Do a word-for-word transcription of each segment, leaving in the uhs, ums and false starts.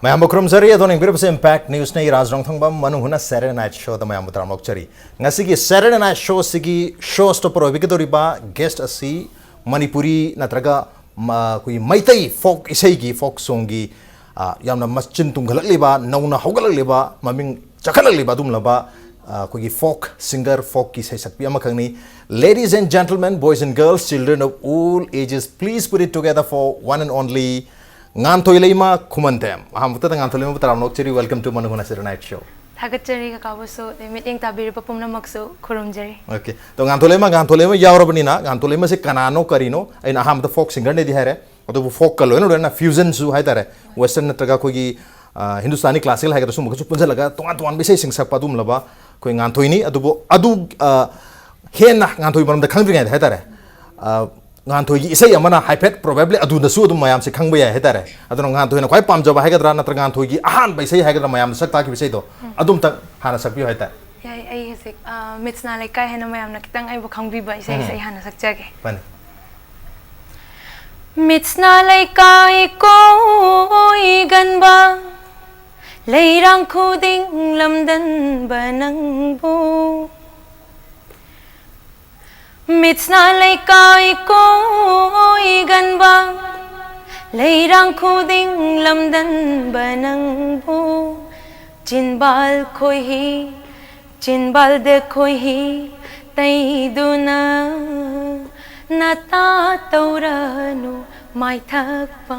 ꯃꯌꯥꯝꯕꯨ ꯈꯨꯔꯨꯝꯖꯔꯤ꯫ ꯑꯗꯣ ꯌꯦꯡꯕꯤꯔꯤꯕꯁꯦ Impact News ꯅꯤ꯫ ꯔꯥꯖ ꯔꯣꯡꯊꯪꯕꯝ ꯃꯅꯨꯡ ꯍꯨꯠꯅ Saturday Night Show ꯗ ꯃꯌꯥꯝꯕꯨ ꯇꯔꯥꯝꯅ ꯑꯣꯛꯆꯔꯤ꯫ ꯉꯁꯤꯒꯤ Saturday Night Show ꯁꯤꯒꯤ show stopper ꯑꯣꯏꯕꯤꯒꯗꯧꯔꯤꯕ guest ꯑꯁꯤ ꯃꯅꯤꯄꯨꯔꯤ ꯅꯠꯇ꯭ꯔꯒ ꯃ-, ꯑꯩꯈꯣꯏꯒꯤ ꯃꯩꯇꯩ folk ꯏꯁꯩꯒꯤ, folk song ꯒꯤ, ꯑ, ꯌꯥꯝꯅ ꯃꯆꯤꯟ ꯇꯨꯝꯈꯠꯂꯛꯂꯤꯕ, ꯅꯧꯅ ꯍꯧꯒꯠꯂꯛꯂꯤꯕ, ꯃꯃꯤꯡ ꯆꯈꯠꯂꯛꯂꯤꯕ ꯑꯗꯨꯒꯨꯝꯂꯕ, ꯑ, ꯑꯩꯈꯣꯏꯒꯤ folk singer, folk ꯀꯤ ꯏꯁꯩ ꯁꯛꯄꯤ ꯑꯃꯈꯛꯅꯤ꯫ Ladies and gentlemen, boys and girls, children of all ages, please put it together for one and only ꯉꯥꯟꯊꯣꯏ ꯂꯩꯃ ꯈꯨꯃꯟꯊꯦꯝ꯫ ꯑꯍꯥꯟꯕꯗ ꯉꯥꯟꯊꯣꯏ ꯂꯩꯃꯕꯨ ꯇꯔꯥꯝꯅ ꯑꯣꯛꯆꯔꯤ꯫ Welcome to ꯃꯅꯨꯡ ꯍꯨꯠꯅ Saturday Night Show꯫ ꯊꯥꯒꯠꯆꯔꯤ ꯀꯀꯥꯕꯨꯁꯨ, ꯑꯗꯩ ꯃꯤꯠꯌꯦꯡ ꯇꯥꯕꯤꯔꯤꯕ ꯄꯨꯝꯅꯃꯛꯁꯨ ꯈꯨꯔꯨꯝꯖꯔꯤ꯫ Okay꯫ ꯑꯗꯣ ꯉꯥꯟꯊꯣꯏ ꯂꯩꯃ, ꯉꯥꯟꯊꯣꯏ ꯂꯩꯃ ꯌꯥꯎꯔꯕꯅꯤꯅ, ꯉꯥꯟꯊꯣꯏ ꯂꯩꯃꯁꯦ ꯀꯅꯥꯅꯣ, ꯀꯔꯤꯅꯣ? ꯑꯩꯅ ꯑꯍꯥꯟꯕꯗ folk singer ꯅꯦꯗꯤ ꯍꯥꯏꯔꯦ, ꯑꯗꯨꯕꯨ folk ꯀ ꯂꯣꯏꯅ ꯂꯣꯏꯅꯅ fusion ꯁꯨ ꯍꯥꯏꯇꯥꯔꯦ, western ꯅꯠꯇ꯭ꯔꯒ ꯑꯩꯈꯣꯏꯒꯤ, ꯑ, ꯍꯤꯟꯗꯨꯁꯇꯥꯅꯤ classical ꯍꯥꯏꯒꯗ꯭ꯔꯥ, ꯁꯨꯝꯕꯒꯁꯨ ꯄꯨꯟꯁꯤꯜꯂꯒ ꯇꯣꯉꯥꯟ ꯇꯣꯉꯥꯟꯕ ꯏꯁꯩꯁꯤꯡ ꯁꯛꯄ ꯑꯗꯨꯒꯨꯝꯂꯕ ꯑꯩꯈꯣꯏ ꯉꯥꯟꯊꯣꯏꯅꯤ꯫ ꯑꯗꯨꯕꯨ ꯑꯗꯨ, ꯑ, ꯍꯦꯟꯅ ꯉꯥꯟꯊꯣꯏ ꯃꯔꯝꯗ ꯈꯪꯗ꯭ꯔꯤꯉꯩꯗ ꯍꯥꯏꯇꯥꯔꯦ, ꯑ, ꯉꯥꯟꯊꯣꯏꯒꯤ ꯏꯁꯩ ꯑꯃꯅ ꯍꯥꯏꯐꯦꯠ probably ꯑꯗꯨꯗꯁꯨ ꯑꯗꯨꯝ ꯃꯌꯥꯝꯁꯦ ꯈꯪꯕ ꯌꯥꯏ ꯍꯥꯏꯇꯥꯔꯦ꯫ ꯑꯗꯨꯅ ꯉꯥꯟꯊꯣꯏꯅ ꯈ꯭ꯋꯥꯏ ꯄꯥꯝꯖꯕ ꯍꯥꯏꯒꯗ꯭ꯔꯥ, ꯅꯠꯇ꯭ꯔꯒ ꯉꯥꯟꯊꯣꯏꯒꯤ ꯑꯍꯥꯟꯕ ꯏꯁꯩ ꯍꯥꯏꯒꯗ꯭ꯔꯥ, ꯃꯌꯥꯝꯅ ꯁꯛ ꯇꯥꯈꯤꯕ ꯏꯁꯩꯗꯣ, ꯎꯝ꯫ ꯑꯗꯨꯝꯇꯪ ꯍꯥꯟꯅ ꯁꯛꯄꯤꯌꯨ ꯍꯥꯏꯇꯥꯔꯦ꯫ ꯌꯥꯏ, ꯑꯩ ꯍꯧꯖꯤꯛ, ꯑ, ꯃꯤꯠꯁꯅꯥ ꯂꯩꯀꯥꯏ ꯍꯥꯏꯅ ꯃꯌꯥꯝꯅ ꯈꯤꯇꯪ ꯑꯩꯕꯨ ꯈꯪꯕꯤꯕ ꯏꯁꯩꯁꯦ ꯎꯝ꯫ ꯑꯩ ꯍꯥꯟꯅ ꯁꯛꯆꯒꯦ꯫ ꯐꯅꯤ꯫ ꯃꯤꯠꯁꯅꯥ ꯂꯩꯀꯥꯏ ꯀꯣꯏꯒꯟꯕ, ꯂꯩꯔꯥꯡ ꯈꯨꯗꯤꯡ ꯂꯝꯗꯟꯕ ꯅꯪꯕꯨ꯫ ꯃꯤꯠꯁꯅꯥ ꯂꯩꯀꯥꯏ ꯀꯣꯏꯒꯟꯕ, ꯂꯩꯔꯥꯡ ꯈꯨꯗꯤꯡ ꯂꯝꯗꯟꯕ ꯅꯪꯕꯨ꯫ ꯆꯤꯟꯕꯥꯜ ꯈꯣꯏꯍꯤ, ꯆꯤꯟꯕꯥꯜꯗ ꯈꯣꯏꯍꯤ ꯇꯩꯗꯨꯅ, ꯅꯇꯥ ꯇꯧꯔꯅꯨ ꯃꯥꯏꯊꯛꯄ꯫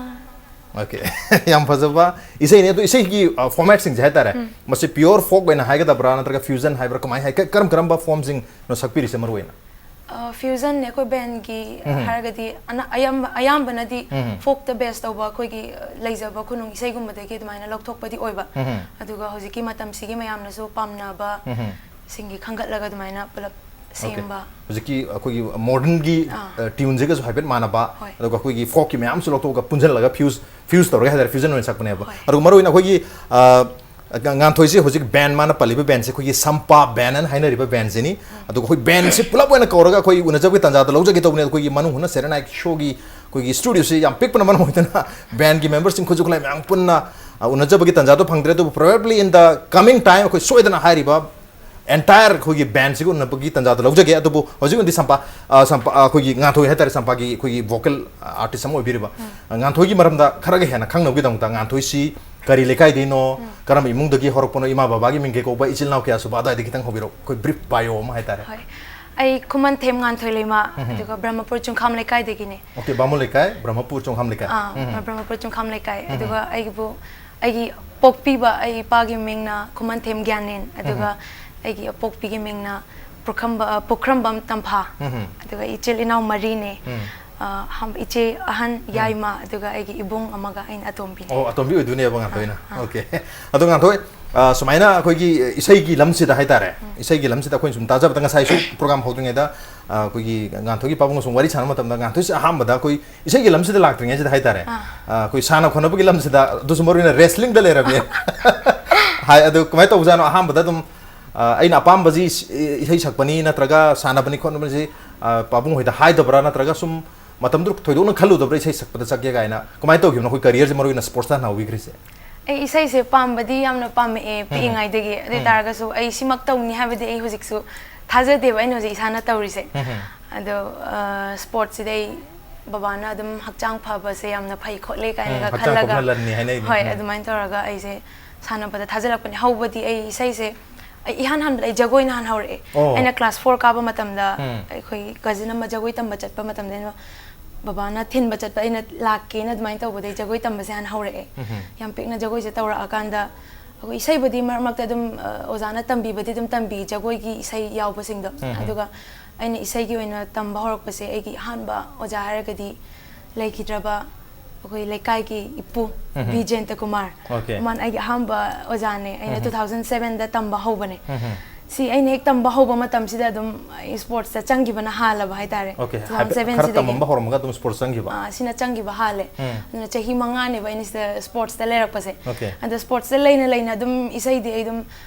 Okay꯫ ꯌꯥꯝ ꯐꯖꯕ ꯏꯁꯩꯅꯤ꯫ ꯑꯗꯣ ꯏꯁꯩꯒꯤ, ꯑ, format ꯁꯤꯡꯁꯦ ꯍꯥꯏꯇꯥꯔꯦ, ꯎꯝ꯫ ꯃꯁꯤ pure folk ꯑꯣꯏꯅ ꯍꯥꯏꯒꯗꯕ꯭ꯔꯥ, ꯅꯠꯇ꯭ꯔꯒ fusion ꯍꯥꯏꯕ꯭ꯔꯥ, ꯀꯃꯥꯏ ꯍꯥꯏ, ꯀ-, ꯀꯔꯝ ꯀꯔꯝꯕ form ꯁꯤꯡꯅꯣ ꯁꯛꯄꯤꯔꯤꯁꯦ ꯃꯔꯨ ꯑꯣꯏꯅ? ꯑ, fusion ꯅꯦ ꯑꯩꯈꯣꯏ band ꯒꯤ ꯎꯝ꯫ ꯍꯥꯏꯔꯒꯗꯤ ꯑꯅ-, ꯑꯌꯥꯝꯕ, ꯑꯌꯥꯝꯕꯅꯗꯤ ꯎꯝ꯫ Folk ꯇ base ꯇꯧꯕ ꯑꯩꯈꯣꯏꯒꯤ, ꯑ, ꯂꯩꯖꯕ ꯈꯨꯅꯨꯡ ꯏꯁꯩꯒꯨꯝꯕꯗꯒꯤ ꯑꯗꯨꯃꯥꯏꯅ ꯂꯧꯊꯣꯛꯄꯗꯤ ꯑꯣꯏꯕ꯫ ꯎꯝ꯫ ꯑꯗꯨꯒ ꯍꯧꯖꯤꯛꯀꯤ ꯃꯇꯝꯁꯤꯒꯤ ꯃꯌꯥꯝꯅꯁꯨ ꯄꯥꯝꯅꯕ ꯎꯝ꯫ ꯁꯤꯡꯒꯤ ꯈꯟꯒꯠꯂꯒ ꯑꯗꯨꯃꯥꯏꯅ ꯄꯨꯂꯞ Okay꯫ ꯁꯦꯝꯕ꯫ ꯍꯧꯖꯤꯛꯀꯤ ꯑꯩꯈꯣꯏꯒꯤ modern ꯒꯤ, ꯑꯥ꯫ ꯑ, tune ꯁꯤꯒꯁꯨ ꯍꯥꯏꯐꯦꯠ ꯃꯥꯟꯅꯕ, ꯍꯣꯏ꯫ ꯑꯗꯨꯒ ꯑꯩꯈꯣꯏꯒꯤ folk ꯀꯤ ꯃꯌꯥꯝꯁꯨ ꯂꯧꯊꯣꯛꯑꯒ ꯄꯨꯟꯁꯤꯜꯂꯒ fuse, fuse ꯇꯧꯔꯒ ꯍꯥꯏꯇꯥꯔꯦ, fusion ꯑꯣꯏꯅ ꯁꯛꯄꯅꯦꯕ꯫ ꯍꯣꯏ꯫ ꯑꯗꯨꯒ ꯃꯔꯨ ꯑꯣꯏꯅ ꯑꯩꯈꯣꯏꯒꯤ, ꯑ, ꯉꯥ-, ꯉꯥꯟꯊꯣꯏꯁꯦ ꯍꯧꯖꯤꯛ band, ꯃꯥꯅ ꯄꯜꯂꯤꯕ band ꯁꯦ ꯑꯩꯈꯣꯏꯒꯤ ꯁꯝꯄꯥ band ꯍꯥꯏꯅ ꯍꯥꯏꯅꯔꯤꯕ band ꯁꯤꯅꯤ꯫ ꯎꯝ꯫ ꯑꯗꯨꯒ ꯑꯩꯈꯣꯏ band ꯁꯤ ꯄꯨꯂꯞ ꯑꯣꯏꯅ ꯀꯧꯔꯒ ꯑꯩꯈꯣꯏ ꯎꯅꯖꯕꯒꯤ ꯇꯥꯟꯖꯥꯗꯣ ꯂꯧꯖꯒꯦ ꯇꯧꯕꯅꯦ꯫ ꯑꯩꯈꯣꯏꯒꯤ ꯃꯅꯨꯡ ꯍꯨꯠꯅ Saturday Night Show ꯒꯤ ꯑꯩꯈꯣꯏꯒꯤ ꯁ꯭ꯇꯨꯗꯤꯑꯣꯁꯤ ꯌꯥꯝ ꯄꯤꯛꯄꯅ ꯃꯔꯝ ꯑꯣꯏꯗꯨꯅ ꯕꯦꯟꯒꯤ ꯃꯦꯝꯕꯔꯁꯤꯡ ꯈꯨꯠꯁꯨ ꯈꯨꯠꯂꯥꯏ ꯃꯌꯥꯝ ꯄꯨꯟꯅ ꯑ, ꯎꯅꯖꯕꯒꯤ ꯇꯥꯟꯖꯥꯗꯣ ꯐꯪꯗ꯭ꯔꯦ꯫ ꯑꯗꯨꯕꯨ probably in the coming time ꯑꯩꯈꯣꯏ ꯁꯣꯏꯗꯅ ꯍꯥꯏꯔꯤꯕ entire ꯑꯩꯈꯣꯏꯒꯤ ꯕꯦꯟꯁꯤꯒ ꯎꯅꯕꯒꯤ ꯇꯥꯟꯖꯥꯗꯣ ꯂꯧꯖꯒꯦ꯫ ꯑꯗꯨꯕꯨ ꯍꯧꯖꯤꯛ ꯑꯣꯏꯅꯗꯤ ꯁꯝꯄꯥ ꯑ, ꯁꯝꯄꯥ ꯑ, ꯑꯩꯈꯣꯏꯒꯤ ꯉꯥꯟꯊꯣꯏ ꯍꯥꯏꯇꯥꯔꯦ, ꯁꯝꯄꯥꯒꯤ ꯑꯩꯈꯣꯏꯒꯤ ꯚꯣꯀꯦꯜ ꯑꯥꯔꯇꯤꯁ ꯑꯃ ꯑꯣꯏꯕꯤꯔꯤꯕ ꯑ, ꯉꯥꯟꯊꯣꯏꯒꯤ ꯃꯔꯝꯗ ꯈꯔꯒ ꯍꯦꯟꯅ ꯈꯪꯅꯕꯒꯤꯗꯃꯛꯇ ꯉꯥꯟꯊꯣꯏꯁꯤ ꯀꯔꯤ ꯂꯩꯀꯥꯏꯗꯩꯅꯣ, ꯀꯔꯝꯕ ꯏꯃꯨꯡꯗꯒꯤ ꯍꯧꯔꯛꯄꯅꯣ, ꯏꯃꯥ ꯕꯕꯥꯒꯤ ꯃꯤꯡ ꯀꯩ ꯀꯧꯕ, ꯏꯆꯤꯜ ꯏꯅꯥꯎ ꯀꯌꯥ ꯁꯨꯕ, ꯑꯗꯨꯋꯥꯏꯗꯒꯤ ꯈꯤꯇꯪ ꯍꯧꯕꯤꯔꯛꯑꯣ, ꯑꯩꯈꯣꯏ ꯕ꯭ꯔꯤꯐ ꯕꯥꯏꯑꯣ ꯑꯃ ꯍꯥꯏꯇꯥꯔꯦ꯫ ꯍꯣꯏ꯫ ꯑꯩ ꯈꯨꯃꯟꯊꯦꯝ ꯉꯥꯟꯊꯣꯏ ꯂꯩꯃ, ꯑꯗꯨꯒ ꯕ꯭ꯔꯍꯃꯄꯨꯔ ꯆꯨꯡꯈꯥꯝ ꯂꯩꯀꯥꯏꯗꯒꯤꯅꯦ꯫ ꯑꯣꯀꯦ, ꯕꯥꯃꯣꯟ ꯂꯩꯀꯥꯏ, ꯕ꯭ꯔꯍꯃꯄꯨꯔ ꯆꯣꯡꯈꯥꯝ ꯂꯩꯀꯥꯏ꯫ ꯑꯥ, ꯎꯝ꯫ ꯕ꯭ꯔꯍꯃꯄꯨꯔ ꯆꯨꯡꯈꯥꯝ ꯂꯩꯀꯥꯏ꯫ ꯎꯝ꯫ ꯑꯗꯨꯒ ꯑꯩꯒꯤꯕꯨ, ꯑꯩꯒꯤ ꯄꯣꯛꯄꯤꯕ ꯑꯩ ꯏꯄꯥꯒꯤ ꯃꯤꯡꯅ ꯈꯨꯃꯟꯊꯦꯝ ꯒ꯭ꯌꯥꯅꯦꯟ, ꯑꯗꯨꯒ ꯑꯩꯒꯤ ꯑꯄꯣꯛꯄꯤꯒꯤ ꯃꯤꯡꯅ ꯄꯨꯈ꯭ꯔꯝꯕ-, ꯑ, ꯄꯨꯈ꯭ꯔꯝꯕꯝ ꯇꯝꯐꯥ꯫ ꯎꯝ꯫ ꯑꯗꯨꯒ ꯏꯆꯤꯜ ꯏꯅꯥꯎ ꯃꯔꯤꯅꯦ꯫ ꯎꯝ꯫ ꯑ, ꯍꯝ-, ꯏꯆꯦ ꯑꯍꯟ, ꯎꯝ꯫ ꯌꯥꯏꯃ, ꯑꯗꯨꯒ ꯑꯩꯒꯤ ꯏꯕꯨꯡ ꯑꯃꯒ ꯑꯩꯅ ꯑꯇꯣꯝꯕꯤꯅꯦ꯫ ꯑꯣ, ꯑꯇꯣꯝꯕꯤ ꯑꯣꯏꯗꯣꯏꯅꯦꯕ ꯉꯥꯛꯇ ꯑꯥ, ꯑꯣꯏꯅ꯫ ꯑꯥ꯫ ꯑꯣꯀꯦ꯫ ꯑꯗꯣ ꯉꯥꯟꯊꯣꯏ, ꯑ, ꯁꯨꯃꯥꯏꯅ ꯑꯩꯈꯣꯏꯒꯤ ꯏꯁꯩꯒꯤ ꯂꯝꯁꯤꯗ ꯍꯥꯏꯇꯥꯔꯦ, ꯎꯝ꯫ ꯏꯁꯩꯒꯤ ꯂꯝꯁꯤꯗ ꯑꯩꯈꯣꯏꯅ ꯁꯨꯝ ꯇꯥꯖꯕꯗ ꯉꯁꯥꯏꯁꯨ ꯄ꯭ꯔꯣꯒ꯭ꯔꯥꯝ ꯍꯧꯗ꯭ꯔꯤꯉꯩꯗ, ꯑ, ꯑꯩꯈꯣꯏꯒꯤ ꯉꯥꯟꯊꯣꯏꯒꯤ ꯄꯥꯕꯨꯡꯒ ꯁꯨꯝ ꯋꯥꯔꯤ ꯁꯥꯟꯅꯕ ꯃꯇꯝꯗ ꯉꯥꯟꯊꯣꯏꯁꯦ ꯑꯍꯥꯟꯕꯗ ꯑꯩꯈꯣꯏ ꯏꯁꯩꯒꯤ ꯂꯝꯁꯤꯗ ꯂꯥꯛꯇ꯭ꯔꯤꯉꯩꯁꯤꯗ ꯍꯥꯏꯇꯥꯔꯦ, ꯑꯥ꯫ ꯑ, ꯑꯩꯈꯣꯏ ꯁꯥꯟꯅ ꯈꯣꯠꯅꯕꯒꯤ ꯂꯝꯁꯤꯗ, ꯑꯗꯨꯁꯨ ꯃꯔꯨ ꯑꯣꯏꯅ ꯔꯦꯁꯂꯤꯡꯗ ꯂꯩꯔꯝꯃꯦ꯫ ꯍꯥꯏ, ꯑꯗꯨ ꯀꯃꯥꯏꯅ ꯇꯧꯕꯖꯥꯠꯅꯣ? ꯑꯍꯥꯟꯕꯗ ꯑꯗꯨꯝ, ꯑ, ꯑꯩꯅ ꯑꯄꯥꯝꯕꯁꯤ ꯏꯁ-, ꯏꯁꯩ ꯁꯛꯄꯅꯤ ꯅꯠꯇ꯭ꯔꯒ ꯁꯥꯟꯅꯕꯅꯤ ꯈꯣꯠꯅꯕꯁꯤ, ꯑ, ꯄꯥꯕꯨꯡ ꯍꯣꯏꯗ ꯍꯥꯏꯗꯕ꯭ꯔꯥ, ꯅꯠꯇ꯭ꯔꯒ ꯁꯨꯝ ꯃꯇꯝꯗꯨ ꯊꯣꯏꯗꯣꯛꯅ ꯈꯜꯂꯨꯗꯕ꯭ꯔꯥ ꯏꯁꯩ ꯁꯛꯄꯗ ꯆꯠꯀꯦ ꯀꯥꯏꯅ? ꯀꯃꯥꯏꯅ ꯇꯧꯈꯤꯕꯅꯣ ꯑꯩꯈꯣꯏ ꯀꯔꯤꯌꯔꯁꯦ ꯃꯔꯨ ꯑꯣꯏꯅ ꯁ꯭ꯄꯣꯔꯠꯁꯇ ꯍꯥꯟꯅ ꯍꯧꯕꯤꯈ꯭ꯔꯤꯁꯦ? ꯑꯩ ꯏꯁꯩꯁꯦ ꯄꯥꯝꯕꯗꯤ ꯌꯥꯝꯅ ꯄꯥꯝꯃꯛꯑꯦ ꯎꯝ꯫ ꯄꯤꯛꯏꯉꯩꯗꯒꯤ꯫ ꯑꯗꯨ ꯎꯝ꯫ ꯑꯣꯏꯇꯥꯔꯒꯁꯨ ꯑꯩ ꯁꯤꯃꯛ ꯇꯧꯅꯤ ꯍꯥꯏꯕꯗꯤ ꯑꯩ ꯍꯧꯖꯤꯛꯁꯨ ꯊꯥꯖꯗꯦꯕ ꯑꯩꯅ ꯍꯧꯖꯤꯛ ꯏꯁꯥꯅ ꯇꯧꯔꯤꯁꯦ꯫ ꯎꯝ꯫ ꯑꯗꯣ, ꯑ, ꯁ꯭ꯄꯣꯔꯠꯁꯁꯤꯗ ꯑꯩ ꯕꯕꯥꯅ ꯑꯗꯨꯝ ꯍꯛꯆꯥꯡ ꯐꯕꯁꯦ ꯌꯥꯝꯅ ꯐꯩ ꯈꯣꯠꯂꯦ ꯎꯝ, ꯀꯥꯏꯅꯒ ꯍꯛꯆꯥꯡ ꯈꯜꯂꯒ, ꯀꯣꯛꯅ ꯂꯟꯅꯤ ꯍꯥꯏꯅꯩꯅꯦ꯫ ꯍꯣꯏ, ꯎꯝ꯫ ꯑꯗꯨꯃꯥꯏꯅ ꯇꯧꯔꯒ ꯑꯩꯁꯦ ꯁꯥꯟꯅꯕꯗ ꯊꯥꯖꯤꯜꯂꯛꯄꯅꯦ꯫ ꯍꯧꯕꯗꯤ ꯑꯩ ꯏꯁꯩꯁꯦ, ꯑꯩ ꯏꯍꯥꯟ ꯍꯥꯟꯕꯗ ꯑꯩ ꯖꯒꯣꯏꯅ ꯍꯥꯟꯅ ꯍꯧꯔꯛꯑꯦ꯫ ꯑꯣ꯫ ꯑꯩꯅ ꯀ꯭ꯂꯥꯁ ꯐꯣꯔ ꯀꯥꯕ ꯃꯇꯝꯗ ꯎꯝ꯫ ꯑꯩꯈꯣꯏꯒꯤ ꯀꯖꯤꯟ ꯑꯃ ꯖꯒꯣꯏ ꯇꯝꯕ ꯆꯠꯄ ꯃꯇꯝꯗ ꯑꯩꯅ ꯕꯕꯥꯅ ꯊꯤꯟꯕ ꯆꯠꯄ ꯑꯩꯅ ꯂꯥꯛꯀꯦꯅ ꯑꯗꯨꯃꯥꯏꯅ ꯇꯧꯕꯗꯩ ꯖꯒꯣꯏ ꯇꯝꯕꯁꯦ ꯍꯥꯟꯅ ꯍꯧꯔꯛꯑꯦ꯫ ꯎꯝ꯫ ꯌꯥꯝ ꯄꯤꯛꯅ ꯖꯒꯣꯏꯁꯦ ꯇꯧꯔꯛꯑꯀꯥꯟꯗ ꯑꯩꯈꯣꯏ ꯏꯁꯩꯕꯨꯗꯤ ꯃꯔꯛ ꯃꯔꯛꯇ ꯑꯗꯨꯝ, ꯑ, ꯑꯣꯖꯥꯅ ꯇꯝꯕꯤꯕꯗꯤ ꯑꯗꯨꯝ ꯇꯝꯕꯤ, ꯖꯒꯣꯏꯒꯤ ꯏꯁꯩ ꯌꯥꯎꯕꯁꯤꯡꯗꯣ꯫ ꯎꯝ꯫ ꯑꯗꯨꯒ ꯑꯩꯅ ꯏꯁꯩꯒꯤ ꯑꯣꯏꯅ ꯇꯝꯕ ꯍꯧꯔꯛꯄꯁꯦ ꯑꯩꯒꯤ ꯑꯍꯥꯟꯕ ꯑꯣꯖꯥ ꯍꯥꯏꯔꯒꯗꯤ ꯂꯩꯈꯤꯗ꯭ꯔꯕ ꯑꯩꯈꯣꯏ ꯂꯩꯀꯥꯏꯒꯤ ꯏꯄꯨ ꯎꯝ꯫ ꯕꯤ ꯖꯌꯟꯇ ꯀꯨꯃꯥꯔ꯫ ꯑꯣꯀꯦ꯫ ꯃꯥꯅ ꯑꯩꯒꯤ ꯑꯍꯥꯟꯕ ꯑꯣꯖꯥꯅꯦ꯫ ꯑꯩꯅ ꯎꯝ꯫ ꯇꯨ ꯊꯥꯎꯖꯟ ꯁꯚꯦꯟꯗ ꯇꯝꯕ ꯍꯧꯕꯅꯦ꯫ ꯎꯝ꯫ ꯁꯤ ꯑꯩꯅ ꯍꯦꯛ ꯇꯝꯕ ꯍꯧꯕ ꯃꯇꯝꯁꯤꯗ ꯑꯗꯨꯝ ꯑꯩ ꯁ꯭ꯄꯣꯔꯠꯁꯇ ꯆꯪꯈꯤꯕꯅ ꯍꯥꯜꯂꯕ ꯍꯥꯏꯇꯥꯔꯦ꯫ ꯑꯣꯀꯦ, ꯍꯥꯏꯐꯦꯠ ꯈꯔ ꯇꯨ ꯊꯥꯎꯖꯟ ꯁꯚꯦꯟꯁꯤꯗꯒꯤ꯫ ꯇꯝꯃꯝꯕ ꯍꯧꯔꯝꯃꯒ ꯑꯗꯨꯝ ꯁ꯭ꯄꯣꯔꯠꯁ ꯆꯪꯈꯤꯕ? ꯑꯥ, ꯁꯤꯅ ꯆꯪꯈꯤꯕ ꯍꯥꯜꯂꯦ꯫ ꯎꯝ꯫ ꯑꯗꯨꯅ ꯆꯍꯤ ꯃꯉꯥꯅꯦꯕ ꯑꯩꯅ ꯁꯤꯗ ꯁ꯭ꯄꯣꯔꯠꯁꯇ ꯂꯩꯔꯛꯄꯁꯦ꯫ ꯑꯣꯀꯦ꯫ ꯑꯗꯣ ꯁ꯭ꯄꯣꯔꯠꯁꯇ ꯂꯩꯅ ꯂꯩꯅ ꯑꯗꯨꯝ ꯏꯁꯩꯗꯤ ꯑꯩ ꯑꯗꯨꯝ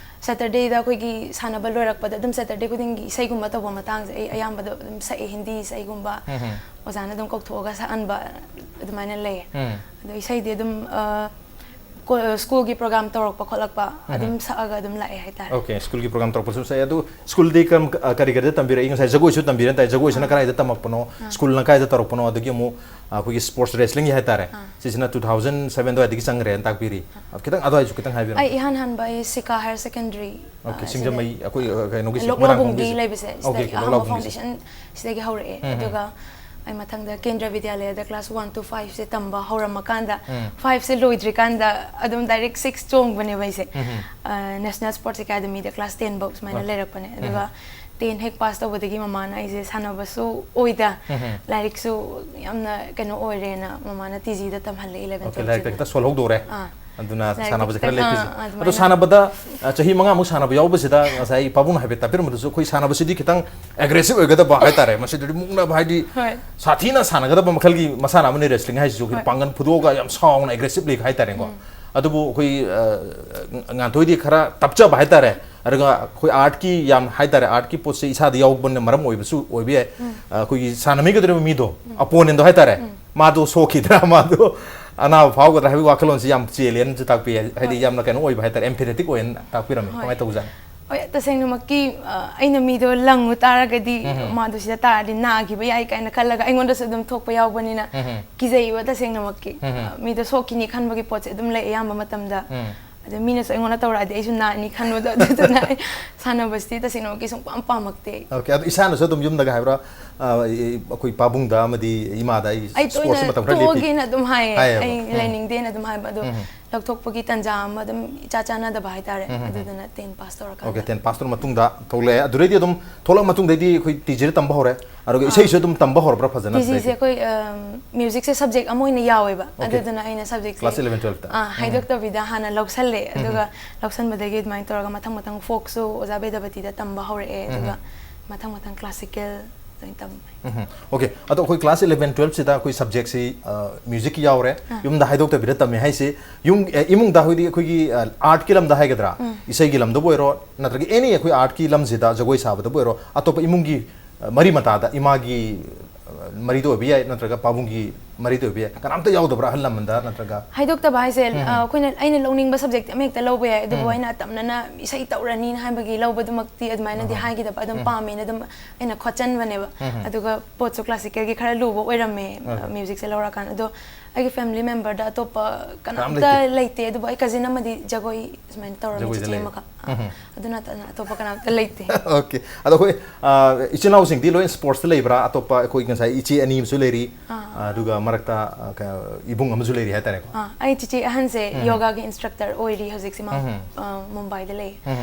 ꯁꯦꯇꯔꯗꯦꯗ ꯑꯩꯈꯣꯏꯒꯤ ꯁꯥꯟꯅꯕ ꯂꯣꯏꯔꯛꯄꯗ ꯑꯗꯨꯝ ꯁꯦꯇꯔꯗꯦ ꯈꯨꯗꯤꯡꯒꯤ ꯏꯁꯩꯒꯨꯝꯕ ꯇꯧꯕ ꯃꯇꯥꯡꯁꯦ ꯑꯩ ꯑꯌꯥꯝꯕꯗ ꯑꯗꯨꯝ ꯁꯛꯑꯦ, ꯍꯤꯟꯗꯤ ꯏꯁꯩꯒꯨꯝꯕ꯫ ꯑꯣꯖꯥꯅ ꯑꯗꯨꯝ ꯀꯧꯊꯣꯛꯑꯒ ꯁꯛꯍꯟꯕ ꯑꯗꯨꯃꯥꯏꯅ ꯂꯩꯌꯦ꯫ ꯑꯗꯣ ꯏꯁꯩꯗꯤ ꯑꯗꯨꯝ ꯑ, ꯀꯣ- ꯁ꯭ꯀꯨꯜꯒꯤ ꯄ꯭ꯔꯣꯒꯥꯝ ꯇꯧꯔꯛꯄ ꯈꯣꯠꯂꯛꯄ ꯑꯗꯨꯝ ꯁꯛꯑꯒ ꯑꯗꯨꯝ ꯂꯥꯛꯑꯦ ꯍꯥꯏꯇꯥꯔꯦ꯫ ꯑꯣꯀꯦ, ꯁ꯭ꯀꯨꯜꯒꯤ ꯄ꯭ꯔꯣꯒꯥꯝ ꯇꯧꯔꯛꯄꯁꯨ ꯁꯛꯑꯦ꯫ ꯑꯗꯨ ꯁ꯭ꯀꯨꯜꯗꯤ ꯀꯔꯝ ꯑ, ꯀꯔꯤ ꯀꯔꯤꯗ ꯇꯝꯕꯤꯔꯛꯏ? ꯉꯁꯥꯏ ꯖꯒꯣꯏꯁꯨ ꯇꯝꯕꯤꯔꯦꯅ ꯇꯥꯏ꯫ ꯖꯒꯣꯏꯁꯤꯅ ꯀꯗꯥꯏꯗ ꯇꯝꯃꯛꯄꯅꯣ? ꯁ꯭ꯀꯨꯜꯅ ꯀꯗꯥꯏꯗ ꯇꯧꯔꯛꯄꯅꯣ? ꯑꯗꯒꯤ ꯑꯃꯨꯛ ꯑ, ꯑꯩꯈꯣꯏꯒꯤ ꯁ꯭ꯄꯣꯔꯠꯁ ꯔꯦꯁꯂꯤꯡꯒꯤ ꯍꯥꯏꯇꯥꯔꯦ, ꯁꯤꯁꯤꯅ ꯇꯨ ꯊꯥꯎꯖꯟ ꯁꯕꯦꯟ ꯑꯗꯨꯋꯥꯏꯗꯒꯤ ꯆꯪꯈ꯭ꯔꯦꯅ ꯇꯥꯛꯄꯤꯔꯤ꯫ ꯈꯤꯇꯪ ꯑꯗꯨꯋꯥꯏꯁꯨ ꯈꯤꯇꯪ ꯍꯥꯏꯕꯤꯔꯣ꯫ ꯑꯩ ꯏꯍꯥꯟ ꯍꯥꯟꯕ ꯑꯩ ꯁꯤꯀꯥ ꯍꯥꯌꯔ ꯁꯦꯀꯦꯟꯗꯔꯤ ꯑꯣꯀꯦ, ꯁꯤꯡꯖꯃꯩ ꯑꯩꯈꯣꯏ ꯑ, ꯀꯩꯅꯣꯒꯤ ꯁꯤ- ꯂꯣꯛꯂꯥꯎꯕꯨꯡꯒꯤ ꯃꯣꯏꯔꯥꯡꯈꯣꯝꯒꯤ- ꯂꯩꯕꯁꯦ ꯑꯣꯀꯦ, ꯁꯤꯗꯒꯤ ꯑꯣꯀꯦ, ꯑꯍꯥꯟꯕ ꯂꯣꯛꯂꯥꯎꯕꯨꯡꯒꯤꯁꯦ꯫ ꯐꯥꯎꯟꯗꯦꯁꯟ ꯁꯤꯗꯒꯤ ꯍꯧꯔꯛꯑꯦ꯫ ꯑꯗꯨꯒ ꯑꯩ ꯃꯊꯪꯗ ꯀꯦꯟꯗ꯭ꯔ ꯕꯤꯗ꯭ꯌꯥꯂꯌꯗ ꯀ꯭ꯂꯥꯁ ꯋꯥꯟ ꯇꯨ ꯐꯥꯏꯚꯁꯦ ꯇꯝꯕ ꯍꯧꯔꯝꯃꯀꯥꯟꯗ, ꯐꯥꯏꯚꯁꯦ ꯂꯣꯏꯗ꯭ꯔꯤꯀꯥꯟꯗ ꯑꯗꯨꯝ ꯗꯥꯏꯔꯦꯛ ꯁꯤꯛꯁ ꯆꯣꯡꯕꯅꯦꯕ ꯑꯩꯁꯦ꯫ ꯅꯦꯁꯅꯦꯜ ꯁ꯭ꯄꯣꯔꯠꯁ ꯑꯦꯀꯥꯗꯃꯤꯗ ꯀ꯭ꯂꯥꯁ ꯇꯦꯟ ꯐꯧ ꯁꯨꯃꯥꯏꯅ ꯂꯩꯔꯛꯄꯅꯦ꯫ ꯑꯗꯨꯒ ꯇꯦꯟ ꯍꯦꯛ ꯄꯥꯁ ꯇꯧꯕꯗꯒꯤ ꯃꯃꯥꯅ ꯑꯩꯁꯦ ꯁꯥꯟꯅꯕꯁꯨ ꯑꯣꯏꯗ, ꯂꯥꯏꯔꯤꯛꯁꯨ ꯌꯥꯝꯅ ꯀꯩꯅꯣ ꯑꯣꯏꯔꯦꯅ ꯃꯃꯥꯅ ꯇꯤ ꯖꯤꯗ ꯇꯝꯍꯜꯂꯦ, ꯏꯂꯚꯦꯟ ꯑꯣꯀꯦ, ꯂꯥꯏꯔꯤꯛꯇ ꯇꯨꯋꯦꯜꯐꯁꯤꯗ꯫ ꯈꯤꯇꯪ ꯁꯣꯜꯍꯧꯗꯧꯔꯦ꯫ ꯑꯥ꯫ ꯑꯗꯨꯅ ꯂꯥꯏꯔꯤꯛꯇ ꯁꯥꯟꯅꯕꯁꯦ ꯈꯔ ꯈꯤꯇꯪ, ꯂꯦꯞꯄꯤꯁꯦ꯫ ꯑꯥ, ꯑꯗꯨꯃꯥꯏꯅ ꯑꯗꯣ ꯁꯥꯟꯅꯕꯗ ꯑ, ꯆꯍꯤ ꯃꯉꯥꯃꯨꯛ ꯁꯥꯟꯅꯕ ꯌꯥꯎꯕꯁꯤꯗ ꯉꯁꯥꯏ ꯄꯥꯕꯨꯡꯅ ꯍꯥꯏꯐꯦꯠ ꯇꯥꯛꯄꯤꯔꯝꯕꯗꯁꯨ ꯑꯩꯈꯣꯏ ꯁꯥꯟꯅꯕꯁꯤꯗꯤ ꯈꯤꯇꯪ ꯑꯦꯒ꯭ꯔꯦꯁꯤꯞ ꯑꯣꯏꯒꯗꯕ ꯍꯥꯏꯇꯥꯔꯦ꯫ ꯃꯁꯤꯗꯗꯤ ꯃꯨꯛꯅꯕ ꯍꯥꯏꯗꯤ ꯍꯣꯏ꯫ ꯁꯥꯊꯤꯅ ꯁꯥꯟꯅꯒꯗꯕ ꯃꯈꯜꯒꯤ ꯃꯁꯥꯟꯅ ꯑꯃꯅꯤ ꯔꯦꯁꯂꯤꯡ ꯍꯥꯏꯁꯤꯁꯨ꯫ ꯑꯩꯈꯣꯏ ꯍꯣꯏ꯫ ꯄꯥꯡꯒꯜ ꯐꯨꯗꯣꯛꯑꯒ ꯌꯥꯝ ꯁꯥꯎꯅ ꯑꯦꯒ꯭ꯔꯦꯁꯤꯞ ꯂꯩ ꯍꯥꯏꯇꯥꯔꯦꯀꯣ꯫ ꯑꯗꯨꯕꯨ ꯑꯩꯈꯣꯏ ꯑ, ꯉꯥꯟꯊꯣꯏꯗꯤ ꯈꯔ ꯇꯞꯆꯕ ꯍꯥꯏꯇꯥꯔꯦ꯫ ꯑꯗꯨꯒ ꯑꯩꯈꯣꯏ ꯑꯥꯔꯠꯀꯤ ꯌꯥꯝ ꯍꯥꯏꯇꯥꯔꯦ, ꯑꯥꯔꯠꯀꯤ ꯄꯣꯠꯁꯦ ꯏꯁꯥꯗ ꯌꯥꯎꯕꯅ ꯃꯔꯝ ꯑꯣꯏꯕꯁꯨ ꯑꯣꯏꯕ ꯌꯥꯏ꯫ ꯑ, ꯑꯩꯈꯣꯏꯒꯤ ꯁꯥꯟꯅꯃꯤꯒꯗꯧꯔꯤꯕ ꯃꯤꯗꯣ, ꯑꯄꯣꯅꯦꯟꯗꯣ ꯍꯥꯏꯇꯥꯔꯦ, ꯃꯥꯗꯣ ꯁꯣꯛꯈꯤꯗ꯭ꯔꯥ, ꯃꯥꯗꯣ ꯑꯅꯥꯕ ꯐꯥꯎꯒꯗ꯭ꯔꯥ ꯍꯥꯏꯕꯒꯤ ꯋꯥꯈꯜꯂꯣꯟꯁꯤ ꯌꯥꯝ ꯆꯦꯜꯂꯦꯅꯁꯨ ꯇꯥꯛꯄꯤ꯫ ꯍꯥꯏꯗꯤ ꯍꯣꯏ꯫ ꯌꯥꯝꯅ ꯀꯩꯅꯣ ꯑꯣꯏꯕ ꯍꯥꯏꯇꯥꯔꯦ, ꯑꯦꯝꯄꯦꯊꯦꯇꯤꯛ ꯑꯣꯏꯅ ꯇꯥꯛꯄꯤꯔꯝꯃꯤ꯫ ꯍꯣꯏ꯫ ꯀꯃꯥꯏꯅ ꯇꯧꯕꯖꯥꯠꯅꯣ? ꯍꯣꯏ, ꯇꯁꯦꯡꯅꯃꯛꯀꯤ ꯑ, ꯑꯩꯅ ꯃꯤꯗꯣ ꯂꯪꯉꯨ ꯇꯥꯔꯒꯗꯤ ꯃꯥꯗꯣ ꯁꯤꯗ ꯇꯥꯔꯗꯤ ꯅꯥꯈꯤꯕ ꯌꯥꯏ ꯀꯥꯏꯅ ꯈꯜꯂꯒ ꯑꯩꯉꯣꯟꯗꯁꯨ ꯑꯗꯨꯝ ꯊꯣꯛꯄ ꯌꯥꯎꯕꯅꯤꯅ ꯀꯤꯖꯩꯕ ꯇꯁꯦꯡꯅꯃꯛꯀꯤ꯫ ꯑ, ꯃꯤꯗꯣ ꯁꯣꯛꯈꯤꯅꯤ ꯈꯟꯕꯒꯤ ꯄꯣꯠꯁꯦ ꯑꯗꯨꯝ ꯂꯩ ꯑꯌꯥꯝꯕ ꯃꯇꯝꯗ꯫ ꯑꯗꯣ ꯃꯤꯅꯁꯨ ꯑꯩꯉꯣꯟꯗ ꯇꯧꯔꯛꯑꯗꯤ ꯑꯩꯁꯨ ꯅꯥꯅꯤ ꯈꯟꯕꯗꯣ, ꯑꯗꯨꯗꯨꯅ ꯑꯩ ꯁꯥꯟꯅꯕꯁꯤꯗꯤ ꯇꯁꯦꯡꯅꯃꯛꯀꯤ ꯁꯨꯡꯄꯥꯝ ꯄꯥꯝꯃꯛꯇꯦ ꯑꯩ꯫ ꯑꯣꯀꯦ, ꯑꯗꯣ ꯏꯁꯥꯅꯁꯨ ꯑꯗꯨꯝ ꯌꯨꯝꯗꯒ ꯍꯥꯏꯕ꯭ꯔꯥ, ꯑ, ꯑꯩ- ꯑꯩꯈꯣꯏ ꯄꯥꯕꯨꯡꯗ ꯑꯃꯗꯤ ꯏꯃꯥꯗ ꯑꯩ ꯑꯩ ꯁ꯭ꯄꯣꯔꯠꯁ ꯇꯣꯏꯅ ꯃꯇꯝ ꯈꯔ ꯂꯦꯞꯄꯤ ꯇꯣꯛꯑꯒꯦꯅ ꯑꯗꯨꯝ ꯍꯥꯏꯌꯦ꯫ ꯍꯥꯏꯌꯦꯕ꯫ ꯑꯩ ꯎꯝ꯫ ꯂꯩꯅꯤꯡꯗꯦꯅ ꯑꯗꯨꯝ ꯍꯥꯏꯕ꯫ ꯑꯗꯣ ꯂꯧꯊꯣꯛꯄꯒꯤ ꯇꯥꯟꯖꯥ ꯑꯃ ꯑꯗꯨꯝ ꯏꯆꯥ ꯆꯥꯟꯅꯗꯕ ꯍꯥꯏꯇꯥꯔꯦ꯫ ꯑꯗꯨꯗꯨꯅ ꯇꯦꯟ ꯄꯥꯁ ꯇꯧꯔꯀꯥꯟꯗ꯫ ꯑꯣꯀꯦ, ꯇꯦꯟ ꯄꯥꯁ ꯇꯧꯔ ꯃꯇꯨꯡꯗ ꯊꯣꯛꯂꯛꯑꯦ꯫ ꯑꯗꯨꯗꯩꯗꯤ ꯑꯗꯨꯝ ꯊꯣꯛꯂꯛꯑ ꯃꯇꯨꯡꯗꯩꯗꯤ ꯑꯩꯈꯣꯏ ꯇꯤ ꯖꯤꯗ ꯇꯝꯕ ꯍꯧꯔꯦ꯫ ꯑꯗꯨꯒ ꯏꯁꯩꯁꯨ ꯑꯗꯨꯝ ꯇꯝꯕ ꯍꯧꯔꯕ꯭ꯔꯥ ꯐꯖꯅ ꯇꯤ ꯖꯤꯁꯦ ꯑꯗꯨꯗꯩꯗꯤ? ꯑꯩꯈꯣꯏ, ꯑꯝ, ꯃ꯭ꯌꯨꯖꯤꯛꯁꯦ ꯁꯕꯖꯦꯛ ꯑꯃ ꯑꯣꯏꯅ ꯌꯥꯎꯋꯦꯕ꯫ ꯑꯣꯀꯦ꯫ ꯑꯗꯨꯗꯨꯅ ꯑꯩꯅ ꯁꯕꯖꯦꯛꯁꯦ, ꯀ꯭ꯂꯥꯁ ꯏꯂꯚꯦꯟ ꯇꯨꯋꯦꯜꯐꯇ? ꯑꯥ, ꯍꯥꯏꯗꯣꯛꯇꯕꯤꯗ ꯍꯥꯟꯅ ꯂꯧꯁꯜꯂꯦ꯫ ꯑꯗꯨꯒ ꯂꯧꯁꯟꯕꯗꯒꯤ ꯑꯗꯨꯃꯥꯏꯅ ꯇꯧꯔꯒ ꯃꯊꯪ ꯃꯊꯪ ꯐꯣꯛꯁꯨ ꯑꯣꯖꯥ ꯕꯦꯗꯕꯇꯤꯗ ꯇꯝꯕ ꯍꯧꯔꯛꯑꯦ꯫ ꯑꯗꯨꯒ ꯃꯊꯪ ꯃꯊꯪ ꯀ꯭ꯂꯥꯁꯤꯀꯦꯜ ꯂꯣꯏ ꯇꯝꯃꯦ꯫ ꯎꯝ꯫ Okay, ꯑꯗꯣ ꯑꯩꯈꯣꯏ class eleven twelve ꯁꯤꯗ ꯑꯩꯈꯣꯏ subject ꯁꯤ, ꯑ, music ꯀꯤ ꯌꯥꯎꯔꯦ, ꯌꯨꯝꯗ ꯍꯥꯏꯗꯣꯛꯇꯕꯤꯗ ꯇꯝꯃꯦ ꯍꯥꯏꯁꯦ, ꯌꯨꯝ, ꯑꯦ, ꯏꯃꯨꯡꯗ ꯍꯥꯏꯗꯤ ꯑꯩꯈꯣꯏꯒꯤ, ꯑ, art ꯀꯤ ꯂꯝꯗ ꯍꯥꯏꯒꯗ꯭ꯔꯥ, ꯏꯁꯩꯒꯤ ꯂꯝꯗꯕꯨ ꯑꯣꯏꯔꯣ, ꯅꯠꯇ꯭ꯔꯒ any ꯑꯩꯈꯣꯏ art ꯀꯤ ꯂꯝꯁꯤꯗ, ꯖꯒꯣꯏ ꯁꯥꯕꯗꯕꯨ ꯑꯣꯏꯔꯣ, ꯑꯇꯣꯞꯄ ꯏꯃꯨꯡꯒꯤ, ꯑ, ꯃꯔꯤ ꯃꯇꯥꯗ, ꯏꯃꯥꯒꯤ, ꯑ, ꯃꯔꯤꯗ ꯑꯣꯏꯕ ꯌꯥꯏ, ꯅꯠꯇ꯭ꯔꯒ ꯄꯥꯕꯨꯡꯒꯤ ꯃꯔꯤꯗ ꯑꯣꯏꯕ ꯌꯥꯏ, ꯀꯅꯥꯝꯇ ꯌꯥꯎꯗꯕ꯭ꯔꯥ ꯑꯍꯜ ꯂꯃꯟꯗ ꯅꯠꯇ꯭ꯔꯒ? ꯍꯥꯏꯗꯣꯛꯇꯕ ꯍꯥꯏꯁꯦ, ꯑ, ꯑꯩꯈꯣꯏꯅ, ꯑꯩꯅ ꯂꯧꯅꯤꯡꯕ subject ꯑꯃ ꯍꯦꯛꯇ ꯂꯧꯕ ꯌꯥꯏ, ꯑꯗꯨꯕꯨ ꯑꯩꯅ ꯑꯇꯝꯅꯅ ꯏꯁꯩ ꯇꯧꯔꯅꯤꯅ ꯍꯥꯏꯕꯒꯤ ꯂꯧꯕꯗꯨꯃꯛꯇꯤ ꯑꯗꯨꯃꯥꯏꯅꯗꯤ ꯍꯥꯏꯈꯤꯗꯕ, ꯑꯗꯨꯝ ꯄꯥꯝꯃꯦꯅ ꯑꯗꯨꯝ ꯑꯩꯅ ꯈꯣꯠꯆꯟꯕꯅꯦꯕ꯫ ꯑꯗꯨꯒ ꯄꯣꯠꯁꯨ classical ꯒꯤ ꯈꯔ ꯂꯨꯕ ꯑꯣꯏꯔꯝꯃꯦ, ꯑ, music ꯁꯦ ꯂꯧꯔꯀꯥꯟꯗ꯫ ꯑꯗꯣ ꯑꯩꯒꯤ family member ꯗ ꯑꯇꯣꯞꯄ ꯀꯅꯥꯝꯇ ꯂꯩꯇꯦ꯫ ꯂꯩꯇꯦ, ꯑꯗꯨꯕꯨ ꯑꯩ cousin ꯑꯃꯗꯤ ꯖꯒꯣꯏ ꯁꯨꯃꯥꯏꯅ ꯇꯧꯔꯝꯃꯤ, ꯖꯒꯣꯏꯗ ꯆꯤꯆꯦ ꯂꯩ꯫ ꯑꯃꯈꯛ꯫ ꯑꯗꯨ ꯅꯠꯇꯅ ꯑꯇꯣꯞꯄ ꯀꯅꯥꯝꯇ ꯂꯩꯇꯦ꯫ Okay, ꯑꯗꯣ ꯑꯩꯈꯣꯏ, ꯑ, ꯏꯆꯤꯜ ꯏꯅꯥꯎꯁꯤꯡꯗꯤ ꯂꯣꯏ sports ꯇ ꯂꯩꯕ꯭ꯔꯥ? ꯑꯇꯣꯞꯄ ꯑꯩꯈꯣꯏ ꯉꯁꯥꯏ ꯏꯆꯦ ꯑꯅꯤ ꯑꯃꯁꯨ ꯂꯩꯔꯤ, ꯑꯗꯨꯒ ꯃꯔꯛꯇ, ꯑ, ꯀ-, ꯏꯕꯨꯡ ꯑꯃꯁꯨ ꯂꯩꯔꯤ ꯍꯥꯏꯇꯥꯔꯦꯀꯣ꯫ ꯑꯥ, ꯑꯩ ꯆꯤꯆꯦ ꯑꯍꯟꯁꯦ yoga ꯒꯤ instructor ꯑꯣꯏꯔꯤ ꯍꯧꯖꯤꯛꯁꯦ, ꯃꯥ, ꯑ, ꯃꯨꯝꯕꯥꯏꯗ ꯂꯩ꯫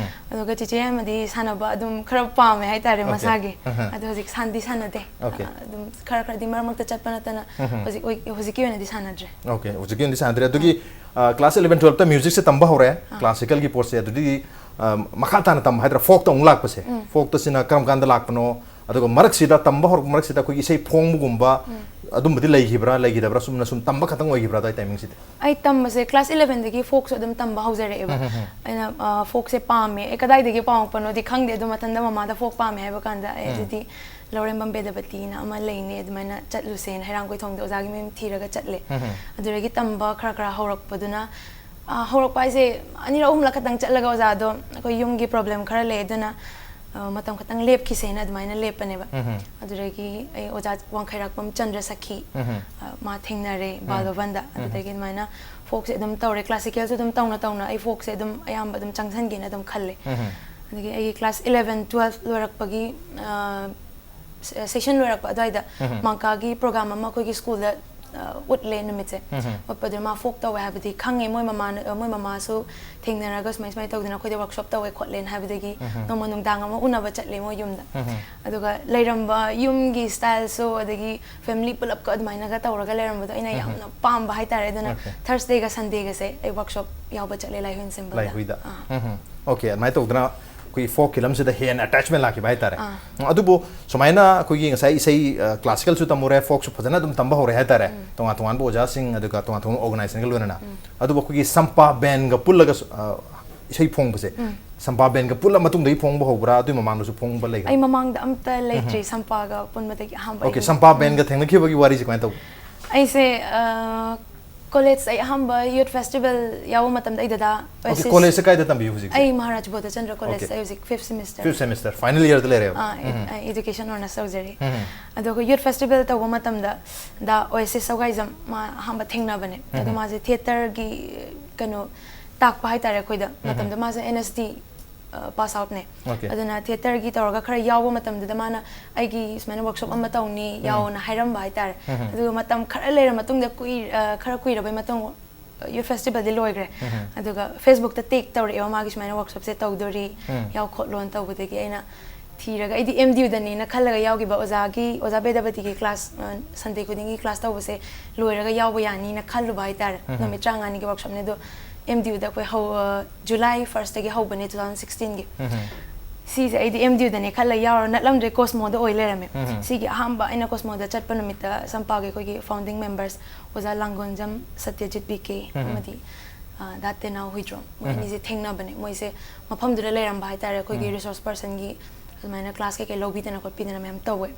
ꯑꯗꯨꯒ ꯆꯤꯆꯦ ꯑꯃꯗꯤ ꯁꯥꯟꯅꯕ ꯑꯗꯨꯝ ꯈꯔ ꯄꯥꯝꯃꯦ ꯍꯥꯏꯇꯥꯔꯦ, ꯃꯁꯥꯒꯤ꯫ ꯑꯗꯣ ꯍꯧꯖꯤꯛ ꯁꯥꯟꯗꯤ ꯁꯥꯟꯅꯗꯦ꯫ Okay. ꯑ, ꯑꯗꯨꯝ ꯈꯔ ꯈꯔꯗꯤ ꯃꯔꯛ ꯃꯔꯛꯇ ꯆꯠꯄ ꯅꯠꯇꯅ ꯍꯧꯖꯤꯛ ꯑꯣꯏ-, ꯍꯧꯖꯤꯛꯀꯤ ꯑꯣꯏꯅꯗꯤ ꯁꯥꯟꯅꯗ꯭ꯔꯦ꯫ Okay, ꯍꯧꯖꯤꯛꯀꯤ ꯑꯣꯏꯅꯗꯤ ꯁꯥꯟꯅꯗ꯭ꯔꯦ꯫ ꯑꯗꯨꯒꯤ, ꯑ, class eleven twelve ꯇ music ꯁꯦ ꯇꯝꯕ ꯍꯧꯔꯦ, classical ꯒꯤ ꯄꯣꯠꯁꯦ, ꯑꯗꯨꯗꯤ, ꯑ, ꯃꯈꯥ ꯇꯥꯅ ꯇꯝꯕ ꯍꯥꯏꯗ꯭ꯔꯥ, folk ꯇ ꯑꯃꯨꯛ ꯂꯥꯛꯄꯁꯦ, folk ꯇ ꯁꯤꯅ ꯀꯔꯝ ꯀꯥꯟꯗ ꯂꯥꯛꯄꯅꯣ? ꯑꯗꯨꯒ ꯃꯔꯛꯁꯤꯗ, ꯇꯝꯕ ꯍꯧꯔꯛꯄ ꯃꯔꯛꯁꯤꯗ ꯑꯩꯈꯣꯏꯒꯤ ꯏꯁꯩ ꯐꯣꯡꯕꯒꯨꯝꯕ ꯑꯗꯨꯝꯕꯗꯤ ꯂꯩꯈꯤꯕ꯭ꯔꯥ, ꯂꯩꯈꯤꯗꯕ꯭ꯔꯥ? ꯆꯨꯝꯅ ꯁꯨꯝ ꯇꯝꯕ ꯈꯛꯇꯪ ꯑꯣꯏꯈꯤꯕ꯭ꯔꯥ ꯑꯗꯨꯋꯥꯏ timing ꯁꯤꯗꯤ? ꯑꯩ ꯇꯝꯕꯁꯦ class eleven ꯗꯒꯤ folk ꯁꯨ ꯑꯗꯨꯝ ꯇꯝꯕ ꯍꯧꯖꯔꯛꯑꯦꯕ꯫ ꯑꯩꯅ, ꯑ, folk ꯁꯦ ꯄꯥꯝꯃꯦ꯫ ꯑꯩ ꯀꯗꯥꯏꯗꯒꯤ ꯄꯥꯝꯃꯛꯄꯅꯣꯗꯤ ꯈꯪꯗꯦ, ꯑꯗꯣ ꯃꯊꯟꯇ ꯃꯃꯥꯗ folk ꯄꯥꯝꯃꯦ ꯍꯥꯏꯕ ꯀꯥꯟꯗ ꯑꯩ ꯑꯗꯨꯗꯤ ꯂꯧꯔꯦꯝꯕꯝ ꯕꯦꯗꯕꯇꯤꯅ ꯑꯃ ꯂꯩꯅꯦ, ꯑꯗꯨꯃꯥꯏꯅ ꯆꯠꯂꯨꯁꯦꯅ ꯍꯩꯔꯥꯡꯒꯣꯏꯊꯣꯡꯗ ꯑꯣꯖꯥꯒꯤ ꯃꯌꯨꯝ ꯊꯤꯔꯒ ꯆꯠꯂꯦ꯫ ꯑꯗꯨꯗꯒꯤ ꯇꯝꯕ ꯈꯔ ꯈꯔ ꯍꯧꯔꯛꯄꯗꯨꯅ, ꯑ, ꯍꯧꯔꯛꯄ ꯍꯥꯏꯁꯦ ꯑꯅꯤꯔꯛ ꯑꯍꯨꯝꯂꯛ ꯈꯛꯇꯪ ꯆꯠꯂꯒ ꯑꯣꯖꯥꯗꯣ ꯑꯩꯈꯣꯏ ꯌꯨꯝꯒꯤ problem ꯈꯔ ꯂꯩ, ꯑꯗꯨꯅ, ꯑ, ꯃꯇꯝ ꯈꯛꯇꯪ ꯂꯦꯞꯈꯤꯁꯦꯅ ꯑꯗꯨꯃꯥꯏꯅ ꯂꯦꯞꯄꯅꯦꯕ꯫ ꯑꯗꯨꯗꯒꯤ ꯑꯩ ꯑꯣꯖꯥ ꯋꯥꯡꯈꯩꯔꯥꯛꯄꯝ ꯆꯟꯗ꯭ꯔ ꯁꯈꯤ, ꯑ, ꯃꯥ ꯊꯦꯡꯅꯔꯦ ꯕꯥꯜ ꯚꯕꯟꯗ꯫ ꯑꯗꯨꯗꯒꯤ ꯑꯗꯨꯃꯥꯏꯅ folk ꯁꯦ ꯑꯗꯨꯝ ꯇꯧꯔꯦ, classical ꯁꯨ ꯑꯗꯨꯝ ꯇꯧꯅ ꯇꯧꯅ ꯑꯩ folk ꯁꯦ ꯑꯗꯨꯝ ꯑꯌꯥꯝꯕ ꯑꯗꯨꯝ ꯆꯪꯁꯟꯒꯦꯅ ꯑꯗꯨꯝ ꯈꯜꯂꯦ꯫ ꯑꯗꯒꯤ ꯑꯩꯒꯤ class eleven twelve ꯂꯣꯏꯔꯛꯄꯒꯤ, ꯑ, ꯁꯦ-, session ꯂꯣꯏꯔꯛꯄ ꯑꯗꯨꯋꯥꯏꯗ ꯃꯪꯀꯥꯒꯤ program ꯑꯃ ꯑꯩꯈꯣꯏꯒꯤ school ꯗ, ꯑ, ꯎꯠꯂꯦ ꯅꯨꯃꯤꯠꯁꯦ꯫ ꯎꯠꯄꯗꯨꯗ ꯃꯥ folk ꯇꯧꯋꯦ ꯍꯥꯏꯕꯗꯤ ꯈꯪꯉꯦ, ꯃꯣꯏ ꯃꯃꯥꯅ, ꯃꯣꯏ ꯃꯃꯥꯁꯨ ꯊꯦꯡꯅꯔꯒ ꯁꯨꯃꯥꯏ ꯁꯨꯃꯥꯏ ꯇꯧꯗꯅ ꯑꯩꯈꯣꯏꯗ workshop ꯇꯧꯋꯦ ꯈꯣꯠꯂꯦꯅ ꯍꯥꯏꯕꯗꯒꯤ ꯅꯣꯡꯃ ꯅꯨꯡꯗꯥꯡ ꯑꯃ ꯎꯅꯕ ꯆꯠꯂꯦ ꯃꯣꯏ ꯌꯨꯝꯗ꯫ ꯑꯗꯨꯒ ꯂꯩꯔꯝꯕ ꯌꯨꯝꯒꯤ style ꯁꯨ, ꯑꯗꯒꯤ family ꯄꯨꯂꯞꯀ ꯑꯗꯨꯃꯥꯏꯅꯒ ꯇꯧꯔꯒ ꯂꯩꯔꯝꯕꯗꯣ ꯑꯩꯅ ꯌꯥꯝꯅ ꯄꯥꯝꯕ ꯍꯥꯏꯇꯥꯔꯦ꯫ ꯑꯗꯨꯅ Okay. Thursday ꯒ Sunday ꯒꯁꯦ ꯑꯩ workshop ꯌꯥꯎꯕ ꯆꯠꯂꯦ ꯂꯥꯏꯍꯨꯏ ensemble ꯗ꯫ ꯂꯥꯏꯍꯨꯏꯗ꯫ ꯑꯥ꯫ Okay, ꯑꯗꯨꯃꯥꯏꯅ ꯇꯧꯗꯅ ꯑꯩꯈꯣꯏꯒꯤ ꯐꯣꯛꯀꯤ ꯂꯝꯁꯤꯗ ꯍꯦꯟꯅ ꯑꯦꯇꯦꯆꯃꯦꯟ ꯂꯥꯛꯈꯤꯕ ꯍꯥꯏꯇꯥꯔꯦ꯫ ꯑꯗꯨꯕꯨ ꯁꯨꯃꯥꯏꯅ ꯑꯩꯈꯣꯏꯒꯤ ꯉꯁꯥꯏ ꯏꯁꯩ ꯀ꯭ꯂꯥꯁꯤꯀꯦꯜꯁꯨ ꯇꯝꯃꯨꯔꯦ, ꯐꯣꯛꯁꯨ ꯐꯖꯅ ꯑꯗꯨꯝ ꯇꯝꯕ ꯍꯧꯔꯦ ꯍꯥꯏꯇꯥꯔꯦ, ꯇꯣꯉꯥꯟ ꯇꯣꯉꯥꯟꯕ ꯑꯣꯖꯥꯁꯤꯡ ꯑꯗꯨꯒ ꯇꯣꯉꯥꯟ ꯇꯣꯉꯥꯟꯕ ꯑꯣꯔꯒꯅꯥꯏꯖꯦꯁꯟꯒ ꯂꯣꯏꯅꯅ꯫ ꯑꯗꯨꯕꯨ ꯑꯩꯈꯣꯏꯒꯤ ꯁꯝꯄꯥ ꯕꯦꯟꯒ ꯄꯨꯜꯂꯒ ꯏꯁꯩ ꯐꯣꯡꯕꯁꯦ, ꯁꯝꯄꯥ ꯕꯦꯟꯒ ꯄꯨꯜꯂ ꯃꯇꯨꯡꯗꯒꯤ ꯐꯣꯡꯕ ꯍꯧꯕ꯭ꯔꯥ, ꯑꯗꯨꯒꯤ ꯃꯃꯥꯡꯗꯁꯨ ꯐꯣꯡꯕ ꯂꯩꯕ꯭ꯔꯥ? ꯑꯩ ꯃꯃꯥꯡꯗ ꯑꯝꯇ ꯂꯩꯇ꯭ꯔꯤ ꯁꯝꯄꯥꯒ ꯄꯨꯟꯕꯗꯒꯤ ꯑꯍꯥꯟꯕ꯫ ꯑꯣꯀꯦ, ꯁꯝꯄꯥ ꯕꯦꯟꯒ ꯊꯦꯡꯅꯈꯤꯕꯒꯤ ꯋꯥꯔꯤꯁꯦ ꯀꯃꯥꯏꯅ ꯇꯧꯕ? ꯑꯩꯁꯦ ꯀꯣꯂꯦꯖ, ꯑꯩ ꯑꯍꯥꯟꯕ ꯌꯨꯠ ꯐꯦꯁꯇꯤꯚꯦꯜ ꯌꯥꯎꯕ ꯃꯇꯝꯗ ꯑꯩ ꯗꯗꯥ ꯑꯣꯀꯦ, ꯀꯣꯂꯦꯖꯁꯦ ꯀꯥꯏꯗ ꯇꯝꯕꯤꯌꯨ ꯍꯧꯖꯤꯛꯁꯦ? ꯑꯩ ꯃꯍꯥꯔꯥꯖ ꯕꯣꯙꯆꯟꯗ꯭ꯔ ꯀꯣꯂꯦꯖꯇ ꯑꯩ ꯍꯧꯖꯤꯛ fifth semester. Fifth semester final ꯏꯌꯔꯗ ꯂꯩꯔꯦꯕ? ꯑꯦꯖꯨꯀꯦꯁꯟ ꯑꯣꯅꯔꯁ ꯇꯧꯖꯔꯤ꯫ ꯑꯗꯣ ꯑꯩꯈꯣꯏ ꯌꯨꯠ ꯐꯦꯁꯇꯤꯚꯦꯜ ꯇꯧꯕ ꯃꯇꯝꯗ ꯗ ꯑꯣꯌꯦꯁꯤꯁ ꯁꯧꯒꯥꯏꯖꯝ ꯃꯥ ꯑꯍꯥꯟꯕ ꯊꯦꯡꯅꯕꯅꯦ꯫ ꯑꯗꯣ ꯃꯥꯁꯦ ꯊꯤꯌꯦꯇꯔꯒꯤ ꯀꯩꯅꯣ ꯇꯥꯛꯄ ꯍꯥꯏꯇꯥꯔꯦ ꯑꯩꯈꯣꯏꯗ꯫ ꯃꯇꯝꯗ ꯃꯥꯁꯦ ꯑꯦꯟ ꯑꯦꯁ ꯗꯤ ꯄꯥꯁ ꯑꯥꯎꯠꯅꯦ꯫ ꯑꯣꯀꯦ꯫ ꯑꯗꯨꯅ ꯊꯤꯌꯦꯇꯔꯒꯤ ꯇꯧꯔꯒ ꯈꯔ ꯌꯥꯎꯕ ꯃꯇꯝꯗꯨꯗ ꯃꯥꯅ ꯑꯩꯒꯤ ꯁꯨꯃꯥꯏꯅ ꯋꯥꯔꯛꯁꯣꯞ ꯑꯃ ꯇꯧꯅꯤ, ꯌꯥꯎꯅ ꯍꯥꯏꯔꯝꯕ ꯍꯥꯏꯇꯥꯔꯦ꯫ ꯑꯗꯨꯒ ꯃꯇꯝ ꯈꯔ ꯂꯩꯔ ꯃꯇꯨꯡꯗ ꯀꯨꯏ-, ꯑ, ꯈꯔ ꯀꯨꯏꯔꯕꯩ ꯃꯇꯨꯡ ꯌꯨꯠ ꯐꯦꯁꯇꯤꯚꯦꯜꯗꯤ ꯂꯣꯏꯈ꯭ꯔꯦ꯫ ꯑꯗꯨꯒ ꯐꯦꯁꯕꯨꯛꯇ ꯇꯦꯛ ꯇꯧꯔꯛꯑꯦꯕ, ꯃꯥꯒꯤ ꯁꯨꯃꯥꯏꯅ ꯋꯥꯔꯛꯁꯣꯞꯁꯦ ꯇꯧꯗꯣꯔꯤ, ꯌꯥꯎ ꯈꯣꯠꯂꯣꯅ ꯇꯧꯕꯗꯒꯤ ꯑꯩꯅ ꯊꯤꯔꯒ, ꯑꯩꯗꯤ ꯑꯦꯝ ꯗꯤ ꯌꯨꯗꯅꯦꯅ ꯈꯜꯂꯒ ꯌꯥꯎꯈꯤꯕ, ꯑꯣꯖꯥꯒꯤ, ꯑꯣꯖꯥ ꯕꯦꯗꯕꯇꯤꯒꯤ ꯀ꯭ꯂꯥꯁ, ꯑ, ꯁꯟꯗꯦ ꯈꯨꯗꯤꯡꯒꯤ ꯀ꯭ꯂꯥꯁ ꯇꯧꯕꯁꯦ ꯂꯣꯏꯔꯒ ꯌꯥꯎꯕ ꯌꯥꯅꯤꯅ ꯈꯜꯂꯨꯕ ꯍꯥꯏꯇꯥꯔꯦ꯫ ꯅꯨꯃꯤꯠ ꯇꯔꯥꯃꯉꯥꯅꯤꯒꯤ ꯋꯥꯔꯛꯁꯣꯞꯅꯦ꯫ ꯑꯗꯣ ꯑꯦꯝ ꯗꯤ ꯌꯨꯗ ꯑꯩꯈꯣꯏ ꯍꯧ-, ꯑ, ꯖꯨꯂꯥꯏ ꯐꯥꯔꯁꯇꯒꯤ ꯍꯧꯕꯅꯦ, ꯇꯨ ꯊꯥꯎꯖꯟ ꯁꯤꯛꯁꯇꯤꯟꯒꯤ꯫ ꯁꯤꯁꯦ ꯑꯩꯗꯤ ꯑꯦꯝ ꯗꯤ ꯌꯨꯗꯅꯦ ꯈꯜꯂ ꯌꯥꯎꯔ ꯅꯠꯂꯝꯗ꯭ꯔꯦ, ꯀꯣꯁꯃꯣꯗ ꯑꯣꯏ ꯂꯩꯔꯝꯃꯦ꯫ ꯁꯤꯒꯤ ꯑꯍꯥꯟꯕ ꯑꯩꯅ ꯀꯣꯁꯃꯣꯗ ꯆꯠꯄ ꯅꯨꯃꯤꯠꯇ ꯁꯝꯄꯥꯒꯤ ꯑꯩꯈꯣꯏꯒꯤ ꯐꯥꯎꯟꯗꯤꯡ ꯃꯦꯝꯕꯔꯁ ꯑꯣꯖꯥ ꯂꯥꯡꯒꯣꯟꯖꯝ ꯁꯇ꯭ꯌꯖꯤꯠ ꯕꯤ ꯀꯦ ꯑꯃꯗꯤ, ꯑ, ꯗꯥ ꯇꯦꯅꯥꯎ ꯍꯨꯏꯗ꯭ꯔꯣꯝ, ꯃꯣꯏ ꯑꯅꯤꯁꯦ ꯊꯦꯡꯅꯕꯅꯦ꯫ ꯃꯣꯏꯁꯦ ꯃꯐꯝꯗꯨꯗ ꯂꯩꯔꯝꯕ ꯍꯥꯏꯇꯥꯔꯦ, ꯑꯩꯈꯣꯏꯒꯤ ꯔꯤꯁꯣꯔꯁ ꯄꯔꯁꯟꯒꯤ ꯑꯗꯨꯃꯥꯏꯅ ꯀ꯭ꯂꯥꯁ ꯀꯩꯀꯩ ꯂꯧꯕꯤꯗꯅ ꯈꯣꯠꯄꯤꯗꯅ ꯃꯌꯥꯝ ꯇꯧꯋꯦ꯫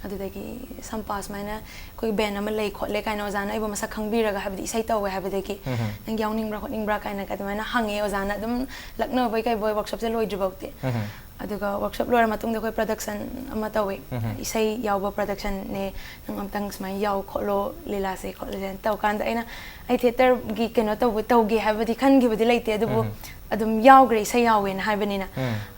ꯑꯗꯨꯗꯒꯤ ꯁꯝꯄꯥ ꯁꯨꯃꯥꯏꯅ ꯑꯩꯈꯣꯏꯒꯤ ꯕꯦꯟ ꯑꯃ ꯂꯩ ꯈꯣꯠꯂꯦ ꯀꯥꯏꯅ ꯑꯣꯖꯥꯅ ꯑꯩꯕꯨ ꯃꯁꯛ ꯈꯪꯕꯤꯔꯒ, ꯍꯥꯏꯕꯗꯤ ꯏꯁꯩ ꯇꯧꯋꯦ ꯍꯥꯏꯕꯗꯒꯤ, "ꯅꯪ ꯌꯥꯎꯅꯤꯡꯕ꯭ꯔꯥ ꯈꯣꯠꯅꯤꯡꯕ꯭ꯔꯥ?" ꯀꯥꯏꯅ ꯑꯗꯨꯃꯥꯏꯅ ꯍꯪꯉꯦ ꯑꯣꯖꯥꯅ, ꯑꯗꯨꯝ ꯂꯛꯅꯕꯣꯏ ꯀꯩꯕꯣꯏ ꯋꯥꯔꯛꯁꯣꯞꯁꯦ ꯂꯣꯏꯗ꯭ꯔꯤꯐꯥꯎꯗꯤ꯫ ꯑꯗꯨꯒ ꯋꯥꯔꯛꯁꯣꯞ ꯂꯣꯏꯔ ꯃꯇꯨꯡꯗ ꯑꯩꯈꯣꯏ ꯄ꯭ꯔꯗꯛꯁꯟ ꯑꯃ ꯇꯧꯋꯦ, ꯏꯁꯩ ꯌꯥꯎꯕ ꯄ꯭ꯔꯗꯛꯁꯟꯅꯦ, "ꯅꯪ ꯑꯝꯇꯪ ꯁꯨꯃꯥꯏꯅ ꯌꯥꯎ ꯈꯣꯠꯂꯣ, ꯂꯤꯂꯥꯁꯦ ꯈꯣꯠꯂꯁꯦꯅ" ꯇꯧꯀꯥꯟꯗ ꯑꯩꯅ, "ꯑꯩ ꯊꯤꯌꯦꯇꯔꯒꯤ ꯀꯩꯅꯣ ꯇꯧꯕ ꯇꯧꯒꯦ ꯍꯥꯏꯕꯗꯤ ꯈꯟꯈꯤꯕꯗꯤ ꯂꯩꯇꯦ, ꯑꯗꯨꯕꯨ ꯑꯗꯨꯝ ꯌꯥꯎꯈ꯭ꯔꯦ, ꯏꯁꯩ ꯌꯥꯎꯋꯦꯅ" ꯍꯥꯏꯕꯅꯤꯅ꯫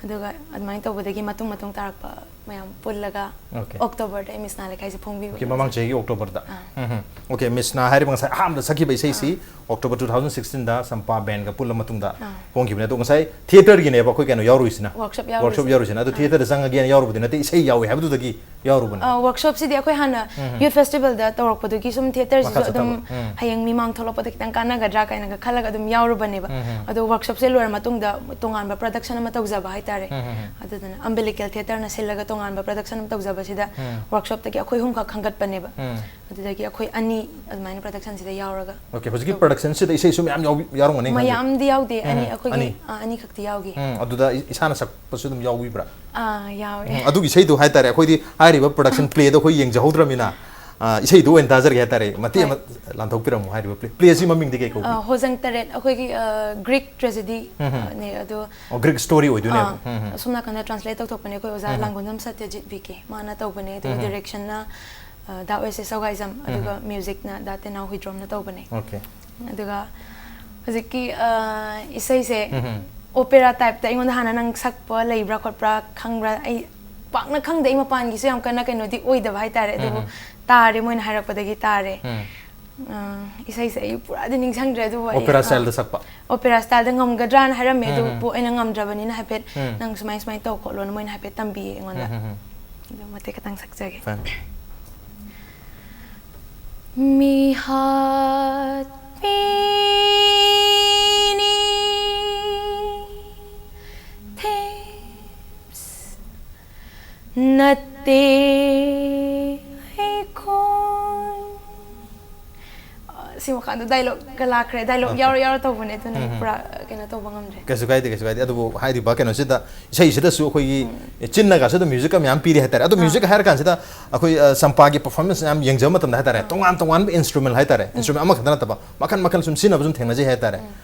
ꯑꯗꯨꯒ ꯑꯗꯨꯃꯥꯏꯅ ꯇꯧꯕꯗꯒꯤ ꯃꯇꯨꯡ ꯃꯇꯨꯡ ꯇꯥꯔꯛꯄ ꯃꯌꯥꯝ ꯄꯨꯜꯂꯒ Okay. ꯑꯣꯛꯇꯣꯕꯔꯗ ꯑꯩ ꯃꯤꯁꯅꯥ ꯂꯩꯀꯥꯏꯁꯦ ꯐꯣꯡꯕꯤꯕ Okay, ꯃꯃꯥꯡ ꯆꯍꯤꯒꯤ ꯑꯣꯛꯇꯣꯕꯔꯗ ꯑꯥ. ꯎꯝ, ꯎꯝ. Okay, ꯃꯤꯁꯅꯥ ꯍꯥꯏꯔꯤꯕ ꯉꯁꯥꯏ ꯑꯍꯥꯟꯕꯗ ꯁꯛꯈꯤꯕ ꯏꯁꯩꯁꯤ ꯑꯣꯛꯇꯣꯕꯔ ꯇꯨ ꯊꯥꯎꯖꯟ ꯁꯤꯛꯁꯇꯤꯟꯗ ꯁꯝꯄꯥ ꯕꯦꯟꯒ ꯄꯨꯜꯂ ꯃꯇꯨꯡꯗ ꯑꯥ. ꯐꯣꯡꯈꯤꯕꯅꯦ꯫ ꯑꯗꯣ ꯉꯁꯥꯏ ꯊꯤꯌꯦꯇꯔꯒꯤꯅꯦꯕ ꯑꯩꯈꯣꯏ ꯀꯩꯅꯣ ꯌꯥꯎꯔꯨꯏꯁꯤꯅ, Workshop ꯋꯥꯔꯛꯁꯣꯞ ꯌꯥꯎꯔꯨꯏꯁꯦ꯫ ꯌꯥꯎꯔꯨꯏꯁꯤꯅ꯫ ꯑꯗꯣ ꯊꯤꯌꯦꯇꯔꯗ ꯆꯪꯉꯒꯦꯅ ꯌꯥꯎꯔꯨꯕꯗꯤ ꯅꯠꯇꯦ, ꯏꯁꯩ ꯌꯥꯎꯋꯦ ꯍꯥꯏꯕꯗꯨꯗꯒꯤ ꯌꯥꯎꯔꯨꯕꯅꯦ꯫ ꯋꯥꯔꯛꯁꯣꯞꯁꯤꯗꯤ ꯑꯩꯈꯣꯏ ꯍꯥꯟꯅ ꯌꯨꯠ ꯐꯦꯁꯇꯤꯚꯦꯜꯗ ꯇꯧꯔꯛꯄꯗꯨꯒꯤ ꯁꯨꯝ ꯊꯤꯌꯦꯇꯔꯁꯤꯁꯨ ꯃꯈꯥ ꯑꯗꯨꯝ ꯆꯠꯊꯕ꯫ ꯎꯝ. ꯍꯌꯦꯡ ꯃꯤꯃꯥꯡ ꯊꯣꯛꯂꯛꯄꯗ ꯈꯤꯇꯪ ꯀꯥꯟꯅꯒꯗ꯭ꯔꯥ ꯀꯥꯏꯅꯒ ꯈꯜꯂꯒ ꯑꯗꯨꯝ ꯌꯥꯎꯔꯨꯕꯅꯦꯕ꯫ ꯎꯝ, ꯎꯝ. ꯑꯗꯣ ꯋꯥꯔꯛꯁꯣꯞꯁꯦ ꯂꯣꯏꯔ ꯃꯇꯨꯡꯗ ꯇꯣꯉꯥꯟꯕ ꯄ꯭ꯔꯗꯛꯁꯟ ꯑꯃ ꯇꯧꯖꯕ ꯍꯥꯏꯇꯥꯔꯦ꯫ ꯎꯝ, ꯎꯝ, ꯎꯝ. ꯑꯗꯨꯗꯨꯅ ꯑꯝꯕꯤꯂꯤꯀꯦꯜ ꯊꯤꯌꯦꯇꯔꯅ ꯁꯤꯜꯂꯒ ꯇꯣꯉꯥꯟꯕ ꯄ꯭ꯔꯗꯛꯁꯟ ꯑꯃ ꯇꯧꯖꯕꯁꯤꯗ ꯎꯝ. ꯋꯥꯔꯛꯁꯣꯞꯇꯒꯤ ꯑꯩꯈꯣꯏ ꯑꯍꯨꯝꯈꯛ ꯈꯟꯒꯠꯄꯅꯦꯕ꯫ ꯎꯝ. ꯑꯗꯨꯗꯒꯤ ꯑꯩꯈꯣꯏ ꯑꯅꯤ ꯑꯗꯨꯃꯥꯏꯅ ꯄ꯭ꯔꯗꯛꯁꯟꯁꯤꯗ ꯌꯥꯎꯔꯒ Okay, ꯍꯧꯖꯤꯛꯀꯤ ꯇꯧ- ꯄ꯭ꯔꯗꯛꯁꯟꯁꯤꯗ ꯏꯁꯩꯁꯨ ꯃꯌꯥꯝ ꯌꯥꯎꯕꯤ- ꯌꯥꯎꯔꯝꯒꯅꯤ ꯈꯟꯖꯩ꯫ ꯃꯌꯥꯝꯗꯤ ꯌꯥꯎꯗꯦ, ꯎꯝ, ꯑꯅꯤ ꯎꯝ. ꯑꯩꯈꯣꯏꯒꯤ ꯑꯅꯤ. ꯑꯥ, ꯑꯅꯤꯈꯛꯇꯤ ꯌꯥꯎꯈꯤ꯫ ꯎꯝ, ꯑꯗꯨꯗ ꯏ- ꯏꯁꯥꯅ ꯁꯛꯄꯁꯨ ꯑꯗꯨꯝ ꯌꯥꯎꯕꯤꯕ꯭ꯔꯥ? ꯑꯥ, ꯌꯥꯎꯋꯦ꯫ ꯎꯝ, ꯑꯗꯨꯒꯤ ꯏꯁꯩꯗꯣ ꯍꯥꯏꯇꯥꯔꯦ, ꯑꯩꯈꯣꯏꯗꯤ ꯍꯥꯏꯔꯤꯕ ꯄ꯭ꯔꯗꯛꯁꯟ ꯄ꯭ꯂꯦꯗꯣ ꯑꯩꯈꯣꯏ ꯌꯦꯡꯖꯍꯧꯗ꯭ꯔꯕꯅꯤꯅ, ꯑꯥ, ꯏꯁꯩꯗꯣ ꯑꯣꯏꯅ ꯇꯥꯖꯔꯒꯦ ꯍꯥꯏꯇꯥꯔꯦ꯫ ꯃꯇꯦꯛ ꯑꯃ ꯂꯥꯟꯊꯣꯛꯄꯤꯔꯝꯃꯣ꯫ ꯍꯥꯏꯔꯤꯕ ꯄ꯭ꯂꯦ, ꯄ꯭ꯂꯦꯁꯤ ꯃꯃꯤꯡꯗꯤ ꯀꯩ ꯀꯧꯕꯤ? ꯑꯥ, ꯍꯣꯖꯪ ꯇꯔꯦꯠ ꯑꯩꯈꯣꯏꯒꯤ, ꯑꯥ, ꯒ꯭ꯔꯤꯛ ꯇ꯭ꯔꯦꯖꯦꯗꯤ ꯎꯝ, ꯎꯝ. ꯅꯦ ꯑꯗꯣ꯫ ꯑꯣ, ꯒ꯭ꯔꯤꯛ ꯁ꯭ꯇꯣꯔꯤ ꯑꯣꯏꯗꯣꯏꯅꯦꯕ꯫ ꯑꯥ, ꯎꯝ, ꯎꯝ. ꯑꯁꯣꯝ ꯅꯥꯀꯟꯗ ꯇ꯭ꯔꯥꯟꯁꯂꯦꯠ ꯇꯧꯊꯣꯛꯄꯅꯦ ꯑꯩꯈꯣꯏ ꯑꯣꯖꯥ ꯎꯝ. ꯂꯥꯡꯒꯣꯟꯖꯝ ꯁꯇ꯭ꯌꯖꯤꯠ ꯕꯤ ꯀꯦ ꯃꯥꯅ ꯇꯧꯕꯅꯦ꯫ ꯑꯗꯨꯒ ꯎꯝ. ꯗꯤꯔꯦꯛꯁꯟꯅ, ꯑꯥ, ꯗꯥ ꯑꯣ ꯑꯦꯁ ꯑꯦꯁ ꯁꯧꯒꯥꯏꯖꯝ, ꯑꯗꯨꯒ ꯃ꯭ꯌꯨꯖꯤꯛꯅ ꯗꯥ ꯇꯦꯅꯥꯎ ꯍꯨꯏꯗ꯭ꯔꯣꯝꯅ ꯇꯧꯕꯅꯦ꯫ Okay. ꯑꯗꯨꯒ ꯍꯧꯖꯤꯛꯀꯤ, ꯑꯥ, ꯏꯁꯩꯁꯦ ꯎꯝ, ꯎꯝ. ꯑꯣꯄꯦꯔꯥ ꯇꯥꯏꯞꯇ ꯑꯩꯉꯣꯟꯗ ꯍꯥꯟꯅ ꯅꯪ ꯁꯛꯄ ꯂꯩꯕ꯭ꯔꯥ ꯈꯣꯠꯄ꯭ꯔꯥ ꯈꯪꯕ꯭ꯔꯥ? ꯑꯩ ꯄꯥꯛꯅ ꯈꯪꯗꯦ, ꯑꯩ ꯃꯄꯥꯟꯒꯤꯁꯨ ꯌꯥꯝ ꯀꯟꯅ ꯀꯩꯅꯣꯗꯤ ꯑꯣꯏꯗꯕ ꯍꯥꯏꯇꯥꯔꯦ꯫ ꯑꯗꯨꯕꯨ ꯎꯝ. ꯇꯥꯔꯦ, ꯃꯣꯏꯅ ꯍꯥꯏꯔꯛꯄꯗꯒꯤ ꯇꯥꯔꯦ꯫ ꯎꯝ. ꯑꯥ, ꯏꯁꯩꯁꯦ ꯑꯩ ꯄꯨꯔꯥꯗꯤ ꯅꯤꯡꯁꯤꯡꯗ꯭ꯔꯦ, ꯑꯗꯨꯕꯨ ꯑꯩ, ꯑꯣꯄꯦꯔꯥ ꯑꯥ, ꯁ꯭ꯇꯥꯏꯜꯗ ꯁꯛꯄ? ꯑꯣꯄꯦꯔꯥ ꯁ꯭ꯇꯥꯏꯜꯗ ꯉꯝꯒꯗ꯭ꯔꯥꯅ ꯍꯥꯏꯔꯝꯃꯦ꯫ ꯎꯝ, ꯑꯗꯨꯕꯨ ꯎꯝ. ꯑꯩꯅ ꯉꯝꯗ꯭ꯔꯕꯅꯤꯅ ꯍꯥꯏꯐꯦꯠ ꯎꯝ. ꯅꯪ ꯁꯨꯃꯥꯏ ꯁꯨꯃꯥꯏꯅ ꯇꯧ ꯈꯣꯠꯂꯣꯅ ꯃꯣꯏꯅ ꯍꯥꯏꯐꯦꯠ ꯇꯝꯕꯤꯌꯦ ꯑꯩꯉꯣꯟꯗ꯫ ꯎꯝ, ꯎꯝ, ꯎꯝ. ꯑꯗꯣ ꯃꯇꯦꯛ ꯈꯛꯇꯪ ꯁꯛꯆꯒꯦ꯫ Fine. ꯃꯤꯍꯥꯠꯄꯤꯅꯤ ꯊꯦꯞꯁ ꯅꯠꯇꯦ ꯑꯩꯈꯣꯏ꯫ ꯑ, ꯁꯤ ꯃꯈꯥꯗꯣ ꯗꯥꯏꯂꯣꯛꯀ ꯂꯥꯛꯈ꯭ꯔꯦ꯫ Dialogue Okay. ꯌꯥꯎꯔ ꯌꯥꯎꯔ ꯇꯧꯕꯅꯦ, ꯑꯗꯨꯅ ꯑꯩ ꯎꯝ. ꯄꯨꯔꯥ ꯀꯩꯅꯣ ꯇꯧꯕ ꯉꯝꯗ꯭ꯔꯦ꯫ ꯀꯩꯁꯨ ꯀꯥꯏꯗꯦ, ꯀꯩꯁꯨ ꯀꯥꯏꯗꯦ꯫ ꯑꯗꯨꯕꯨ ꯍꯥꯏꯔꯤꯕ ꯀꯩꯅꯣꯁꯤꯗ, ꯏꯁꯩꯁꯤꯗꯁꯨ ꯑꯩꯈꯣꯏꯒꯤ ꯆꯤꯟꯅꯒꯁꯨ ꯑꯗꯨꯝ ꯃ꯭ꯌꯨꯖꯤꯛꯀ ꯃꯌꯥꯝ ꯄꯤꯔꯤ ꯍꯥꯏꯇꯥꯔꯦ꯫ ꯑꯗꯣ ꯑꯥ. ꯃ꯭ꯌꯨꯖꯤꯛ ꯍꯥꯏꯔ ꯀꯥꯟꯁꯤꯗ ꯑꯩꯈꯣꯏ, ꯑ, ꯆꯝꯄꯥꯒꯤ ꯄꯔꯐꯣꯔꯃꯦꯟꯁ ꯃꯌꯥꯝ ꯌꯦꯡꯖꯕ ꯃꯇꯝꯗ ꯍꯥꯏꯇꯥꯔꯦ, ꯇꯣꯉꯥꯟ ꯇꯣꯉꯥꯟꯕ ꯏꯟꯁꯇ꯭ꯔꯨꯃꯦꯟ ꯍꯥꯏꯇꯥꯔꯦ, ꯏꯟꯁꯇ꯭ꯔꯨꯃꯦꯟ ꯑꯃꯈꯛꯇ ꯅꯠꯇꯕ ꯃꯈꯜ ꯃꯈꯜ ꯁꯨꯝ ꯁꯤꯖꯤꯟꯅꯕ ꯁꯨꯝ ꯊꯦꯡꯅꯖꯩ ꯍꯥꯏꯇꯥꯔꯦ꯫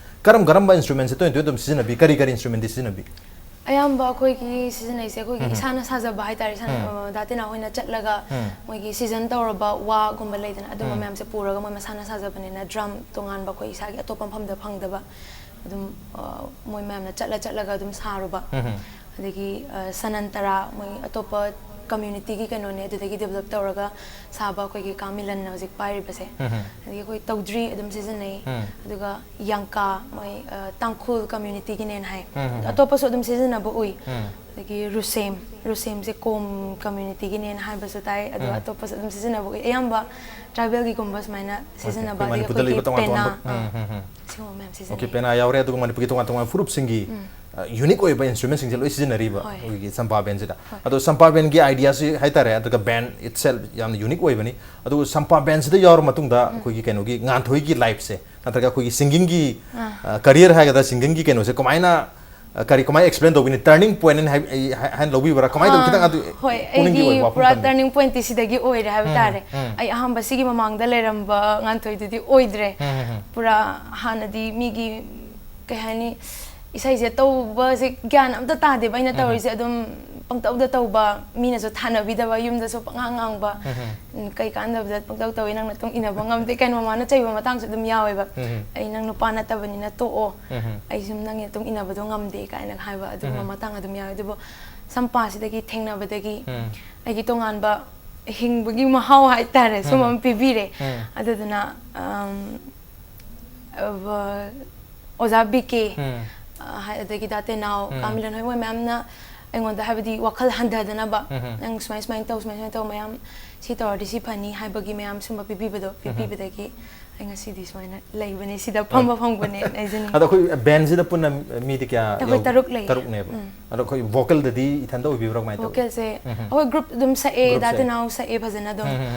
ꯀꯔꯝ ꯀꯔꯝꯕ ꯏꯟꯁꯇ꯭ꯔꯨꯃꯦꯟꯁꯦ ꯇꯣꯏꯅ ꯇꯣꯏꯅ ꯑꯗꯨꯝ ꯁꯤꯖꯤꯟꯅꯕꯤ, ꯀꯔꯤ ꯀꯔꯤ ꯏꯟꯁꯇ꯭ꯔꯨꯃꯦꯟꯗꯤ ꯁꯤꯖꯤꯟꯅꯕꯤ? ꯑꯌꯥꯝꯕ ꯑꯩꯈꯣꯏꯒꯤ ꯁꯤꯖꯤꯟꯅꯩꯁꯦ ꯑꯩꯈꯣꯏꯒꯤ ꯏꯁꯥꯅ ꯁꯥꯖꯕ ꯍꯥꯏꯇꯥꯔꯦ, ꯏꯁꯥꯅ, ꯑ, ꯗꯥ ꯇꯦꯅꯥ ꯍꯣꯏꯅ ꯆꯠꯂꯒ ꯃꯣꯏꯒꯤ ꯁꯤꯖꯟ ꯇꯧꯔꯕ ꯋꯥꯒꯨꯝꯕ ꯂꯩꯗꯅ, ꯑꯗꯨꯝꯕ ꯃꯌꯥꯝꯁꯦ ꯄꯨꯔꯒ ꯃꯣꯏ ꯃꯁꯥꯅ ꯁꯥꯖꯕꯅꯤꯅ, ꯗ꯭ꯔꯝ ꯇꯣꯉꯥꯟꯕ ꯑꯩꯈꯣꯏ ꯏꯁꯥꯒꯤ ꯑꯇꯣꯞꯄ ꯃꯐꯝꯗ ꯐꯪꯗꯕ ꯑꯗꯨꯝ, ꯑ, ꯃꯣꯏ ꯃꯌꯥꯝꯅ ꯆꯠꯂ ꯆꯠꯂꯒ ꯑꯗꯨꯝ ꯁꯥꯔꯨꯕ꯫ ꯑꯗꯒꯤ ꯁꯅꯟ ꯇꯔꯥ, ꯃꯣꯏ ꯑꯇꯣꯞꯄ ꯀꯝꯃ꯭ꯌꯨꯅꯤꯇꯤꯒꯤ ꯀꯩꯅꯣꯅꯦ, ꯑꯗꯨꯗꯒꯤ ꯗꯤꯕꯂꯞ ꯇꯧꯔꯒ ꯁꯥꯕ ꯑꯩꯈꯣꯏꯒꯤ ꯀꯥ ꯃꯤꯂꯟꯅ ꯍꯧꯖꯤꯛ ꯄꯥꯏꯔꯤꯕꯁꯦ꯫ ꯑꯗꯒꯤ ꯑꯩꯈꯣꯏ ꯇꯧꯗ꯭ꯔꯤ ꯑꯗꯨꯝ ꯁꯤꯖꯤꯟꯅꯩ꯫ ꯑꯗꯨꯒ ꯌꯥꯡꯀꯥ, ꯃꯣꯏ ꯇꯥꯡꯈꯨꯜ ꯀꯝꯃ꯭ꯌꯨꯅꯤꯇꯤꯒꯤꯅꯦꯅ ꯍꯥꯏ꯫ ꯑꯇꯣꯞꯄꯁꯨ ꯑꯗꯨꯝ ꯁꯤꯖꯤꯟꯅꯕ ꯎꯏ꯫ ꯑꯗꯒꯤ ꯔꯨꯁꯦꯝ, ꯔꯨꯁꯦꯝꯁꯦ ꯀꯣꯝ ꯀꯝꯃ꯭ꯌꯨꯅꯤꯇꯤꯒꯤꯅꯦꯅ ꯍꯥꯏꯕꯁꯨ ꯇꯥꯏ, ꯑꯗꯣ ꯑꯇꯣꯞꯄꯁꯨ ꯑꯗꯨꯝ ꯁꯤꯖꯤꯟꯅꯕ ꯎꯏ꯫ ꯑꯌꯥꯝꯕ ꯇ꯭ꯔꯥꯏꯕꯦꯜꯒꯤꯒꯨꯝꯕ ꯁꯨꯃꯥꯏꯅ ꯁꯤꯖꯤꯟꯅꯕ, ꯑꯩꯈꯣꯏ ꯑꯗꯒꯤ ꯃꯅꯤꯄꯨꯔꯗ ꯑꯩꯈꯣꯏꯒꯤ ꯂꯩꯕ ꯇꯣꯉꯥꯟ ꯄꯦꯅꯥ, ꯇꯣꯉꯥꯟꯕ꯫ ꯁꯤꯒꯨꯝꯕ ꯃꯌꯥꯝ ꯁꯤꯖꯤꯟꯅꯩ꯫ ꯑꯣꯀꯦ, ꯄꯦꯅꯥ ꯌꯥꯎꯔꯦ, ꯑꯗꯨꯒ ꯃꯅꯤꯄꯨꯔꯒꯤ ꯇꯣꯉꯥꯟ ꯇꯣꯉꯥꯟꯕ ꯐꯨꯔꯨꯞꯁꯤꯡꯒꯤ ꯌꯨꯅꯤꯛ ꯑꯣꯏꯕ ꯏꯟꯁꯇ꯭ꯔꯨꯃꯦꯟꯁꯤꯡꯁꯦ ꯂꯣꯏ ꯁꯤꯖꯤꯟꯅꯔꯤꯕ ꯑꯩꯈꯣꯏꯒꯤ ꯆꯝꯄꯥ ꯕꯦꯟꯁꯤꯗ꯫ ꯑꯗꯣ ꯆꯝꯄꯥ ꯕꯦꯟꯒꯤ ꯑꯥꯏꯗꯤꯌꯥꯁꯤ ꯍꯥꯏꯇꯥꯔꯦ, ꯑꯗꯨꯒ ꯕꯦꯟ ꯏꯠꯁꯦꯜ ꯌꯥꯝꯅ ꯌꯨꯅꯤꯛ ꯑꯣꯏꯕꯅꯤ꯫ ꯑꯗꯨꯒ ꯆꯝꯄꯥ ꯕꯦꯟꯁꯤꯗ ꯌꯥꯎꯔ ꯃꯇꯨꯡꯗ ꯑꯩꯈꯣꯏꯒꯤ ꯀꯩꯅꯣꯒꯤ ꯉꯥꯟꯊꯣꯏꯒꯤ ꯂꯥꯏꯐꯁꯦ ꯅꯠꯇ꯭ꯔꯒ ꯑꯩꯈꯣꯏꯒꯤ ꯁꯤꯡꯒꯤꯡꯒꯤ ꯀꯔꯤꯌꯔ ꯍꯥꯏꯒꯗ꯭ꯔꯥ, ꯁꯤꯡꯒꯤꯡꯒꯤ ꯀꯩꯅꯣꯁꯦ ꯀꯃꯥꯏꯅ, ꯀꯔꯤ, ꯀꯃꯥꯏꯅ ꯑꯦꯛꯁꯄ꯭ꯂꯦꯟ ꯇꯧꯕꯤꯅꯤ? ꯇꯔꯅꯤꯡ ꯄꯣꯏꯟ ꯍꯥꯏꯅ ꯍꯥꯏ-, ꯍꯥꯏ-, ꯍꯥꯏꯅ ꯂꯧꯕꯤꯕ꯭ꯔꯥ? ꯀꯃꯥꯏꯅ ꯇꯧ-, ꯈꯤꯇꯪ ꯑꯗꯨ ꯍꯣꯏ, ꯄꯨꯛꯅꯤꯡꯒꯤ ꯑꯩꯒꯤ ꯑꯣꯏꯕ ꯋꯥꯐꯝ ꯄꯨꯔꯥ ꯊꯝꯕꯤꯌꯨ꯫ ꯇꯔꯅꯤꯡ ꯄꯣꯏꯟꯠꯇꯤ ꯁꯤꯗꯒꯤ ꯑꯣꯏꯔꯦ ꯍꯥꯏꯕ ꯇꯥꯔꯦ꯫ ꯑꯩ ꯑꯍꯥꯟꯕ ꯁꯤꯒꯤ ꯃꯃꯥꯡꯗ ꯂꯩꯔꯝꯕ ꯉꯥꯟꯊꯣꯏꯗꯨꯗꯤ ꯑꯣꯏꯗ꯭ꯔꯦ꯫ ꯄꯨꯔꯥ ꯍꯥꯟꯅꯗꯤ ꯃꯤꯒꯤ, ꯀꯩ ꯍꯥꯏꯅꯤ, ꯏꯁꯩꯁꯦ ꯇꯧꯕꯁꯦ ꯒ꯭ꯌꯥꯟ ꯑꯝꯇ ꯇꯥꯗꯦꯕ ꯑꯩꯅ ꯇꯧꯔꯤꯁꯦ꯫ ꯑꯗꯨꯝ ꯄꯪꯇꯧꯗ ꯇꯧꯕ, ꯃꯤꯅꯁꯨ ꯊꯥꯅꯕꯤꯗꯕ, ꯌꯨꯝꯗꯁꯨ ꯄꯪꯉꯥꯡ ꯉꯥꯡꯕ, ꯎꯝ, ꯀꯩ ꯀꯥꯟꯗꯕꯗ ꯄꯪꯇꯧ ꯇꯧꯏ, ꯅꯪ ꯅꯇꯨꯡ ꯏꯟꯅꯕ ꯉꯝꯗꯦ ꯀꯥꯏꯅ ꯃꯃꯥꯅ ꯆꯩꯕ ꯃꯇꯥꯡꯁꯨ ꯑꯗꯨꯝ ꯌꯥꯎꯋꯦꯕ꯫ "ꯑꯩ ꯅꯪ ꯅꯨꯄꯥ ꯅꯠꯇꯕꯅꯤꯅ ꯇꯣꯛꯑꯣ, ꯑꯩ ꯁꯨꯝ ꯅꯪꯒꯤ ꯃꯇꯨꯡ ꯏꯟꯅꯕꯗꯣ ꯉꯝꯗꯦ" ꯀꯥꯏꯅ ꯍꯥꯏꯕ ꯑꯗꯨꯒꯨꯝꯕ ꯃꯇꯥꯡ ꯑꯗꯨꯝ ꯌꯥꯎꯋꯦ꯫ ꯑꯗꯨꯕꯨ ꯁꯝꯄꯥꯁꯤꯗꯒꯤ ꯊꯦꯡꯅꯕꯗꯒꯤ ꯑꯩꯒꯤ ꯇꯣꯉꯥꯟꯕ ꯍꯤꯡꯕꯒꯤ ꯃꯍꯥꯎ ꯍꯥꯏꯇꯥꯔꯦ, ꯁꯨꯝ ꯑꯃ ꯄꯤꯕꯤꯔꯦ꯫ ꯑꯗꯨꯗꯨꯅ, ꯑꯝ, ꯑ, ꯑꯣꯖꯥ ꯕꯤ ꯀꯦ, ꯑ, ꯍꯥꯏ-, ꯑꯗꯒꯤ ꯗꯥ ꯇꯦꯅꯥꯎ, ꯀꯥ ꯃꯤꯂꯟ ꯍꯣꯏ, ꯃꯣꯏ ꯃꯌꯥꯝꯅ ꯑꯩꯉꯣꯟꯗ, ꯍꯥꯏꯕꯗꯤ, ꯋꯥꯈꯜ ꯍꯟꯊꯗꯅꯕ, "ꯅꯪ ꯁꯨꯃꯥꯏ ꯁꯨꯃꯥꯏꯅ ꯇꯧ, ꯁꯨꯃꯥꯏ ꯁꯨꯃꯥꯏꯅ ꯇꯧ, ꯃꯌꯥꯝ ꯁꯤ ꯇꯧꯔꯗꯤ ꯁꯤ ꯐꯅꯤ" ꯍꯥꯏꯕꯒꯤ ꯃꯌꯥꯝ ꯁꯨꯝꯕ ꯄꯤꯕꯤꯕꯗꯣ, ꯄꯤꯕꯤꯕꯗꯒꯤ ꯑꯩ ꯉꯁꯤꯗꯤ ꯁꯨꯃꯥꯏꯅ ꯂꯩꯕꯅꯤ, ꯁꯤꯗ ꯐꯝꯕ ꯐꯪꯕꯅꯦꯅ ꯍꯥꯏꯖꯅꯤꯡꯉꯤ꯫ ꯑꯗꯣ ꯑꯩꯈꯣꯏ ꯕꯦꯟꯁꯤꯗ ꯄꯨꯟꯅ ꯃꯤꯗꯤ ꯀꯌꯥ ꯑꯩꯈꯣꯏ ꯌꯧ-, ꯇꯔꯨꯛ ꯂꯩꯌꯦ꯫ ꯇꯔꯨꯛꯅꯦꯕ꯫ ꯑꯗꯣ ꯑꯩꯈꯣꯏ ꯚꯣꯀꯦꯜꯗꯗꯤ ꯏꯊꯟꯗ ꯑꯣꯏꯕꯤꯕ꯭ꯔꯥ, ꯀꯃꯥꯏꯅ ꯇꯧꯏ? ꯚꯣꯀꯦꯜꯁꯦ ꯑꯩꯈꯣꯏ ꯒ꯭ꯔꯨꯞ ꯑꯗꯨꯝ ꯁꯛꯑꯦ, ꯒ꯭ꯔꯨꯞ ꯗꯥ ꯁꯛꯑꯦ꯫ ꯇꯦꯅꯥꯎ ꯁꯛꯑꯦ ꯐꯖꯅ ꯑꯗꯨꯝ꯫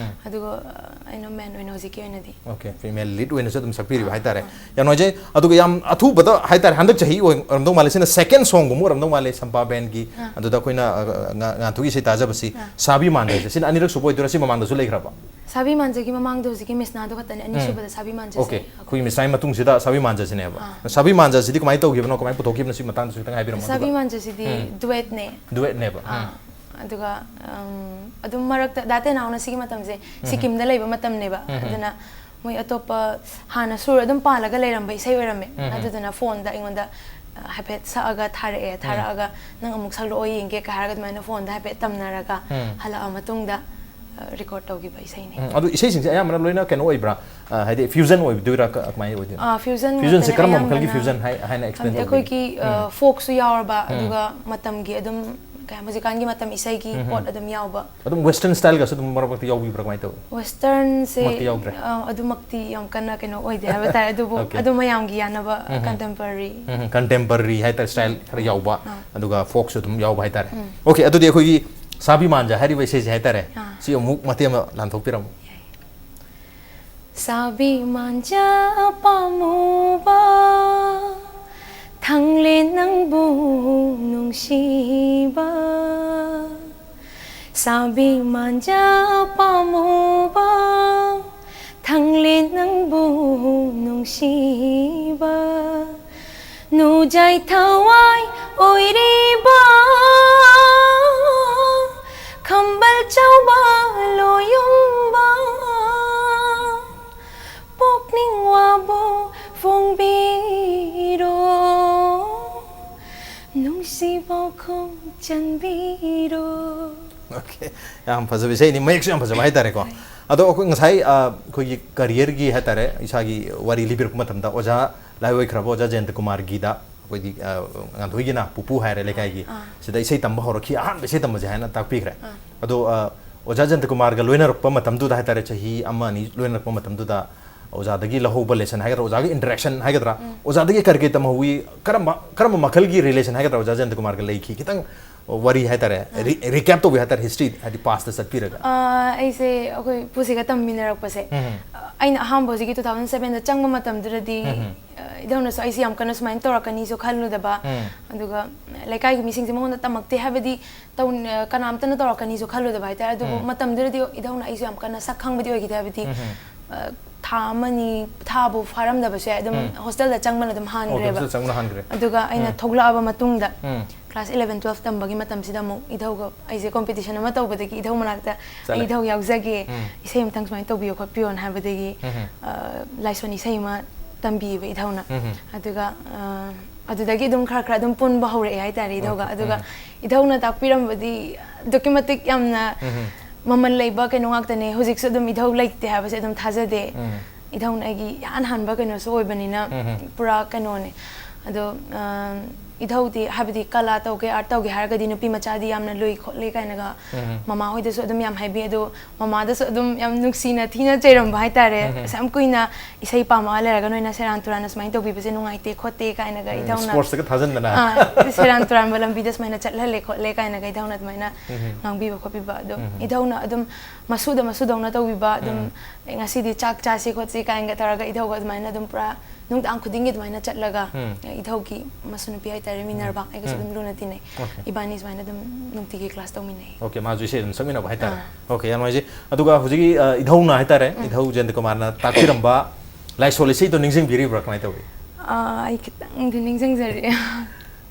ꯑꯗꯨꯒ, ꯑ, ꯑꯩꯅ ꯃꯦꯟ ꯑꯣꯏꯅ ꯍꯧꯖꯤꯛꯀꯤ ꯑꯣꯏꯅꯗꯤ꯫ ꯑꯣꯀꯦ, ꯐꯤꯃꯦꯜ ꯂꯤꯗ ꯑꯣꯏꯅꯁꯨ ꯑꯗꯨꯝ ꯁꯛꯄꯤꯔꯤꯕ ꯍꯥꯏꯇꯥꯔꯦ꯫ ꯌꯥꯝ ꯅꯨꯡꯉꯥꯏꯖꯩ꯫ ꯑꯗꯨꯒ ꯌꯥꯝ ꯑꯊꯨꯕꯗ ꯍꯥꯏꯇꯥꯔꯦ, ꯍꯟꯗꯛ ꯆꯍꯤ ꯑꯣꯏ-, ꯑꯣꯏꯔꯝꯗꯧ ꯃꯥꯜꯂꯦ, ꯁꯤꯅ ꯁꯦꯀꯦꯟ ꯁꯣꯡꯒꯨꯝꯕ ꯑꯣꯏꯔꯝꯗꯧ ꯃꯥꯜꯂꯦ ꯁꯝꯄꯥ ꯕꯦꯟꯒꯤ꯫ ꯑꯗꯨꯗ ꯑꯩꯈꯣꯏꯅ, ꯑ, ꯉꯥ-, ꯉꯥꯟꯊꯣꯏꯒꯤ ꯏꯁꯩ ꯇꯥꯖꯕꯁꯤ, ꯁꯥꯕꯤ ꯃꯥꯟꯗ꯭ꯔꯦꯁꯦ꯫ ꯁꯤꯅ ꯑꯅꯤꯔꯛ ꯁꯨꯕ ꯑꯣꯏꯗꯣꯏꯔꯥ? ꯁꯤ ꯃꯃꯥꯡꯗ ꯍꯧꯖꯤꯛ ꯂꯩꯈ꯭ꯔꯕ? ꯁꯥꯕꯤ ꯃꯥꯟꯖꯒꯤ ꯃꯃꯥꯡꯗ ꯍꯧꯖꯤꯛꯀꯤ ꯃꯤꯁꯅꯥꯗꯣ ꯈꯛꯇꯅꯦ ꯑꯅꯤꯁꯨꯕꯗ ꯁꯥꯕꯤ ꯃꯥꯟꯖꯁꯦ꯫ ꯑꯣꯀꯦ, ꯑꯩꯈꯣꯏꯒꯤ ꯃꯤꯁꯅꯥꯒꯤ ꯃꯇꯨꯡꯁꯤꯗ ꯁꯥꯕꯤ ꯃꯥꯟꯖꯁꯤꯅꯦꯕ꯫ ꯁꯥꯕꯤ ꯃꯥꯟꯖꯁꯤꯗꯤ ꯀꯃꯥꯏꯅ ꯇꯧꯈꯤꯕꯅꯣ, ꯀꯃꯥꯏꯅ ꯄꯨꯊꯣꯛꯈꯤꯕꯅꯣ, ꯁꯤ ꯃꯇꯥꯡꯗꯁꯨ ꯈꯤꯇꯪ ꯍꯥꯏꯕꯤꯔꯝꯃꯣ꯫ ꯁꯥꯕꯤ ꯑꯗꯨꯒ ꯃꯥꯟꯖꯁꯤꯗꯤ ꯗꯨꯋꯦꯠꯅꯦ꯫ ꯗꯨꯋꯦꯠꯅꯦꯕ꯫ ꯑꯥ, ꯑꯗꯨꯒ, ꯎꯝ, ꯑꯗꯨꯝ ꯃꯔꯛꯇ ꯗꯥ ꯇꯦꯅꯥꯎꯅ ꯁꯤꯒꯤ ꯃꯇꯝꯁꯦ ꯁꯤꯀꯤꯝꯗ ꯂꯩꯕ ꯃꯇꯝꯅꯦꯕ꯫ ꯑꯗꯨꯅ ꯃꯣꯏ ꯑꯇꯣꯞꯄ ꯍꯥꯟꯅ ꯁꯨꯔ ꯑꯗꯨꯝ ꯄꯥꯜꯂꯒ ꯂꯩꯔꯝꯕ ꯏꯁꯩ ꯑꯣꯏꯔꯝꯃꯦ꯫ ꯑꯗꯨꯗꯨꯅ ꯐꯣꯟꯗ ꯑꯩꯉꯣꯟꯗ, ꯍꯥꯏꯐꯦꯠ ꯁꯛꯑꯒ ꯊꯥꯔꯛꯑꯦ꯫ ꯊꯥꯔꯛꯑꯒ "ꯅꯪ ꯑꯃꯨꯛ ꯁꯛꯂꯛꯑꯣ ꯌꯦꯡꯒꯦ" ꯀ ꯍꯥꯏꯔꯒ ꯑꯗꯨꯃꯥꯏꯅ ꯐꯣꯟꯗ ꯍꯥꯏꯐꯦꯠ ꯇꯝꯅꯔꯒ ꯎꯝ꯫ ꯍꯜꯂꯛꯑ ꯃꯇꯨꯡꯗ ꯔꯦꯀꯣꯔꯗ ꯇꯧꯈꯤꯕ ꯏꯁꯩꯅꯤ꯫ ꯎꯝ, ꯑꯗꯨ ꯏꯁꯩꯁꯤꯡꯁꯦ ꯑꯌꯥꯝꯕꯅ ꯂꯣꯏꯅ ꯀꯩꯅꯣ ꯑꯣꯏꯕ꯭ꯔꯥ? ꯑ, ꯍꯥꯏꯗꯤ ꯐ꯭ꯌꯨꯖꯟ ꯑꯣꯏꯗꯣꯏꯔꯥ? ꯀ- ꯀꯃꯥꯏꯅ ꯑꯣꯏꯗꯣꯏꯅꯣ? ꯑ, ꯐ꯭ꯌꯨꯖꯟ ꯐ꯭ꯌꯨꯖꯟꯁꯦ ꯉꯥꯛꯇꯅꯦ ꯀꯔꯝꯕ ꯃꯈꯜꯒꯤ ꯑꯌꯥꯝꯕꯅ꯫ ꯐ꯭ꯌꯨꯖꯟ ꯍꯥꯏ- ꯍꯥꯏꯅ ꯑꯦꯛꯁꯄ꯭ꯂꯦꯟ ꯈꯪꯗꯦ, ꯇꯧꯕꯤꯒꯦ? ꯑꯩꯈꯣꯏꯒꯤ ꯑ, ꯎꯝ꯫ ꯐꯣꯛꯁꯨ ꯌꯥꯎꯔꯕ, ꯑꯗꯨꯒ ꯃꯇꯝꯒꯤ ꯑꯗꯨꯝ ꯀꯩ ꯍꯥꯏ-, ꯍꯧꯖꯤꯛꯀꯥꯟꯒꯤ ꯃꯇꯝ ꯏꯁꯩꯒꯤ ꯎꯝ, ꯄꯣꯠ ꯎꯝ꯫ ꯑꯗꯨꯝ ꯌꯥꯎꯕ꯫ ꯑꯗꯨꯝ ꯋꯦꯁꯇꯔꯟ ꯁ꯭ꯇꯥꯏꯜꯒꯁꯨ ꯑꯗꯨꯝ ꯃꯔꯛ ꯃꯔꯛꯇ ꯌꯥꯎꯕꯤꯕ꯭ꯔꯥ? ꯀꯃꯥꯏꯅ ꯇꯧꯋꯤ? ꯋꯦꯁꯇꯔꯟꯁꯦ ꯃꯛꯇꯤ ꯌꯥꯎꯗ꯭ꯔꯦ? ꯑ, ꯑꯗꯨꯃꯛꯇꯤ ꯌꯥꯝ ꯀꯟꯅ ꯀꯩꯅꯣ ꯑꯣꯏꯗꯦ ꯍꯥꯏꯕ ꯇꯥꯔꯦ, ꯑꯗꯨꯕꯨ Okay. ꯑꯗꯨꯝ ꯃꯌꯥꯝꯒꯤ ꯌꯥꯅꯕ ꯎꯝ, ꯎꯝ꯫ ꯀꯟꯇꯦꯝꯄꯔꯔꯤ ꯀꯟꯇꯦꯝꯄꯔꯔꯤ ꯍꯥꯏꯇꯥꯔꯦ, ꯁ꯭ꯇꯥꯏꯜ ꯈꯔ ꯌꯥꯎꯕ, ꯑꯥ꯫ ꯑꯗꯨꯒ ꯐꯣꯛꯁꯨ ꯑꯗꯨꯝ ꯌꯥꯎꯕ ꯍꯥꯏꯇꯥꯔꯦ꯫ ꯎꯝ꯫ Okay, ꯑꯗꯨꯗꯤ ꯑꯩꯈꯣꯏꯒꯤ ꯁꯥꯕꯤ ꯃꯥꯟꯖꯥ ꯍꯥꯏꯔꯤꯕ ꯏꯁꯩꯁꯦ ꯍꯥꯏꯇꯥꯔꯦ, ꯑꯥ꯫ ꯁꯤ ꯑꯃꯨꯛ ꯃꯇꯦꯛ ꯑꯃ ꯂꯥꯟꯊꯣꯛꯄꯤꯔꯝꯃꯨ꯫ ꯁꯥꯕꯤ ꯃꯥꯟꯖꯥ ꯄꯥꯝꯃꯨꯕ, ꯊꯪꯂꯦ ꯅꯪꯕꯨ ꯅꯨꯡꯁꯤꯕ꯫ ꯁꯥꯕꯤ ꯃꯥꯟꯖꯥ ꯄꯥꯝꯃꯨꯕ, ꯊꯪꯂꯦ ꯅꯪꯕꯨ ꯅꯨꯡꯁꯤꯕ꯫ ꯅꯨꯖꯥꯏ ꯊꯋꯥꯏ ꯑꯣꯏꯔꯤꯕ, ꯈꯝꯕꯜ ꯆꯥꯎꯕ ꯂꯣꯌꯨꯝꯕ, ꯄꯨꯛꯅꯤꯡ ꯋꯥꯕꯨ ꯐꯣꯡꯕꯤꯔꯣ, ꯅꯨꯡꯁꯤꯕ ꯈꯣꯡ ꯆꯟꯕꯤꯔꯣ꯫ Okay, ꯌꯥꯝ ꯐꯖꯕ ꯏꯁꯩꯅꯤ, ꯃꯌꯦꯛꯁꯨ ꯌꯥꯝ ꯐꯖꯕ ꯍꯥꯏꯇꯥꯔꯦꯀꯣ꯫ ꯑꯗꯣ ꯑꯩꯈꯣꯏ ꯉꯁꯥꯏ, ꯑ, ꯑꯩꯈꯣꯏꯒꯤ ꯀꯔꯤꯌꯔꯒꯤ ꯍꯥꯏꯇꯥꯔꯦ, ꯏꯁꯥꯒꯤ ꯋꯥꯔꯤ ꯂꯤꯕꯤꯔꯛꯄ ꯃꯇꯝꯗ ꯑꯣꯖꯥ ꯂꯥꯏꯑꯣꯏꯈ꯭ꯔꯕ ꯑꯣꯖꯥ ꯖꯌꯟꯇ ꯀꯨꯃꯥꯔꯒꯤꯗ ꯑꯩꯈꯣꯏꯒꯤ, ꯑ, ꯉꯥꯟꯊꯣꯏꯒꯤꯅ ꯄꯨꯄꯨ ꯍꯥꯏꯔꯦ ꯂꯩꯀꯥꯏꯒꯤ, ꯑꯥ꯫ ꯁꯤꯗ ꯏꯁꯩ ꯇꯝꯕ ꯍꯧꯔꯛꯈꯤ, ꯑꯍꯥꯟꯕ ꯏꯁꯩ ꯇꯝꯕꯁꯦ ꯍꯥꯏꯅ ꯇꯥꯛꯄꯤꯈ꯭ꯔꯦ꯫ ꯑꯥ꯫ ꯑꯗꯣ, ꯑ, ꯑꯣꯖꯥ ꯖꯌꯟꯇ ꯀꯨꯃꯥꯔꯒ ꯂꯣꯏꯅꯔꯛꯄ ꯃꯇꯝꯗꯨꯗ ꯍꯥꯏꯇꯥꯔꯦ, ꯆꯍꯤ ꯑꯃ ꯑꯅꯤ ꯂꯣꯏꯅꯔꯛꯄ ꯃꯇꯝꯗꯨꯗ ꯑꯣꯖꯥꯗꯒꯤ ꯂꯧꯍꯧꯕ ꯂꯦꯁꯟ ꯍꯥꯏꯒꯗ꯭ꯔꯥ, ꯑꯣꯖꯥꯒꯤ ꯏꯟꯇꯔꯦꯛꯁꯟ ꯍꯥꯏꯒꯗ꯭ꯔꯥ, ꯎꯝ꯫ ꯑꯣꯖꯥꯗꯒꯤ ꯀꯔꯤ ꯀꯔꯤ ꯇꯝꯍꯧꯋꯤ, ꯀꯔꯝꯕ, ꯀꯔꯝꯕ ꯃꯈꯜꯒꯤ ꯔꯤꯂꯦꯁꯟ ꯍꯥꯏꯒꯗ꯭ꯔꯥ ꯑꯣꯖꯥ ꯖꯌꯟꯇ ꯀꯨꯃꯥꯔꯒ ꯂꯩꯈꯤ, ꯈꯤꯇꯪ ꯋꯥꯔꯤ ꯍꯥꯏꯇꯥꯔꯦ, ꯑꯥ꯫ ꯔꯤ-, ꯔꯤꯀꯦꯞ ꯇꯧꯕꯤ ꯍꯥꯏꯇꯥꯔꯦ, ꯍꯤꯁꯇ꯭ꯔꯤ ꯍꯥꯏꯗꯤ ꯄꯥꯁꯇ ꯆꯠꯄꯤꯔꯒ꯫ ꯑꯥ, ꯑꯩꯁꯦ ꯑꯩꯈꯣꯏ ꯄꯨꯁꯤꯒ ꯇꯝꯃꯤꯟꯅꯔꯛꯄꯁꯦ, ꯎꯝ꯫ ꯑꯩꯅ ꯑꯍꯥꯟꯕ ꯍꯧꯖꯤꯛꯀꯤ two thousand seven ꯗ ꯆꯪꯕ ꯃꯇꯝꯗꯨꯗꯗꯤ, ꯎꯝ꯫ ꯑ, ꯏꯙꯧꯅꯁꯨ ꯑꯩꯁꯦ ꯌꯥꯝ ꯀꯟꯅ ꯁꯨꯃꯥꯏꯅ ꯇꯧꯔꯛꯀꯅꯤꯁꯨ ꯈꯜꯂꯨꯗꯕ, ꯎꯝ꯫ ꯑꯗꯨꯒ ꯂꯩꯀꯥꯏꯒꯤ ꯃꯤꯁꯤꯡꯁꯦ ꯃꯉꯣꯟꯗ ꯇꯝꯃꯛꯇꯦ ꯍꯥꯏꯕꯗꯤ ꯇꯧ-, ꯀꯅꯥꯝꯇꯅ ꯇꯧꯔꯛꯀꯅꯤꯁꯨ ꯈꯜꯂꯨꯗꯕ ꯍꯥꯏꯇꯥꯔꯦ꯫ ꯑꯗꯨꯕꯨ ꯎꯝ꯫ ꯃꯇꯝꯗꯨꯗꯗꯤ ꯏꯙꯧꯅ ꯑꯩꯁꯨ ꯌꯥꯝ ꯀꯟꯅ ꯁꯛ ꯈꯪꯕꯗꯤ ꯑꯣꯏꯈꯤꯗꯦ, ꯍꯥꯏꯕꯗꯤ, ꯎꯝ꯫ ꯑ, ꯊꯥ ꯑꯃꯅꯤ ꯊꯥꯕꯨ ꯐꯥꯔꯝꯗꯕꯁꯨ ꯌꯥꯏ, ꯑꯗꯨꯝ ꯎꯝ꯫ ꯍꯣꯁꯇꯦꯜꯗ ꯆꯪꯕꯅ ꯑꯗꯨꯝ ꯑꯣ, ꯍꯥꯟꯈ꯭ꯔꯦꯕ꯫ ꯍꯣꯁꯇꯦꯜ ꯆꯪꯕꯅ ꯍꯥꯟꯈ꯭ꯔꯦ꯫ ꯑꯗꯨꯒ ꯑꯩꯅ ꯎꯝ꯫ ꯊꯣꯛꯂꯛꯑꯕ ꯃꯇꯨꯡꯗ ꯎꯝ꯫ class eleven twelve ꯇꯝꯕꯒꯤ ꯃꯇꯝꯁꯤꯗ ꯑꯃꯨꯛ ꯏꯙꯧꯒ ꯑꯩꯁꯦ competition ꯑꯃ ꯇꯧꯕꯗꯒꯤ ꯏꯙꯧ ꯃꯅꯥꯛꯇ "ꯑꯩ ꯆꯠꯂꯦ꯫ ꯏꯙꯧ ꯌꯥꯎꯖꯒꯦ, ꯎꯝ꯫ ꯏꯁꯩ ꯑꯃꯇꯪ ꯁꯨꯃꯥꯏꯅ ꯇꯧꯕꯤꯌꯣ ꯈꯣꯠꯄꯤꯌꯣꯅ" ꯍꯥꯏꯕꯗꯒꯤ, ꯎꯝ꯫ ꯑ, ꯂꯥꯏꯁꯣꯟ ꯏꯁꯩ ꯑꯃ ꯇꯝꯕꯤꯌꯦꯕ ꯏꯙꯧꯅ꯫ ꯎꯝ꯫ ꯑꯗꯨꯒ, ꯑ, ꯑꯗꯨꯗꯒꯤ ꯑꯗꯨꯝ ꯈꯔ ꯈꯔ ꯑꯗꯨꯝ ꯄꯨꯟꯕ ꯍꯧꯔꯛꯑꯦ ꯍꯥꯏꯇꯥꯔꯦ ꯏꯙꯧꯒ꯫ ꯑꯗꯨꯒ ꯏꯙꯧꯅ ꯇꯥꯛꯄꯤꯔꯝꯕꯗꯤ ꯑꯗꯨꯛꯀꯤ ꯃꯇꯤꯛ ꯌꯥꯝꯅ ꯃꯃꯜ ꯂꯩꯕ ꯀꯩꯅꯣ ꯉꯥꯛꯇꯅꯦ꯫ ꯍꯧꯖꯤꯛꯁꯨ ꯑꯗꯨꯝ ꯏꯙꯧ ꯂꯩꯇꯦ ꯍꯥꯏꯕꯁꯦ ꯑꯗꯨꯝ ꯊꯥꯖꯗꯦ꯫ ꯏꯙꯧꯅ ꯑꯩꯒꯤ ꯏꯍꯥꯟ ꯍꯥꯟꯕ ꯀꯩꯅꯣꯁꯨ ꯑꯣꯏꯕꯅꯤꯅ ꯄꯨꯔꯥ ꯀꯩꯅꯣꯅꯦ꯫ ꯑꯗꯣ ꯑ, ꯏꯙꯧꯗꯤ ꯍꯥꯏꯕꯗꯤ ꯀꯂꯥ ꯇꯧꯒꯦ, ꯑꯥꯔꯠ ꯇꯧꯒꯦ ꯍꯥꯏꯔꯒꯗꯤ ꯅꯨꯄꯤ ꯃꯆꯥꯗꯤ ꯌꯥꯝꯅ ꯂꯨꯏ ꯈꯣꯠꯂꯤ ꯀꯥꯏꯅꯒ ꯃꯃꯥ ꯍꯣꯏꯗꯁꯨ ꯑꯗꯨꯝ ꯌꯥꯝ ꯍꯥꯏꯕꯤ꯫ ꯑꯗꯣ ꯃꯃꯥꯗꯁꯨ ꯑꯗꯨꯝ ꯌꯥꯝ ꯅꯨꯡꯁꯤꯅ ꯊꯤꯅ ꯆꯩꯔꯝꯕ ꯍꯥꯏꯇꯥꯔꯦ꯫ ꯑꯁ, ꯌꯥꯝ ꯀꯨꯏꯅ ꯏꯁꯩ ꯄꯥꯝꯃꯛꯑ ꯂꯩꯔꯒ ꯅꯣꯏꯅ ꯁꯦꯔꯥꯟ ꯇꯨꯔꯥꯟꯅ ꯁꯨꯃꯥꯏꯅ ꯇꯧꯕꯤꯕꯁꯦ ꯅꯨꯡꯉꯥꯏꯇꯦ ꯈꯣꯠꯇꯦ ꯀꯥꯏꯅꯒ ꯏꯙꯧꯅ ꯁ꯭ꯄꯣꯔꯠꯁꯇꯒ ꯊꯥꯖꯟꯗꯅ꯫ ꯑꯥ, ꯁꯦꯔꯥꯟ ꯇꯨꯔꯥꯟꯕ ꯂꯝꯕꯤꯗ ꯁꯨꯃꯥꯏꯅ ꯆꯠꯍꯜꯂꯦ ꯈꯣꯠꯂꯦ ꯀꯥꯏꯅꯒ ꯏꯙꯧꯅ ꯑꯗꯨꯃꯥꯏꯅ ꯉꯥꯡꯕꯤꯕ ꯈꯣꯠꯄꯤꯕ꯫ ꯑꯗꯨꯝ ꯏꯙꯧꯅ ꯑꯗꯨꯝ ꯃꯁꯨꯗ ꯃꯁꯨꯗꯧꯅ ꯇꯧꯕꯤꯕ꯫ ꯑꯗꯨꯝ "ꯑꯦ, ꯉꯁꯤꯗꯤ ꯆꯥꯛ ꯆꯥꯁꯤ ꯈꯣꯠꯁꯤ" ꯀꯥꯏꯅꯒ ꯇꯧꯔꯒ ꯏꯙꯧꯒ ꯑꯗꯨꯃꯥꯏꯅ ꯑꯗꯨꯝ ꯄꯨꯔꯥ ꯅꯨꯡꯗꯥꯡ ꯈꯨꯗꯤꯡꯒꯤ ꯑꯗꯨꯃꯥꯏꯅ ꯆꯠꯂꯒ, ꯏꯙꯧꯒꯤ ꯃꯁꯨ ꯅꯨꯄꯤ ꯍꯥꯏꯇꯥꯔꯦ, ꯃꯤꯅꯔꯕꯥ, ꯑꯩꯒꯁꯨ ꯑꯗꯨꯝ ꯂꯨꯅ ꯇꯤꯟꯅꯩ꯫ ꯏꯕꯥꯅꯤ ꯁꯨꯃꯥꯏꯅ ꯑꯗꯨꯝ ꯅꯨꯡꯇꯤꯒꯤ ꯀ꯭ꯂꯥꯁ ꯇꯧꯃꯤꯟꯅꯩ꯫ ꯑꯣꯀꯦ, ꯃꯥꯁꯨ ꯏꯁꯩ ꯑꯗꯨꯝ ꯁꯛꯃꯤꯟꯅꯕ ꯍꯥꯏꯇꯥꯔꯦ꯫ ꯑꯥ꯫ ꯑꯣꯀꯦ, ꯌꯥꯝ ꯅꯨꯡꯉꯥꯏꯖꯩ꯫ ꯑꯗꯨꯒ ꯍꯧꯖꯤꯛꯀꯤ, ꯑ, ꯏꯙꯧꯅ ꯍꯥꯏꯇꯥꯔꯦ, ꯏꯙꯧ ꯖꯌꯟꯇ ꯀꯨꯃꯥꯔꯅ ꯇꯥꯛꯄꯤꯔꯝꯕ ꯂꯥꯏꯁꯣꯜ ꯏꯁꯩꯗꯣ ꯅꯤꯡꯁꯤꯡꯕꯤꯔꯤꯕ꯭ꯔꯥ? ꯀꯃꯥꯏꯅ ꯇꯧꯏ? ꯑꯥ, ꯑꯩ ꯈꯤꯇꯪꯗꯤ ꯅꯤꯡꯁꯤꯡꯖꯔꯤ꯫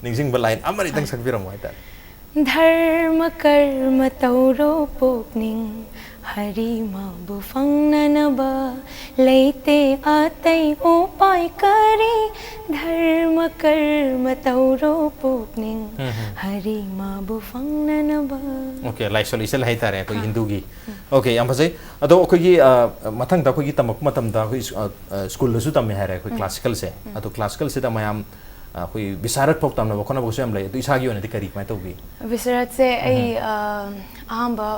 ꯅꯤꯡꯁꯤꯡꯕ ꯂꯥꯏꯟ ꯑꯃꯅꯤꯇꯪ ꯁꯛꯄꯤꯔꯝꯃꯣ ꯍꯥꯏꯇꯥꯔꯦ꯫ ꯙꯔꯃ ꯀꯔꯃ ꯇꯧꯔꯣ ꯄꯨꯛꯅꯤꯡ, ꯍꯔꯤ ꯃꯥꯕꯨ ꯐꯪꯅꯅꯕ, ꯂꯩꯇꯦ ꯑꯇꯩ ꯎꯄꯥꯏ ꯀꯔꯤ꯫ ꯙꯔꯃ ꯀꯔꯃ ꯇꯧꯔꯣ ꯄꯨꯛꯅꯤꯡ, ꯍꯔꯤ ꯃꯥꯕꯨ ꯐꯪꯅꯅꯕ꯫ ꯑꯣꯀꯦ, ꯂꯥꯏꯁꯣꯜ ꯏꯁꯩ ꯍꯥꯏꯇꯥꯔꯦ ꯑꯩꯈꯣꯏ ꯍꯤꯟꯗꯨꯒꯤ꯫ ꯑꯣꯀꯦ, ꯌꯥꯝ ꯐꯖꯩ꯫ ꯑꯗꯣ ꯑꯩꯈꯣꯏꯒꯤ, ꯑ, ꯃꯊꯪꯗ ꯑꯩꯈꯣꯏꯒꯤ ꯇꯝꯃꯛꯄ ꯃꯇꯝꯗ ꯑꯩꯈꯣꯏ ꯁ-, ꯑ, ꯑ, ꯁ꯭ꯀꯨꯜꯗꯁꯨ ꯇꯝꯃꯦ ꯍꯥꯏꯔꯦ ꯑꯩꯈꯣꯏ ꯀ꯭ꯂꯥꯁꯤꯀꯦꯜꯁꯦ꯫ ꯑꯗꯣ ꯀ꯭ꯂꯥꯁꯤꯀꯦꯜꯁꯤꯗ ꯃꯌꯥꯝ ꯑꯩꯈꯣꯏ ꯕꯤꯁꯥꯔꯠ ꯐꯥꯎ ꯇꯝꯅꯕ ꯈꯣꯠꯅꯕꯒꯁꯨ ꯌꯥꯝ ꯂꯩ꯫ ꯑꯗꯨ ꯏꯁꯥꯒꯤ ꯑꯣꯏꯅꯗꯤ ꯀꯔꯤ, ꯀꯃꯥꯏꯅ ꯇꯧꯕꯤ? ꯕꯤꯁꯥꯔꯠꯁꯦ ꯑꯩ, ꯑ, ꯑꯍꯥꯟꯕ,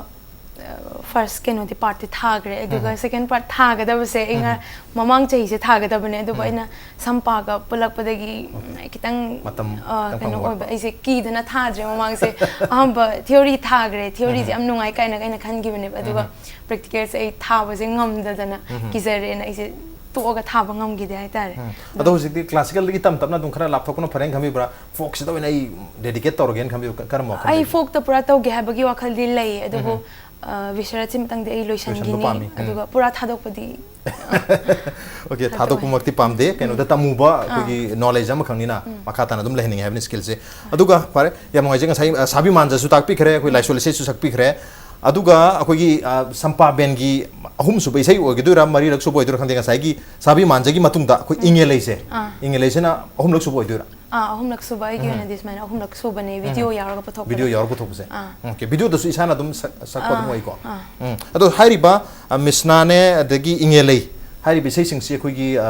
ꯑ, ꯐꯥꯔꯁ ꯀꯩꯅꯣꯗꯤ ꯄꯥꯔꯠꯇꯤ ꯊꯥꯈ꯭ꯔꯦ꯫ ꯑꯗꯨꯒ ꯁꯦꯀꯦꯟ ꯄꯥꯔꯠ ꯊꯥꯒꯗꯕꯁꯦ ꯑꯩꯅ ꯃꯃꯥꯡ ꯆꯍꯤꯁꯦ ꯊꯥꯒꯗꯕꯅꯦ꯫ ꯑꯗꯨꯕꯨ ꯑꯩꯅ ꯁꯝꯄꯥꯒ ꯄꯨꯜꯂꯛꯄꯗꯒꯤ, ꯎꯝ, ꯈꯤꯇꯪ, ꯃꯇꯝ ꯑ, ꯈꯤꯇꯪ ꯀꯩꯅꯣ ꯐꯪꯕ ꯋꯥꯠꯄ꯫ ꯑꯣꯏꯕ꯫ ꯑꯩꯁꯦ ꯀꯤꯗꯅ ꯊꯥꯗ꯭ꯔꯦ ꯃꯃꯥꯡꯁꯦ꯫ ꯑꯍꯥꯟꯕ ꯊꯤꯑꯣꯔꯤ ꯊꯥꯈ꯭ꯔꯦ꯫ ꯊꯤꯑꯣꯔꯤꯁꯦ ꯌꯥꯝ ꯅꯨꯡꯉꯥꯏ ꯀꯥꯏꯅꯒ ꯑꯩꯅ ꯈꯟꯈꯤꯕꯅꯦꯕ꯫ ꯑꯗꯨꯒ ꯄ꯭ꯔꯦꯛꯇꯤꯀꯦꯜꯁꯦ ꯑꯩ ꯊꯥꯕꯁꯦ ꯉꯝꯗꯗꯅ ꯀꯤꯖꯔꯦꯅ ꯑꯩꯁꯦ ꯇꯣꯛꯑꯒ ꯊꯥꯕ ꯉꯝꯈꯤꯗꯦ ꯍꯥꯏꯇꯥꯔꯦ꯫ ꯎꯝ꯫ ꯑꯗꯣ ꯍꯧꯖꯤꯛꯇꯤ ꯀ꯭ꯂꯥꯁꯤꯀꯦꯜꯗꯒꯤ ꯇꯞ ꯇꯞꯅ ꯑꯗꯨꯝ ꯈꯔ ꯂꯥꯞꯊꯣꯛꯄꯅ ꯐꯔꯦꯅ ꯈꯟꯕꯤꯕ꯭ꯔꯥ? ꯐꯣꯛꯁꯤꯗ ꯑꯣꯏꯅ ꯑꯩ ꯗꯦꯗꯤꯀꯦꯠ ꯇꯧꯔꯒꯦꯅ ꯈꯟꯕꯤꯕ? ꯀ-, ꯀꯔꯝꯕ ꯋꯥꯈꯜ ꯑꯩ ꯂꯩꯒꯦ? ꯐꯣꯛꯇ ꯄꯨꯔꯥ ꯇꯧꯒꯦ ꯍꯥꯏꯕꯒꯤ ꯋꯥꯈꯜꯗꯤ ꯂꯩ, ꯑꯗꯨꯕꯨ, ꯎꯝ꯫ ꯑ, ꯕꯤꯁꯥꯔꯠꯁꯤꯃꯇꯪꯗꯤ ꯑꯩ ꯂꯣꯏꯁꯟꯕ ꯂꯣꯏꯁꯤꯟꯈꯤꯅꯤ꯫ ꯄꯥꯝꯃꯤ꯫ ꯎꯝ꯫ ꯑꯗꯨꯒ ꯄꯨꯔꯥ ꯊꯥꯗꯣꯛꯄꯗꯤ ꯑꯣꯀꯦ, ꯊꯥꯗꯣꯛꯑꯣꯏ꯫ ꯊꯥꯗꯣꯛꯄꯃꯛꯇꯤ ꯄꯥꯝꯗꯦ꯫ ꯀꯩꯅꯣꯗ ꯎꯝ꯫ ꯇꯝꯃꯨꯕ ꯑꯥ꯫ ꯑꯩꯈꯣꯏꯒꯤ ꯅꯣꯂꯦꯖ ꯑꯃꯈꯛꯅꯤꯅ ꯎꯝ꯫ ꯃꯈꯥ ꯇꯥꯅ ꯑꯗꯨꯝ ꯂꯩꯍꯟꯅꯤꯡꯉꯦ ꯍꯥꯏꯕꯅꯤ ꯁ꯭ꯀꯤꯜꯁꯦ꯫ ꯑꯗꯨꯒ ꯐꯔꯦ, ꯌꯥꯝ ꯅꯨꯡꯉꯥꯏꯖꯩ꯫ ꯉꯁꯥꯏ, ꯑ, ꯁꯥꯕꯤ ꯃꯥꯟꯖꯁꯨ ꯇꯥꯛꯄꯤꯈ꯭ꯔꯦ, ꯑꯩꯈꯣꯏ ꯂꯥꯏꯁꯣꯜ ꯏꯁꯩꯁꯨ ꯁꯛꯄꯤꯈ꯭ꯔꯦ꯫ ꯑꯗꯨꯒ ꯑꯩꯈꯣꯏꯒꯤ, ꯑ, ꯁꯝꯄꯥ ꯕꯦꯟꯒꯤ ꯑꯍꯨꯝꯁꯨꯕ ꯏꯁꯩ ꯑꯣꯏꯒꯗꯣꯏꯔꯥ, ꯃꯔꯤꯔꯛ ꯁꯨꯕ ꯑꯣꯏꯗꯣꯏꯔꯥ ꯈꯪꯗꯦ, ꯉꯁꯥꯏꯒꯤ ꯁꯥꯕꯤ ꯃꯥꯟꯖꯒꯤ ꯃꯇꯨꯡꯗ ꯑꯩꯈꯣꯏ ꯎꯝ꯫ ꯏꯪꯉꯦ ꯂꯩꯁꯦ꯫ ꯑꯥ꯫ ꯏꯪꯉꯦ ꯂꯩꯁꯤꯅ ꯑꯍꯨꯝꯂꯛ ꯁꯨꯕ ꯑꯣꯏꯗꯣꯏꯔꯥ? ꯑꯥ, ꯑꯍꯨꯝꯂꯛ ꯁꯨꯕ, ꯑꯩꯒꯤ ꯑꯣꯏꯅꯗꯤ ꯁꯨꯃꯥꯏꯅ ꯑꯍꯨꯝꯂꯛ ꯁꯨꯕꯅꯦ, ꯚꯤꯗꯤꯑꯣ ꯌꯥꯎꯔꯒ ꯄꯨꯊꯣꯛꯄꯗ꯫ ꯚꯤꯗꯤꯑꯣ ꯌꯥꯎꯔ ꯄꯨꯊꯣꯛꯄꯁꯦ꯫ ꯑꯥ꯫ ꯑꯣꯀꯦ, ꯚꯤꯗꯤꯑꯣꯗꯁꯨ ꯏꯁꯥꯅ ꯑꯗꯨꯝ ꯁꯛ- ꯁꯛꯄ ꯑꯗꯨꯝ ꯑꯥ, ꯑꯣꯏꯀꯣ꯫ ꯑꯥ꯫ ꯎꯝ꯫ ꯑꯗꯣ ꯍꯥꯏꯔꯤꯕ ꯑ, ꯃꯤꯁꯅꯥꯅꯦ, ꯑꯗꯒꯤ ꯏꯉꯦꯂꯩ ꯍꯥꯏꯔꯤꯕ ꯏꯁꯩꯁꯤꯡꯁꯤ ꯑꯩꯈꯣꯏꯒꯤ ꯑ,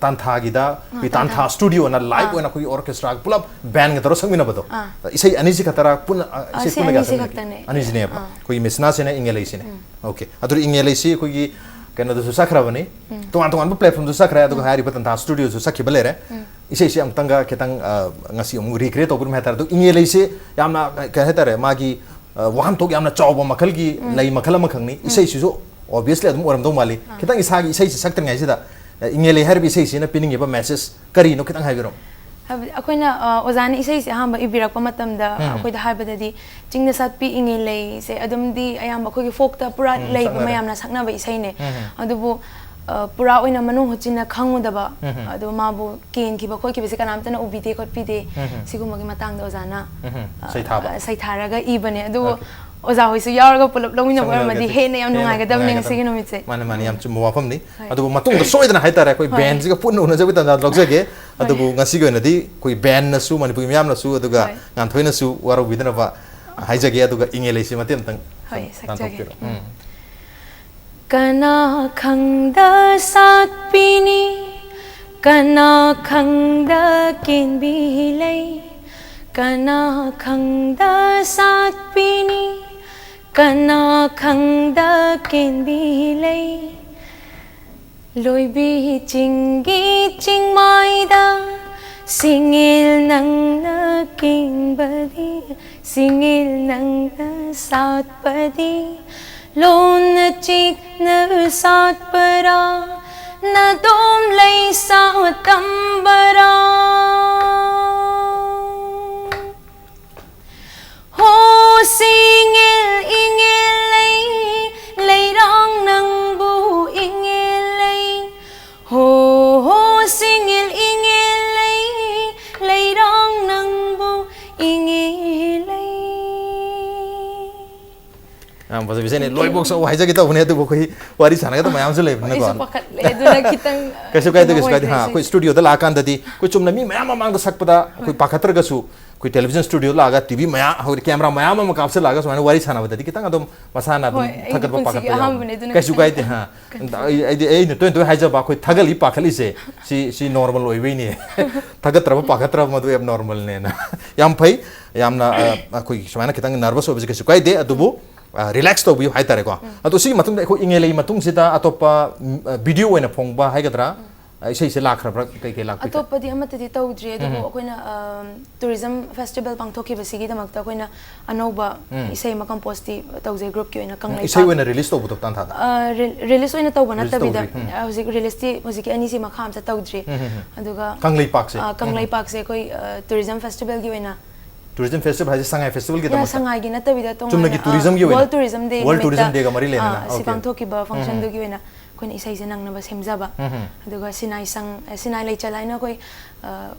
ꯇꯥꯟꯊꯥꯒꯤꯗ ꯑꯩꯈꯣꯏ ꯇꯥꯟꯊꯥ ꯁ꯭ꯇꯨꯗꯤꯑꯣꯅ ꯂꯥꯏꯚ ꯑꯣꯏꯅ ꯑꯩꯈꯣꯏꯒꯤ ꯑꯣꯔꯀꯦꯁꯇ꯭ꯔꯥ ꯄꯨꯂꯞ ꯕꯦꯟꯒ ꯇꯧꯔꯒ ꯁꯛꯃꯤꯟꯅꯕꯗꯣ꯫ ꯑꯥ꯫ ꯏꯁꯩ ꯑꯅꯤꯁꯤ ꯈꯛꯇꯔ ꯄꯨꯟꯅ ꯑ, ꯏꯁꯩ ꯁꯤ ꯄꯨꯟꯅ ꯀꯌꯥ ꯑꯅꯤꯁꯤ ꯁꯛꯃꯤꯟꯅꯒꯦ? ꯈꯛꯇꯅꯦ꯫ ꯑꯅꯤꯁꯤꯅꯦꯕ꯫ ꯑꯥ꯫ ꯑꯩꯈꯣꯏꯒꯤ ꯃꯤꯁꯅꯥꯁꯤꯅ ꯏꯉꯦꯂꯩꯁꯤꯅꯦ꯫ ꯑꯣꯀꯦ꯫ ꯑꯗꯨꯗꯤ ꯏꯉꯦꯂꯩꯁꯤ ꯑꯩꯈꯣꯏꯒꯤ ꯀꯩꯅꯣꯗꯁꯨ ꯆꯠꯈ꯭ꯔꯕꯅꯤ꯫ ꯇꯣꯉꯥꯟ ꯇꯣꯉꯥꯟꯕ ꯄ꯭ꯂꯦꯠꯐꯣꯝꯗꯁꯨ ꯆꯠꯈ꯭ꯔꯦ꯫ ꯑꯗꯨꯒ ꯍꯥꯏꯔꯤꯕ ꯇꯥꯟꯊꯥ ꯁ꯭ꯇꯨꯗꯤꯑꯣꯁꯨ ꯆꯠꯈꯤꯕ ꯂꯩꯔꯦ꯫ ꯏꯁꯩꯁꯤ ꯑꯃꯨꯛꯇꯪꯒ ꯈꯤꯇꯪ ꯑ, ꯉꯁꯤ ꯑꯃꯨꯛ ꯔꯤꯀ꯭ꯔꯤꯌꯦꯠ ꯇꯧꯕꯤꯔꯝꯃꯦ ꯍꯥꯏꯇꯥꯔꯦ꯫ ꯑꯗꯣ ꯏꯉꯦꯂꯩꯁꯤ ꯌꯥꯝꯅ ꯀꯩ ꯍꯥꯏꯇꯥꯔꯦ, ꯃꯥꯒꯤ ꯑ, ꯋꯥꯍꯟꯊꯣꯛ ꯌꯥꯝꯅ ꯆꯥꯎꯕ ꯃꯈꯜꯒꯤ ꯂꯩ ꯃꯈꯜ ꯑꯃꯈꯛꯅꯤ꯫ ꯏꯁꯩꯁꯤꯁꯨ ꯑꯣꯕꯤꯌꯁꯂꯤ ꯑꯗꯨꯝ ꯑꯣꯏꯔꯝꯗꯧ ꯃꯥꯜꯂꯤ꯫ ꯈꯤꯇꯪ ꯏꯁꯥꯒꯤ ꯏꯁꯩꯁꯤ ꯁꯛꯇ꯭ꯔꯤꯉꯩꯁꯤꯗ ꯑ, ꯏꯉꯦꯂꯩ ꯍꯥꯏꯔꯤꯕ ꯏꯁꯩꯁꯤꯅ ꯄꯤꯅꯤꯡꯉꯤꯕ ꯃꯦꯁꯦꯖ ꯀꯔꯤꯅꯣ, ꯈꯤꯇꯪ ꯍꯥꯏꯕꯤꯔꯝꯃꯨ꯫ ꯍꯥꯏꯕꯗꯤ ꯑꯩꯈꯣꯏꯅ ꯑ, ꯑꯣꯖꯥꯅ ꯏꯁꯩꯁꯦ ꯑꯍꯥꯟꯕ ꯏꯕꯤꯔꯛꯄ ꯃꯇꯝꯗ ꯑꯩꯈꯣꯏꯗ ꯍꯥꯏꯕꯗꯗꯤ ꯆꯤꯡꯗ ꯁꯥꯠꯄꯤ ꯏꯉꯦꯂꯩꯁꯦ ꯑꯗꯨꯝꯗꯤ ꯑꯌꯥꯝꯕ ꯑꯩꯈꯣꯏꯒꯤ ꯐꯣꯛꯇ ꯄꯨꯔꯥ ꯂꯩꯕ ꯃꯌꯥꯝꯅ ꯁꯛꯅꯕ ꯏꯁꯩꯅꯦ꯫ ꯑꯗꯨꯕꯨ ꯑ, ꯄꯨꯔꯥ ꯑꯣꯏꯅ ꯃꯅꯨꯡ ꯍꯨꯠꯆꯤꯟꯅ ꯈꯪꯉꯨꯗꯕ, ꯑꯗꯣ ꯃꯥꯕꯨ ꯀꯦꯟꯈꯤꯕ ꯈꯣꯠꯈꯤꯕꯁꯦ ꯀꯅꯥꯝꯇꯅ ꯎꯕꯤꯗꯦ ꯈꯣꯠꯄꯤꯗꯦ꯫ ꯁꯤꯒꯨꯝꯕꯒꯤ ꯃꯇꯥꯡꯗ ꯑꯣꯖꯥꯅ ꯑ, ꯁꯩꯊꯥꯕ꯫ ꯑ, ꯁꯩꯊꯥꯔꯒ ꯏꯕꯅꯦ꯫ ꯑꯗꯨꯕꯨ ꯑꯣꯖꯥ ꯍꯣꯏꯁꯨ ꯌꯥꯎꯔꯒ ꯄꯨꯂꯞ ꯂꯧꯃꯤꯟꯅꯕ ꯑꯣꯏꯔꯝꯃꯗꯤ ꯍꯦꯟꯅ ꯌꯥꯝ ꯅꯨꯡꯉꯥꯏꯒꯗꯕꯅꯦ ꯉꯁꯤꯒꯤ ꯅꯨꯃꯤꯠꯁꯦ꯫ ꯃꯥꯅꯦ, ꯃꯥꯅꯦ, ꯌꯥꯝ ꯆꯨꯝꯕ ꯋꯥꯐꯝꯅꯤ꯫ ꯑꯗꯨꯕꯨ ꯃꯇꯨꯡꯗ ꯁꯣꯏꯗꯅ ꯍꯥꯏꯇꯥꯔꯦ, ꯑꯩꯈꯣꯏ ꯕꯦꯟꯁꯤꯒ ꯄꯨꯟꯅ ꯎꯅꯖꯕꯒꯤ ꯇꯥꯟꯖꯥ ꯂꯧꯖꯒꯦ꯫ ꯑꯗꯨꯕꯨ ꯉꯁꯤꯒꯤ ꯑꯣꯏꯅꯗꯤ ꯑꯩꯈꯣꯏ ꯕꯦꯟꯅꯁꯨ, ꯃꯅꯤꯄꯨꯔꯒꯤ ꯃꯤꯌꯥꯝꯅꯁꯨ, ꯑꯗꯨꯒ ꯉꯥꯟꯊꯣꯏꯅꯁꯨ ꯋꯥꯔꯧꯕꯤꯗꯅꯕ ꯍꯥꯏꯖꯒꯦ꯫ ꯑꯗꯨꯒ ꯏꯉꯦꯂꯩꯁꯤ ꯃꯇꯦꯛ ꯑꯃꯇꯪ ꯍꯣꯏ, ꯁꯨꯝ ꯁꯛꯆꯒꯦ꯫ ꯇꯥꯟꯊꯣꯛꯄꯤꯔꯣ꯫ ꯎꯝ꯫ ꯀꯅꯥ ꯈꯪꯗ ꯁꯥꯠꯄꯤꯅꯤ, ꯀꯅꯥ ꯈꯪꯗ ꯀꯦꯟꯕꯤ ꯂꯩ, ꯀꯅꯥ ꯈꯪꯗ ꯁꯥꯠꯄꯤꯅꯤ, ꯀꯅꯥ ꯈꯪꯗ ꯀꯦꯟꯕꯤ ꯂꯩ꯫ ꯂꯣꯏꯕꯤ ꯆꯤꯡꯒꯤ ꯆꯤꯡꯃꯥꯏꯗ ꯁꯤꯡꯉꯤꯜ ꯅꯪꯅ ꯀꯦꯟꯕꯗꯤ, ꯁꯤꯡꯉꯤꯜ ꯅꯪꯅ ꯁꯥꯠꯄꯗꯤ, ꯂꯣꯟꯅ ꯆꯤꯛꯅ ꯁꯥꯠꯄꯔꯥ, ꯅꯗꯣꯝ ꯂꯩ ꯁꯥꯇꯝꯕꯔꯥ? ꯍꯣ ꯁꯤꯡꯉꯤꯜ ꯏꯉꯦꯜ ꯂꯩ, ꯂꯩꯔꯥꯡ ꯅꯪꯕꯨ ꯏꯉꯦꯜ ꯂꯩ꯫ ꯍꯣ, ꯍꯣ, ꯁꯤꯡꯉꯤꯜ ꯏꯉꯦꯜ ꯂꯩ, ꯂꯩꯔꯥꯡ ꯅꯪꯕꯨ ꯏꯉꯦꯜ ꯂꯩ꯫ ꯌꯥꯝ ꯐꯖꯕꯤꯁꯦꯅꯦ, ꯂꯣꯏꯕꯧ ꯁꯛꯎ ꯍꯥꯏꯖꯒꯦ ꯇꯧꯕꯅꯦ, ꯑꯗꯨꯕꯨ ꯑꯩꯈꯣꯏ ꯋꯥꯔꯤ ꯁꯥꯟꯅꯒꯗꯕ ꯃꯌꯥꯝꯁꯨ ꯂꯩꯕꯅꯤꯅꯀꯣ꯫ ꯑꯩꯁꯨ ꯄꯥꯈꯠꯂꯦ, ꯑꯗꯨꯅ ꯈꯤꯇꯪ ꯀꯩꯁꯨ ꯀꯥꯏꯗꯦ, ꯀꯩꯅꯣ ꯀꯩꯁꯨ ꯀꯥꯏꯗꯦ꯫ ꯑꯣꯏꯈ꯭ꯔꯦ ꯍꯥ, ꯑꯩꯈꯣꯏ ꯁꯤꯁꯦ꯫ ꯁ꯭ꯇꯨꯗꯤꯑꯣꯗ ꯂꯥꯛꯑꯀꯥꯟꯗꯗꯤ ꯑꯩꯈꯣꯏ ꯆꯨꯝꯅ ꯃꯤ ꯃꯌꯥꯝ ꯃꯃꯥꯡꯗ ꯁꯛꯄꯗ ꯑꯩꯈꯣꯏ ꯄꯥꯈꯠꯇ꯭ꯔꯒꯁꯨ, ꯑꯩꯈꯣꯏ ꯇꯦꯂꯤꯚꯤꯖꯟ ꯁ꯭ꯇꯨꯗꯤꯑꯣ ꯂꯥꯛꯑꯒ, ꯇꯤ ꯚꯤ ꯃꯌꯥꯝ, ꯑꯩꯈꯣꯏ ꯀꯦꯃꯦꯔꯥ ꯃꯌꯥꯝ ꯑꯃ ꯀꯥꯞꯁꯤꯜꯂꯛꯑꯒ ꯁꯨꯃꯥꯏꯅ ꯋꯥꯔꯤ ꯁꯥꯟꯅꯕꯗꯗꯤ ꯈꯤꯇꯪ ꯑꯗꯨꯝ ꯃꯁꯥꯅ ꯑꯗꯨꯝ ꯍꯣꯏ, ꯑꯩꯗꯤ ꯊꯥꯒꯠꯄ ꯄꯨꯟꯁꯤꯒꯤ ꯄꯥꯈꯠꯄ ꯌꯥꯎꯕꯅꯦ꯫ ꯑꯍꯥꯟꯕꯅꯦ, ꯑꯗꯨꯅ ꯀꯩꯁꯨ ꯈꯤꯇꯪ ꯀꯥꯏꯗꯦ꯫ ꯍꯥ, ꯑꯩ ꯑꯩꯗꯤ ꯑꯩꯅ ꯇꯣꯏꯅ ꯇꯣꯏꯅ ꯍꯥꯏꯖꯕ, ꯑꯩꯈꯣꯏ ꯊꯥꯒꯠꯂꯤ ꯄꯥꯈꯠꯂꯤꯁꯦ ꯁꯤ ꯁꯤ ꯅꯣꯔꯃꯦꯜ ꯑꯣꯏꯕꯩꯅꯦ꯫ ꯊꯥꯒꯠꯇ꯭ꯔꯕ ꯄꯥꯈꯠꯇ꯭ꯔꯕ ꯃꯗꯨ ꯑꯦꯕ ꯅꯣꯔꯃꯦꯜꯅꯦꯅ꯫ ꯌꯥꯝ ꯐꯩ꯫ ꯌꯥꯝꯅ ꯑ, ꯑꯩꯈꯣꯏꯒꯤ ꯁꯨꯃꯥꯏꯅ ꯈꯤꯇꯪ ꯅꯔꯚꯁ ꯑꯣꯏꯕꯁꯦ ꯀꯩꯁꯨ ꯀꯥꯏꯗꯦ, ꯑꯗꯨꯕꯨ ꯔꯤꯂꯦꯛꯁ ꯇꯧꯕꯤꯌꯨ ꯍꯥꯏꯇꯥꯔꯦꯀꯣ꯫ ꯑꯗꯣ ꯁꯤꯒꯤ ꯃꯇꯨꯡꯗ ꯑꯩꯈꯣꯏ ꯏꯪꯉꯦꯂꯩ ꯃꯇꯨꯡꯁꯤꯗ ꯑꯇꯣꯞꯄ ꯚꯤꯗꯤꯑꯣ ꯑꯣꯏꯅ ꯐꯣꯡꯕ ꯍꯥꯏꯒꯗ꯭ꯔꯥ, ꯏꯁꯩꯁꯦ ꯂꯥꯛꯈ꯭ꯔꯕ꯭ꯔꯥ? ꯀꯩ ꯀꯩ ꯂꯥꯛꯄꯤꯒꯦ? ꯑꯇꯣꯞꯄꯗꯤ ꯑꯃꯠꯇꯗꯤ ꯇꯧꯗ꯭ꯔꯤ, ꯑꯗꯨꯕꯨ ꯑꯩꯈꯣꯏꯅ ꯇꯨꯔꯤꯖꯝ ꯐꯦꯁꯇꯤꯚꯦꯜ ꯄꯥꯡꯊꯣꯛꯈꯤꯕꯁꯤꯒꯤꯗꯃꯛꯇ ꯑꯩꯈꯣꯏꯅ ꯑꯅꯧꯕ ꯏꯁꯩ ꯑꯃ ꯀꯝꯄꯣꯖꯇꯤ ꯇꯧꯖꯩ, ꯒ꯭ꯔꯨꯞꯀꯤ ꯑꯣꯏꯅ ꯀꯪꯂꯩ ꯏꯁꯩ ꯑꯣꯏꯅ ꯔꯤꯂꯤꯁ ꯇꯧꯕꯗꯣ ꯇꯥꯟꯊꯥꯗ? ꯔꯤꯂꯤꯁ ꯑꯣꯏꯅ ꯇꯧꯕ Release ꯅꯠꯇꯕꯤꯗ ꯇꯧꯗ꯭ꯔꯤ, ꯎꯝ꯫ ꯍꯧꯖꯤꯛ ꯔꯤꯂꯤꯁꯇꯤ ꯍꯧꯖꯤꯛꯀꯤ ꯑꯅꯤꯁꯤ ꯃꯈꯥ ꯑꯝꯇ ꯇꯧꯗ꯭ꯔꯤ꯫ ꯑꯗꯨꯒ ꯀꯪꯂꯩꯄꯥꯛꯁꯦ? ꯑ, ꯀꯪꯂꯩꯄꯥꯛꯁꯦ ꯑꯩꯈꯣꯏ ꯇꯨꯔꯤꯖꯝ ꯐꯦꯁꯇꯤꯚꯦꯜꯒꯤ ꯑꯣꯏꯅ ꯁꯉꯥꯏꯒꯤ ꯅꯠꯇꯕꯤꯗ ꯇꯣꯉꯥꯟꯅ ꯆꯨꯝꯅꯒꯤ ꯇꯨꯔꯤꯖꯝꯒꯤ ꯑꯣꯏꯅ? ꯋꯥꯔꯜ ꯇꯨꯔꯤꯖꯝ ꯗꯦ World Tourism Day ꯒ ꯃꯔꯤ ꯂꯩꯅꯅ? ꯁꯤ Okay. ꯄꯥꯡꯊꯣꯛꯈꯤꯕ ꯐꯪꯁꯟꯗꯨꯒꯤ ꯑꯣꯏꯅ ꯑꯩꯈꯣꯏꯅ ꯏꯁꯩꯁꯦ ꯅꯪꯅꯕ ꯁꯦꯝꯖꯕ꯫ ꯑꯗꯨꯒ ꯁꯤꯅꯥꯏ ꯁꯪ ꯑ, ꯁꯤꯅꯥꯏ ꯂꯩꯆꯠ ꯍꯥꯏꯅ ꯑꯩꯈꯣꯏ ꯑ,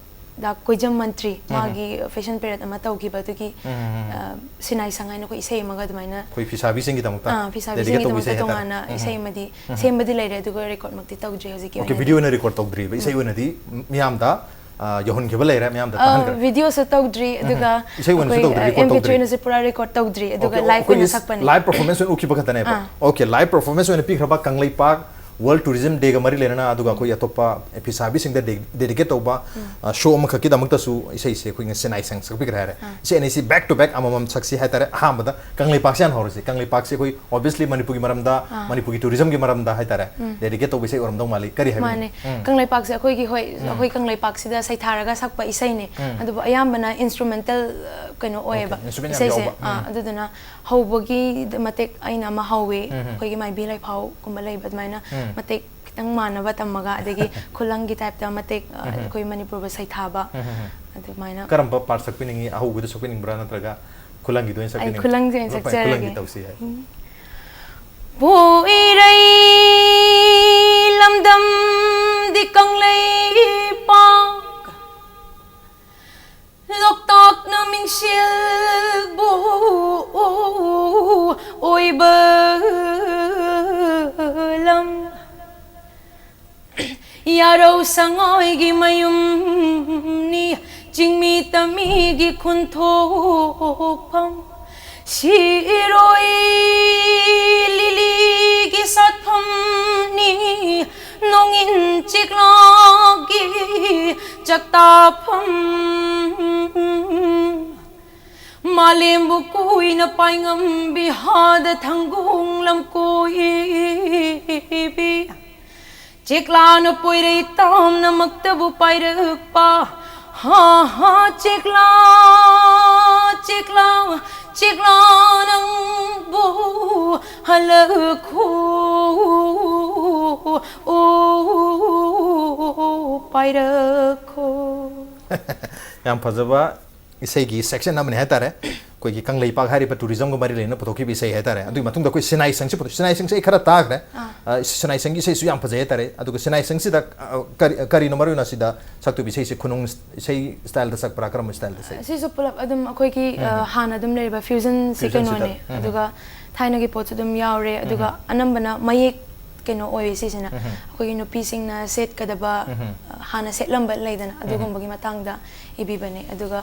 ꯗꯥ ꯀꯣꯏꯖꯝ ꯃꯟꯇ꯭ꯔꯤ ꯃꯥꯒꯤ ꯐꯦꯁꯟ ꯄꯦꯔꯦꯠ ꯑꯃ ꯇꯧꯈꯤꯕ ꯑꯗꯨꯒꯤ ꯑ, ꯁꯤꯅꯥꯏ ꯁꯪ ꯍꯥꯏꯅ ꯑꯩꯈꯣꯏ ꯏꯁꯩ ꯑꯃꯒ ꯑꯗꯨꯃꯥꯏꯅ ꯑꯩꯈꯣꯏ ꯐꯤꯁꯥꯕꯤꯁꯤꯡꯒꯤꯗꯃꯛꯇ ꯑ, dedicate ꯇꯧꯕ ꯐꯤꯁꯥꯕꯤꯁꯤꯡꯒꯤꯗꯃꯛꯇ ꯏꯁꯩ ꯍꯥꯏꯇꯥꯔꯦ? ꯇꯣꯉꯥꯟꯅ ꯏꯁꯩ ꯑꯃꯗꯤ ꯁꯦꯝꯕꯗꯤ ꯂꯩꯔꯦ, ꯑꯗꯨꯒ ꯔꯦꯀꯣꯔꯗꯃꯛꯇꯤ ꯇꯧꯗ꯭ꯔꯤ ꯍꯧꯖꯤꯛꯀꯤ ꯑꯣꯀꯦ, ꯑꯣꯏꯅꯗꯤ꯫ ꯚꯤꯗꯤꯑꯣ ꯑꯣꯏꯅ ꯔꯦꯀꯣꯔꯗ ꯇꯧꯗ꯭ꯔꯤꯕ, ꯏꯁꯩ ꯑꯣꯏꯅꯗꯤ ꯃꯤꯌꯥꯝꯗ, ꯑ, ꯌꯧꯍꯟꯈꯤꯕ ꯂꯩꯔꯦ, ꯃꯤꯌꯥꯝꯗ ꯇꯥꯍꯟꯈ꯭ꯔꯦ? ꯚꯤꯗꯤꯑꯣꯁꯨ ꯇꯧꯗ꯭ꯔꯤ, ꯑꯗꯨꯒ ꯏꯁꯩ ꯑꯣꯏꯅꯁꯨ ꯑꯩꯈꯣꯏ ꯇꯧꯗ꯭ꯔꯤ, record ꯑꯦꯝ ꯄꯤ ꯊ꯭ꯔꯤ ꯇꯧꯗ꯭ꯔꯤ? ꯑꯣꯏꯅꯁꯨ ꯄꯨꯔꯥ ꯔꯦꯀꯣꯔꯗ ꯇꯧꯗ꯭ꯔꯤ, ꯑꯗꯨꯒ ꯑꯣꯀꯦ, ꯂꯥꯏꯚ ꯑꯣꯏꯅ ꯑꯩꯈꯣꯏꯒꯤ ꯁꯛꯄꯅꯦ꯫ ꯂꯥꯏꯚ ꯄꯔꯐꯣꯔꯃꯦꯟꯁ ꯑꯣꯏꯅ ꯎꯈꯤꯕ ꯈꯛꯇꯅꯦꯕ? ꯑꯥ꯫ ꯑꯣꯀꯦ, ꯂꯥꯏꯚ ꯄꯔꯐꯣꯔꯃꯦꯟꯁ ꯑꯣꯏꯅ ꯄꯤꯈ꯭ꯔꯕ ꯀꯪꯂꯩꯄꯥꯛ ꯋꯥꯔꯜ ꯇꯨꯔꯤꯖꯝ ꯗꯦꯒ ꯃꯔꯤ ꯂꯩꯅꯅ, ꯑꯗꯨꯒ ꯑꯩꯈꯣꯏ ꯑꯇꯣꯞꯄ ꯐꯤꯁꯥꯕꯤꯁꯤꯡꯗ ꯗꯦ-, ꯗꯦꯗꯤꯀꯦꯠ ꯇꯧꯕ, ꯑ, ꯁꯣ ꯑꯃꯈꯛꯀꯤꯗꯃꯛꯇꯁꯨ ꯏꯁꯩꯁꯦ ꯑꯩꯈꯣꯏ ꯉꯁꯤ ꯅꯥꯏ ꯁꯪ ꯁꯛꯄꯤꯈ꯭ꯔꯦ ꯍꯥꯏꯔꯦ꯫ ꯏꯁꯩ ꯑꯅꯤꯁꯤ ꯕꯦꯛ ꯇꯨ ꯕꯦꯛ ꯑꯃꯃꯝ ꯁꯛꯁꯤ ꯍꯥꯏꯇꯥꯔꯦ꯫ ꯑꯍꯥꯟꯕꯗ ꯀꯪꯂꯩꯄꯥꯛꯁꯦ ꯍꯥꯟꯅ ꯍꯧꯔꯁꯤ꯫ ꯀꯪꯂꯩꯄꯥꯛꯁꯦ ꯑꯩꯈꯣꯏ ꯑꯣꯕꯤꯌꯁꯂꯤ ꯃꯅꯤꯄꯨꯔꯒꯤ ꯃꯔꯝꯗ, ꯃꯅꯤꯄꯨꯔꯒꯤ ꯇꯨꯔꯤꯖꯝꯒꯤ ꯃꯔꯝꯗ ꯍꯥꯏꯇꯥꯔꯦ, ꯗꯦꯗꯤꯀꯦꯠ ꯇꯧꯕ ꯏꯁꯩ ꯑꯣꯏꯔꯝꯗꯧ ꯃꯥꯜꯂꯤ꯫ ꯀꯔꯤ ꯍꯥꯏꯕꯤꯅꯤꯡꯉꯤ? ꯃꯥꯅꯦ꯫ ꯀꯪꯂꯩꯄꯥꯛꯁꯦ ꯑꯩꯈꯣꯏꯒꯤ, ꯍꯣꯏ, ꯑꯩꯈꯣꯏ ꯀꯪꯂꯩꯄꯥꯛꯁꯤꯗ ꯁꯩꯊꯥꯔꯒ ꯁꯛꯄ ꯏꯁꯩꯅꯦ꯫ ꯑꯗꯨꯕꯨ ꯑꯌꯥꯝꯕꯅ ꯏꯟꯁꯇ꯭ꯔꯨꯃꯦꯟꯇꯦꯜ ꯀꯩꯅꯣ ꯑꯣꯏꯌꯦꯕ ꯏꯟꯁꯇ꯭ꯔꯨꯃꯦꯟ ꯌꯥꯝ ꯏꯁꯩꯁꯦ꯫ ꯌꯥꯎꯕ꯫ ꯑꯥ, ꯑꯗꯨꯗꯨꯅ ꯍꯧꯕꯒꯤ ꯃꯇꯦꯛ ꯑꯩꯅ ꯑꯃ ꯍꯧꯋꯤ, ꯑꯩꯈꯣꯏꯒꯤ ꯃꯥꯏꯕꯤ ꯂꯩꯐꯥꯎꯒꯨꯝꯕ ꯂꯩꯕ ꯑꯗꯨꯃꯥꯏꯅ ꯃꯇꯦꯛ ꯈꯤꯇꯪ ꯃꯥꯟꯅꯕ ꯇꯝꯃꯒ, ꯑꯗꯒꯤ ꯈꯨꯂꯪꯒꯤ ꯇꯥꯏꯞꯇ ꯃꯇꯦꯛ ꯑ, ꯑꯩꯈꯣꯏ ꯃꯅꯤꯄꯨꯔꯕꯨ ꯁꯩꯊꯥꯕ ꯑꯗꯨꯃꯥꯏꯅ꯫ ꯀꯔꯝꯕ ꯄꯥꯔꯠ ꯁꯛꯄꯤꯅꯤꯡꯉꯤ? ꯑꯍꯧꯕꯗ ꯁꯛꯄꯤꯅꯤꯡꯕ꯭ꯔꯥ, ꯅꯠꯇ꯭ꯔꯒ ꯈꯨꯂꯪꯒꯤꯗ ꯑꯣꯏꯅ ꯑꯩ ꯁꯛꯄꯤꯅꯤꯡꯕ꯭ꯔꯥ? ꯈꯨꯂꯪꯁꯦ ꯑꯣꯏꯅ ꯍꯣꯏ, ꯁꯛꯆꯔꯒꯦ꯫ ꯈꯨꯂꯪꯒꯤ ꯇꯧꯁꯤ ꯍꯥꯏ꯫ ꯄꯣꯏꯔꯩ ꯂꯝꯗꯝꯗꯤ ꯀꯪꯂꯩꯄꯥꯛ, ꯂꯣꯛꯇꯥꯛꯅ ꯃꯤꯡꯁꯦꯜꯕꯨ ꯑꯣꯏ ꯂꯝ꯫ ꯌꯥꯔꯧ ꯁꯉꯥꯏꯒꯤ ꯃꯌꯨꯝꯅꯤ, ꯆꯤꯡꯃꯤ ꯇꯝꯃꯤꯒꯤ ꯈꯨꯟꯊꯣꯛꯐꯝ꯫ ꯁꯤꯔꯣꯏ ꯂꯤꯂꯤꯒꯤ ꯁꯥꯠꯐꯝꯅꯤ, ꯅꯣꯡꯏꯟ ꯆꯤꯛꯂꯥꯒꯤ ꯆꯥꯛꯇꯥꯐꯝ꯫ ꯃꯥꯂꯦꯝꯕꯨ ꯀꯨꯏꯅ ꯄꯥꯏꯉꯝꯕꯤ ꯍꯥꯗ ꯊꯪꯒꯣꯡ ꯂꯝꯀꯣꯏꯕꯤ꯫ ꯆꯦꯛꯂꯥꯅ ꯄꯣꯏꯔꯩ ꯇꯥꯝꯅꯃꯛꯇꯕꯨ ꯄꯥꯏꯔꯛꯄ꯫ ꯍꯥ ꯍꯥ ꯆꯦꯛꯂꯥ, ꯆꯦꯛꯂꯥ, ꯆꯦꯛꯂꯥ ꯅꯪꯕꯨ ꯍꯜꯂꯛꯈꯣ꯫ ꯑꯣ, ꯄꯥꯏꯔꯛꯈꯣ꯫ ꯌꯥꯝ ꯐꯖꯕ ꯏꯁꯩꯒꯤ ꯁꯦꯛꯁꯟ ꯑꯃꯅꯤ ꯍꯥꯏꯇꯥꯔꯦ꯫ ꯑꯩꯈꯣꯏꯒꯤ ꯀꯪꯂꯩꯄꯥꯛ ꯍꯥꯏꯔꯤꯕ ꯇꯨꯔꯤꯖꯝꯒ ꯃꯔꯤ ꯂꯩꯅꯅ ꯄꯨꯊꯣꯛꯈꯤꯕ ꯏꯁꯩ ꯍꯥꯏꯇꯥꯔꯦ꯫ ꯑꯗꯨꯒꯤ ꯃꯇꯨꯡꯗ ꯑꯩꯈꯣꯏ ꯁꯤꯅꯥꯏ ꯁꯪꯁꯤ ꯄꯨꯊꯣꯛ-, ꯁꯤꯅꯥꯏ ꯁꯪꯁꯤ ꯑꯩ ꯈꯔ ꯇꯥꯈ꯭ꯔꯦ꯫ ꯑꯥ꯫ ꯑ, ꯁꯤꯅꯥꯏ ꯁꯪꯒꯤ ꯏꯁꯩꯁꯨ ꯌꯥꯝ ꯐꯖꯩ ꯍꯥꯏꯇꯥꯔꯦ꯫ ꯑꯗꯨꯒ ꯁꯤꯅꯥꯏ ꯁꯪꯁꯤꯗ, ꯑ, ꯀꯔꯤ, ꯀꯔꯤꯅꯣ ꯃꯔꯨ ꯑꯣꯏꯅ ꯁꯤꯗ ꯁꯛꯇꯣꯏꯕ ꯏꯁꯩꯁꯦ? ꯈꯨꯅꯨꯡ ꯏꯁꯩ ꯁ꯭ꯇꯥꯏꯜꯗ ꯁꯛꯄ꯭ꯔꯥ, ꯀꯔꯝꯕ ꯁ꯭ꯇꯥꯏꯜꯗ ꯁꯛꯏ? ꯁꯤꯁꯨ ꯄꯨꯂꯞ ꯑꯗꯨꯝ ꯑꯩꯈꯣꯏꯒꯤ, ꯑ, ꯎꯝ꯫ ꯍꯥꯟꯅ ꯑꯗꯨꯝ ꯂꯩꯔꯤꯕ ꯐ꯭ꯌꯨꯖꯟꯁꯤ ꯐ꯭ꯌꯨꯖꯟꯁꯤꯗ꯫ ꯀꯩꯅꯣꯅꯦ꯫ ꯎꯝ꯫ ꯑꯗꯨꯒ ꯊꯥꯏꯅꯒꯤ ꯄꯣꯠꯁꯨ ꯑꯗꯨꯝ ꯌꯥꯎꯔꯦ꯫ ꯑꯗꯨꯒ ꯎꯝ꯫ ꯑꯅꯝꯕꯅ ꯃꯌꯦꯛ ꯀꯩꯅꯣ ꯑꯣꯏꯌꯦ ꯁꯤꯁꯤꯅ꯫ ꯎꯝ꯫ ꯑꯩꯈꯣꯏꯒꯤ ꯅꯨꯄꯤꯁꯤꯡꯅ ꯁꯦꯠꯀꯗꯕ, ꯎꯝ꯫ ꯍꯥꯟꯅ ꯁꯦꯠꯂꯝꯕ ꯂꯩꯗꯅ, ꯎꯝ꯫ ꯑꯗꯨꯒꯨꯝꯕꯒꯤ ꯃꯇꯥꯡꯗ ꯏꯕꯤꯕꯅꯦ꯫ ꯑꯗꯨꯒ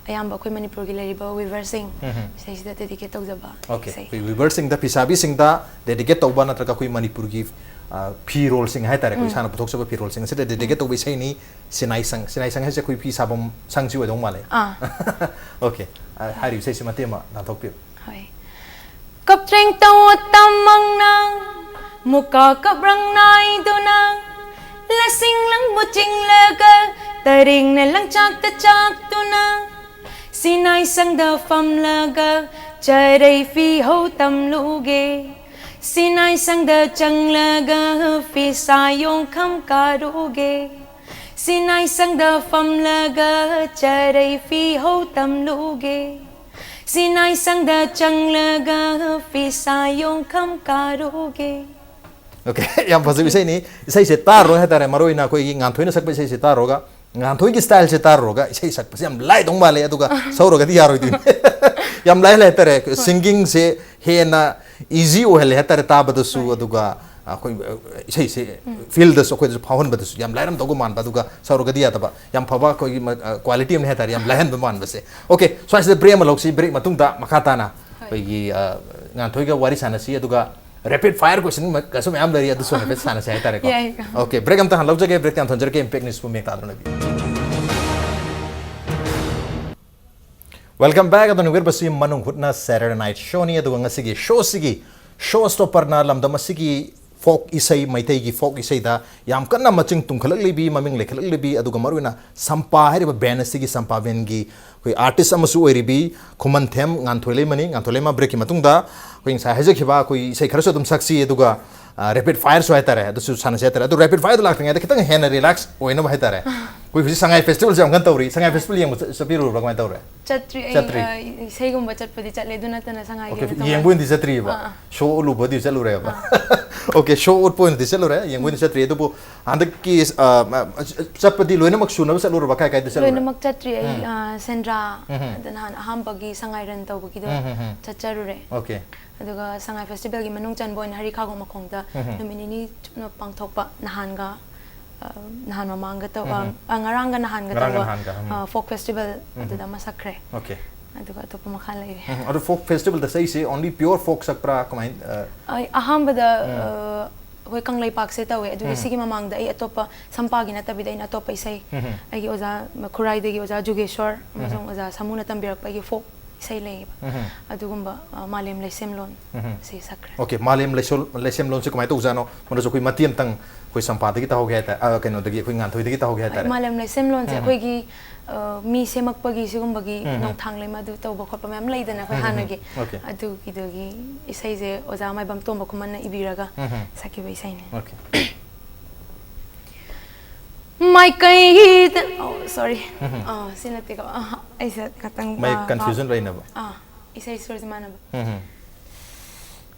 ꯑꯌꯥꯝꯕ ꯑꯩꯈꯣꯏ ꯃꯅꯤꯄꯨꯔꯒꯤ ꯂꯩꯔꯤꯕ ꯋꯤꯚꯔꯁꯤꯡ ꯎꯝ꯫ ꯁꯤꯗꯩꯁꯤꯗ ꯗꯦꯗꯤꯀꯦꯠ ꯇꯧꯖꯕ ꯑꯣꯀꯦ, ꯏꯁꯩ꯫ ꯑꯩꯈꯣꯏ ꯋꯤꯚꯔꯁꯤꯡꯗ, ꯐꯤꯁꯥꯕꯤꯁꯤꯡꯗ ꯗꯦꯗꯤꯀꯦꯠ ꯇꯧꯕ, ꯅꯠꯇ꯭ꯔꯒ ꯑꯩꯈꯣꯏ ꯃꯅꯤꯄꯨꯔꯒꯤ, ꯑ, ꯐꯤꯔꯣꯜꯁꯤꯡ ꯍꯥꯏꯇꯥꯔꯦ, ꯑꯩꯈꯣꯏ ꯎꯝ꯫ ꯏꯁꯥꯅ ꯄꯨꯊꯣꯛꯆꯕ ꯐꯤꯔꯣꯜꯁꯤꯡ ꯑꯁꯤꯗ ꯗꯦꯗꯤꯀꯦꯠ ꯎꯝ꯫ ꯇꯧꯕ ꯏꯁꯩꯅꯤ꯫ ꯁꯤꯅꯥꯏ ꯁꯪ, ꯁꯤꯅꯥꯏ ꯁꯪ ꯍꯥꯏꯁꯦ ꯑꯩꯈꯣꯏ ꯐꯤ ꯁꯥꯐꯝ ꯁꯪꯁꯤ ꯑꯣꯏꯗꯧ ꯃꯥꯜꯂꯦ꯫ ꯑꯥ꯫ ꯑꯣꯀꯦ, ꯑ, ꯍꯥꯏꯔꯤꯕ ꯏꯁꯩꯁꯤ ꯃꯇꯦꯛ ꯑꯃ ꯂꯥꯟꯊꯣꯛꯄꯤꯌꯨ꯫ ꯍꯣꯏ꯫ ꯀꯞꯇ꯭ꯔꯦꯡ ꯇꯧ ꯇꯝꯃꯪꯅ, ꯃꯨꯀꯥ ꯀꯞꯔꯪ ꯅꯥꯏꯗꯨꯅ, ꯂꯁꯤꯡ ꯂꯪꯕꯨ ꯆꯤꯡꯂꯒ, ꯇꯔꯦꯡꯅ ꯂꯪꯆꯥꯛꯇ ꯆꯥꯛꯇꯨꯅ, ꯁꯤꯅꯥꯏ ꯁꯪꯗ ꯐꯝꯂꯒ, ꯆꯔꯩ ꯐꯤꯍꯧ ꯇꯝꯂꯨꯒꯦ꯫ ꯁꯤꯅꯥꯏ ꯁꯪꯗ ꯆꯪꯂꯒ, ꯐꯤꯁꯥ ꯌꯣꯡꯈꯝ ꯀꯥꯔꯨꯒꯦ꯫ ꯁꯤꯅꯥꯏ ꯁꯪꯗ ꯐꯝꯂꯒ, ꯆꯔꯩ ꯐꯤꯍꯧ ꯇꯝꯂꯨꯒꯦ꯫ ꯁꯤꯅꯥꯏ ꯁꯪꯗ ꯆꯪꯂꯒ, ꯐꯤꯁꯥ ꯌꯣꯡꯈꯝ ꯀꯥꯔꯨꯒꯦ꯫ ꯑꯣꯀꯦ, ꯌꯥꯝ ꯐꯖꯕ ꯏꯁꯩꯅꯤ꯫ ꯏꯁꯩꯁꯦ ꯇꯥꯔꯨꯔꯒ ꯍꯥꯏꯇꯥꯔꯦ, ꯃꯔꯨ ꯑꯣꯏꯅ ꯑꯩꯈꯣꯏꯒꯤ ꯉꯥꯟꯊꯣꯏꯅ ꯁꯛꯄ ꯏꯁꯩꯁꯦ ꯇꯥꯔꯨꯔꯒ, ꯉꯥꯟꯊꯣꯏꯒꯤ ꯁ꯭ꯇꯥꯏꯜꯁꯦ ꯇꯥꯔꯨꯔꯒ ꯏꯁꯩ ꯁꯛꯄꯁꯦ ꯌꯥꯝ ꯂꯥꯏꯗꯧ ꯃꯥꯜꯂꯦ, ꯑꯗꯨꯒ ꯁꯧꯔꯒꯗꯤ ꯌꯥꯔꯣꯏꯗꯣꯏꯅꯤ꯫ ꯌꯥꯝ ꯂꯥꯏ ꯍꯥꯏꯇꯥꯔꯦ꯫ ꯍꯣꯏ꯫ ꯁꯤꯡꯒꯤꯡꯁꯦ ꯍꯦꯟꯅ ꯏꯖꯤ ꯑꯣꯏꯍꯜꯂꯦ ꯍꯥꯏꯇꯥꯔꯦ ꯇꯥꯕꯗꯁꯨ, ꯑꯗꯨꯒ ꯑꯩꯈꯣꯏ, ꯑ, ꯏꯁꯩꯁꯦ ꯐꯤꯜꯗꯁꯨ ꯑꯩꯈꯣꯏꯗꯁꯨ ꯐꯥꯎꯍꯟꯕꯗꯁꯨ ꯌꯥꯝ ꯂꯥꯏꯔꯝꯗꯧꯕ ꯃꯥꯟꯕ, ꯑꯗꯨꯒ ꯁꯧꯔꯒꯗꯤ ꯌꯥꯗꯕ, ꯌꯥꯝ ꯐꯕ ꯑꯩꯈꯣꯏꯒꯤ ꯃ-, ꯑ, ꯀ꯭ꯋꯥꯂꯤꯇꯤ ꯑꯃꯅꯤ ꯍꯥꯏꯇꯥꯔꯦ, ꯌꯥꯝ ꯂꯥꯏꯍꯟꯕ ꯃꯥꯟꯕꯁꯦ꯫ ꯑꯣꯀꯦ, ꯁ꯭ꯋꯥꯏꯁꯤꯗ ꯕ꯭ꯔꯦꯛ ꯑꯃ ꯂꯧꯁꯤ, ꯕ꯭ꯔꯦꯛ ꯃꯇꯨꯡꯗ ꯃꯈꯥ ꯇꯥꯅ ꯑꯩꯈꯣꯏꯒꯤ, ꯑ, ꯉꯥꯟꯊꯣꯏꯒ ꯋꯥꯔꯤ ꯁꯥꯟꯅꯁꯤ, ꯑꯗꯨꯒ ꯔꯦꯄꯤꯗ ꯐꯥꯌꯔ ꯀꯣꯏꯁꯟꯒꯁꯨ ꯃꯌꯥꯝ ꯂꯩꯔꯤ, ꯑꯗꯨꯁꯨ ꯍꯥꯏꯐꯦꯠ ꯁꯥꯟꯅꯁꯤ ꯍꯥꯏꯇꯥꯔꯦꯀꯣ꯫ ꯌꯥꯏ꯫ ꯑꯣꯀꯦ, ꯕ꯭ꯔꯦꯛ ꯑꯝꯇ ꯍꯥꯟꯅ ꯂꯧꯖꯒꯦ, ꯕ꯭ꯔꯦꯛꯇ ꯌꯥꯝ ꯊꯣꯟꯖꯔꯛꯀꯦ, ꯏꯝꯄꯦꯛ ꯅ꯭ꯌꯨꯁꯄꯨ ꯃꯌꯦꯛ ꯇꯥꯗꯨꯅ ꯂꯩꯕꯤꯌꯨ꯫ Welcome back, ꯑꯗꯨꯅ ꯋꯤꯔꯕꯁꯤ ꯃꯅꯨꯡ ꯍꯨꯠꯅ Saturday Night Showꯅꯤ꯫ ꯑꯗꯨꯒ ꯉꯁꯤꯒꯤ ꯁꯣꯁꯤꯒꯤ ꯁꯣ ꯁ꯭ꯇꯣꯄꯔꯅ ꯂꯝꯗꯝ ꯑꯁꯤꯒꯤ ꯐꯣꯛ ꯏꯁꯩ, ꯃꯩꯇꯩꯒꯤ ꯐꯣꯛ ꯏꯁꯩꯗ ꯌꯥꯝ ꯀꯟꯅ ꯃꯆꯤꯡ ꯇꯨꯝꯈꯠꯂꯛꯂꯤꯕꯤ, ꯃꯃꯤꯡ ꯂꯩꯈꯠꯂꯛꯂꯤꯕꯤ, ꯑꯗꯨꯒ ꯃꯔꯨꯑꯣꯏꯅ ꯁꯝꯄꯥ ꯍꯥꯏꯔꯤꯕ ꯕꯦꯟ ꯑꯁꯤꯒꯤ, ꯁꯝꯄꯥ ꯕꯦꯟꯒꯤ ꯑꯩꯈꯣꯏ ꯑꯥꯔꯇꯤꯁ ꯑꯃꯁꯨ ꯑꯣꯏꯔꯤꯕꯤ ꯈꯨꯃꯟꯊꯦꯝ ꯉꯥꯟꯊꯣꯏꯂꯩꯃꯅꯤ꯫ ꯉꯥꯟꯊꯣꯏꯂꯩꯃ, ꯕ꯭ꯔꯦꯛꯀꯤ ꯃꯇꯨꯡꯗ ꯑꯩꯈꯣꯏ ꯉꯁꯥꯏ ꯍꯥꯏꯖꯈꯤꯕ ꯑꯩꯈꯣꯏ ꯏꯁꯩ ꯈꯔꯁꯨ ꯑꯗꯨꯝ ꯁꯛꯁꯤ, ꯑꯗꯨꯒ ꯔꯦꯄꯤꯗ ꯐꯥꯌꯔꯁꯨ ꯍꯥꯏꯇꯥꯔꯦ, ꯑꯗꯨꯁꯨ ꯁꯥꯟꯅꯁꯤ ꯍꯥꯏꯇꯥꯔꯦ꯫ ꯑꯗꯨ ꯔꯦꯄꯤꯗ ꯐꯥꯌꯔꯗ ꯂꯥꯛꯇ꯭ꯔꯤꯉꯩꯗ ꯈꯤꯇꯪ ꯍꯦꯟꯅ ꯔꯤꯂꯦꯛꯁ ꯑꯣꯏꯅꯕ ꯍꯥꯏꯇꯥꯔꯦ, ꯑꯩꯈꯣꯏ ꯍꯧꯖꯤꯛ ꯁꯉꯥꯏ ꯐꯦꯁꯇꯤꯚꯦꯜꯁꯦ ꯌꯥꯝ ꯀꯟꯅ ꯇꯧꯔꯤ꯫ ꯁꯉꯥꯏ ꯐꯦꯁꯇꯤꯚꯦꯜ ꯌꯦꯡꯕ ꯆꯠ-, ꯆꯠꯄꯤꯔꯨꯔꯕ꯭ꯔꯥ, ꯀꯃꯥꯏꯅ ꯇꯧꯔꯦ? ꯆꯠꯇ꯭ꯔꯤ꯫ ꯑꯩ, ꯆꯠꯇ꯭ꯔꯤ꯫ ꯑ, ꯏꯁꯩꯒꯨꯝꯕ ꯆꯠꯄꯗꯤ ꯆꯠꯂꯦ, ꯑꯗꯨ ꯅꯠꯇꯅ ꯁꯉꯥꯏꯒꯤ ꯑꯣꯀꯦ, ꯑꯣꯏꯅ ꯊꯧꯒꯜ ꯌꯦꯡꯕ ꯑꯣꯏꯅꯗꯤ ꯆꯠꯇ꯭ꯔꯤꯕ? ꯑꯥ, ꯑꯥ꯫ ꯁꯣ ꯎꯠꯂꯨꯕꯗꯤ ꯆꯠꯂꯨꯔꯦꯕ? ꯑꯣꯀꯦ, ꯁꯣ ꯎꯠꯄ ꯑꯣꯏꯅꯗꯤ ꯆꯠꯂꯨꯔꯦ, ꯌꯦꯡꯕ ꯑꯣꯏꯅꯗꯤ ꯆꯠꯇ꯭ꯔꯤ꯫ ꯑꯗꯨꯕꯨ ꯍꯟꯗꯛꯀꯤ, ꯑ, ꯃ-, ꯆꯠꯄꯗꯤ ꯂꯣꯏꯅꯃꯛ ꯁꯨꯅꯕ ꯆꯠꯂꯨꯔꯕ? ꯀꯥꯏ ꯀꯥꯏꯗ ꯆꯠꯂꯨꯔꯦ? ꯂꯣꯏꯅꯃꯛ ꯆꯠꯇ꯭ꯔꯤ꯫ ꯑꯩ, ꯑ, ꯁꯦꯟꯗ꯭ꯔꯥ, ꯑꯗ ꯅꯍꯥꯟ ꯑꯍꯥꯟꯕꯒꯤ ꯁꯉꯥꯏ ꯔꯟ ꯇꯧꯕꯒꯤꯗꯣ ꯆꯠꯆꯔꯨꯔꯦ꯫ ꯑꯣꯀꯦ꯫ ꯑꯗꯨꯒ ꯁꯉꯥꯏ ꯐꯦꯁꯇꯤꯚꯦꯜꯒꯤ ꯃꯅꯨꯡ ꯆꯟꯕ ꯑꯣꯏꯅ ꯍꯔꯤꯈꯥꯒꯣꯡ ꯃꯈꯣꯡꯗ ꯅꯨꯃꯤꯠ ꯅꯤꯅꯤ ꯆꯨꯞꯅ ꯄꯥꯡꯊꯣꯛꯄ ꯅꯍꯥꯟꯒ, ꯑ, ꯅꯍꯥꯟ ꯃꯃꯥꯡꯒ ꯇꯧ-, ꯑ, ꯑ, ꯉꯔꯥꯡꯒ ꯅꯍꯥꯟꯒ ꯉꯔꯥꯡꯒ ꯇꯧꯕ, ꯅꯍꯥꯟꯒ, ꯎꯝ꯫ ꯑ, ꯐꯣꯛ ꯐꯦꯁꯇꯤꯚꯦꯜ ꯑꯗꯨꯗ ꯑꯃ ꯁꯛꯈ꯭ꯔꯦ꯫ ꯑꯣꯀꯦ꯫ ꯑꯗꯨꯒ ꯑꯇꯣꯞꯄ ꯃꯈꯥ ꯂꯩꯔꯦ꯫ ꯎꯝ, ꯑꯗꯣ ꯐꯣꯛ ꯐꯦꯁꯇꯤꯚꯦꯜꯗ ꯁꯛꯏꯁꯦ only pure ꯐꯣꯛ ꯁꯛꯄ꯭ꯔꯥ? ꯀꯃꯥꯏꯅ, ꯑ, ꯑꯩ ꯑꯍꯥꯟꯕꯗ, ꯑ, ꯑꯩꯈꯣꯏ ꯀꯪꯂꯩꯄꯥꯛꯁꯦ ꯇꯧꯋꯦ꯫ ꯑꯗꯨꯒ ꯁꯤꯒꯤ ꯃꯃꯥꯡꯗ ꯑꯩ ꯑꯇꯣꯞꯄ ꯁꯝꯄꯥꯒꯤ ꯅꯠꯇꯕꯤꯗ ꯑꯩꯅ ꯑꯇꯣꯞꯄ ꯏꯁꯩ, ꯑꯩꯒꯤ ꯑꯣꯖꯥ ꯈꯨꯔꯥꯏꯗꯒꯤ ꯑꯣꯖꯥ ꯖꯨꯒꯦꯁꯣꯔ ꯑꯃꯁꯨꯡ ꯑꯣꯖꯥ ꯁꯥꯃꯨꯅ ꯇꯝꯕꯤꯔꯛꯄ ꯑꯩꯒꯤ ꯐꯣꯛ ꯏꯁꯩ ꯂꯩꯌꯦꯕ꯫ ꯑꯗꯨꯒꯨꯝꯕ, ꯑ, ꯃꯥꯂꯦꯝ ꯂꯩꯁꯦꯝꯂꯣꯟ ꯁꯤ ꯁꯛꯈ꯭ꯔꯦ꯫ ꯑꯣꯀꯦ, ꯃꯥꯂꯦꯝ ꯂꯩꯁꯣꯜ-, ꯂꯩꯁꯦꯝꯂꯣꯟꯁꯦ ꯀꯃꯥꯏꯅ ꯇꯧꯖꯥꯠꯅꯣ? ꯃꯗꯨꯁꯨ ꯑꯩꯈꯣꯏ ꯃꯇꯦꯛ ꯑꯃꯇꯪ ꯑꯩꯈꯣꯏ ꯁꯝꯄꯥꯗꯒꯤ ꯇꯧꯍꯧꯒꯦ ꯍꯥꯏꯇꯥꯔꯦ, ꯑ, ꯀꯩꯅꯣꯗꯒꯤ, ꯑꯩꯈꯣꯏ ꯉꯥꯟꯊꯣꯏꯗꯒꯤ ꯇꯧꯍꯧꯒꯦ ꯍꯥꯏꯇꯥꯔꯦ꯫ ꯃꯥꯂꯦꯝ ꯂꯩꯁꯦꯝꯂꯣꯟꯁꯦ ꯑꯩꯈꯣꯏꯒꯤ, ꯑ, ꯃꯤ ꯁꯦꯝꯃꯛꯄꯒꯤ ꯁꯤꯒꯨꯝꯕꯒꯤ ꯅꯣꯡꯊꯥꯡꯂꯩꯃ ꯑꯗꯨ ꯇꯧꯕ ꯈꯣꯠꯄ ꯃꯌꯥꯝ ꯂꯩꯗꯅ ꯑꯩꯈꯣꯏ ꯍꯥꯟꯅꯒꯤ꯫ ꯑꯣꯀꯦ꯫ ꯑꯗꯨꯒꯤꯗꯨꯒꯤ ꯏꯁꯩꯁꯦ ꯑꯣꯖꯥ ꯃꯥꯏꯕꯝ ꯇꯣꯝꯕ ꯈꯨꯃꯟꯅ ꯏꯕꯤꯔꯒ ꯁꯛꯈꯤꯕ ꯏꯁꯩꯅꯦ꯫ ꯑꯣꯀꯦ꯫ ꯃꯥꯏꯀꯩꯗ, ꯑꯣ, ꯁꯣꯔꯤ꯫ ꯑ, ꯁꯤ ꯅꯠꯇꯦꯀꯣ꯫ ꯑ, ꯑꯩꯁꯦ ꯈꯇꯪ, ꯃꯌꯦꯛ ꯑ, ꯀꯟꯐ꯭ꯌꯨꯖꯟ ꯂꯩꯅꯕ꯫ ꯑ, ꯏꯁꯩ ꯁꯨꯔꯁꯦ ꯃꯥꯟꯅꯕ꯫ ꯎꯝ꯫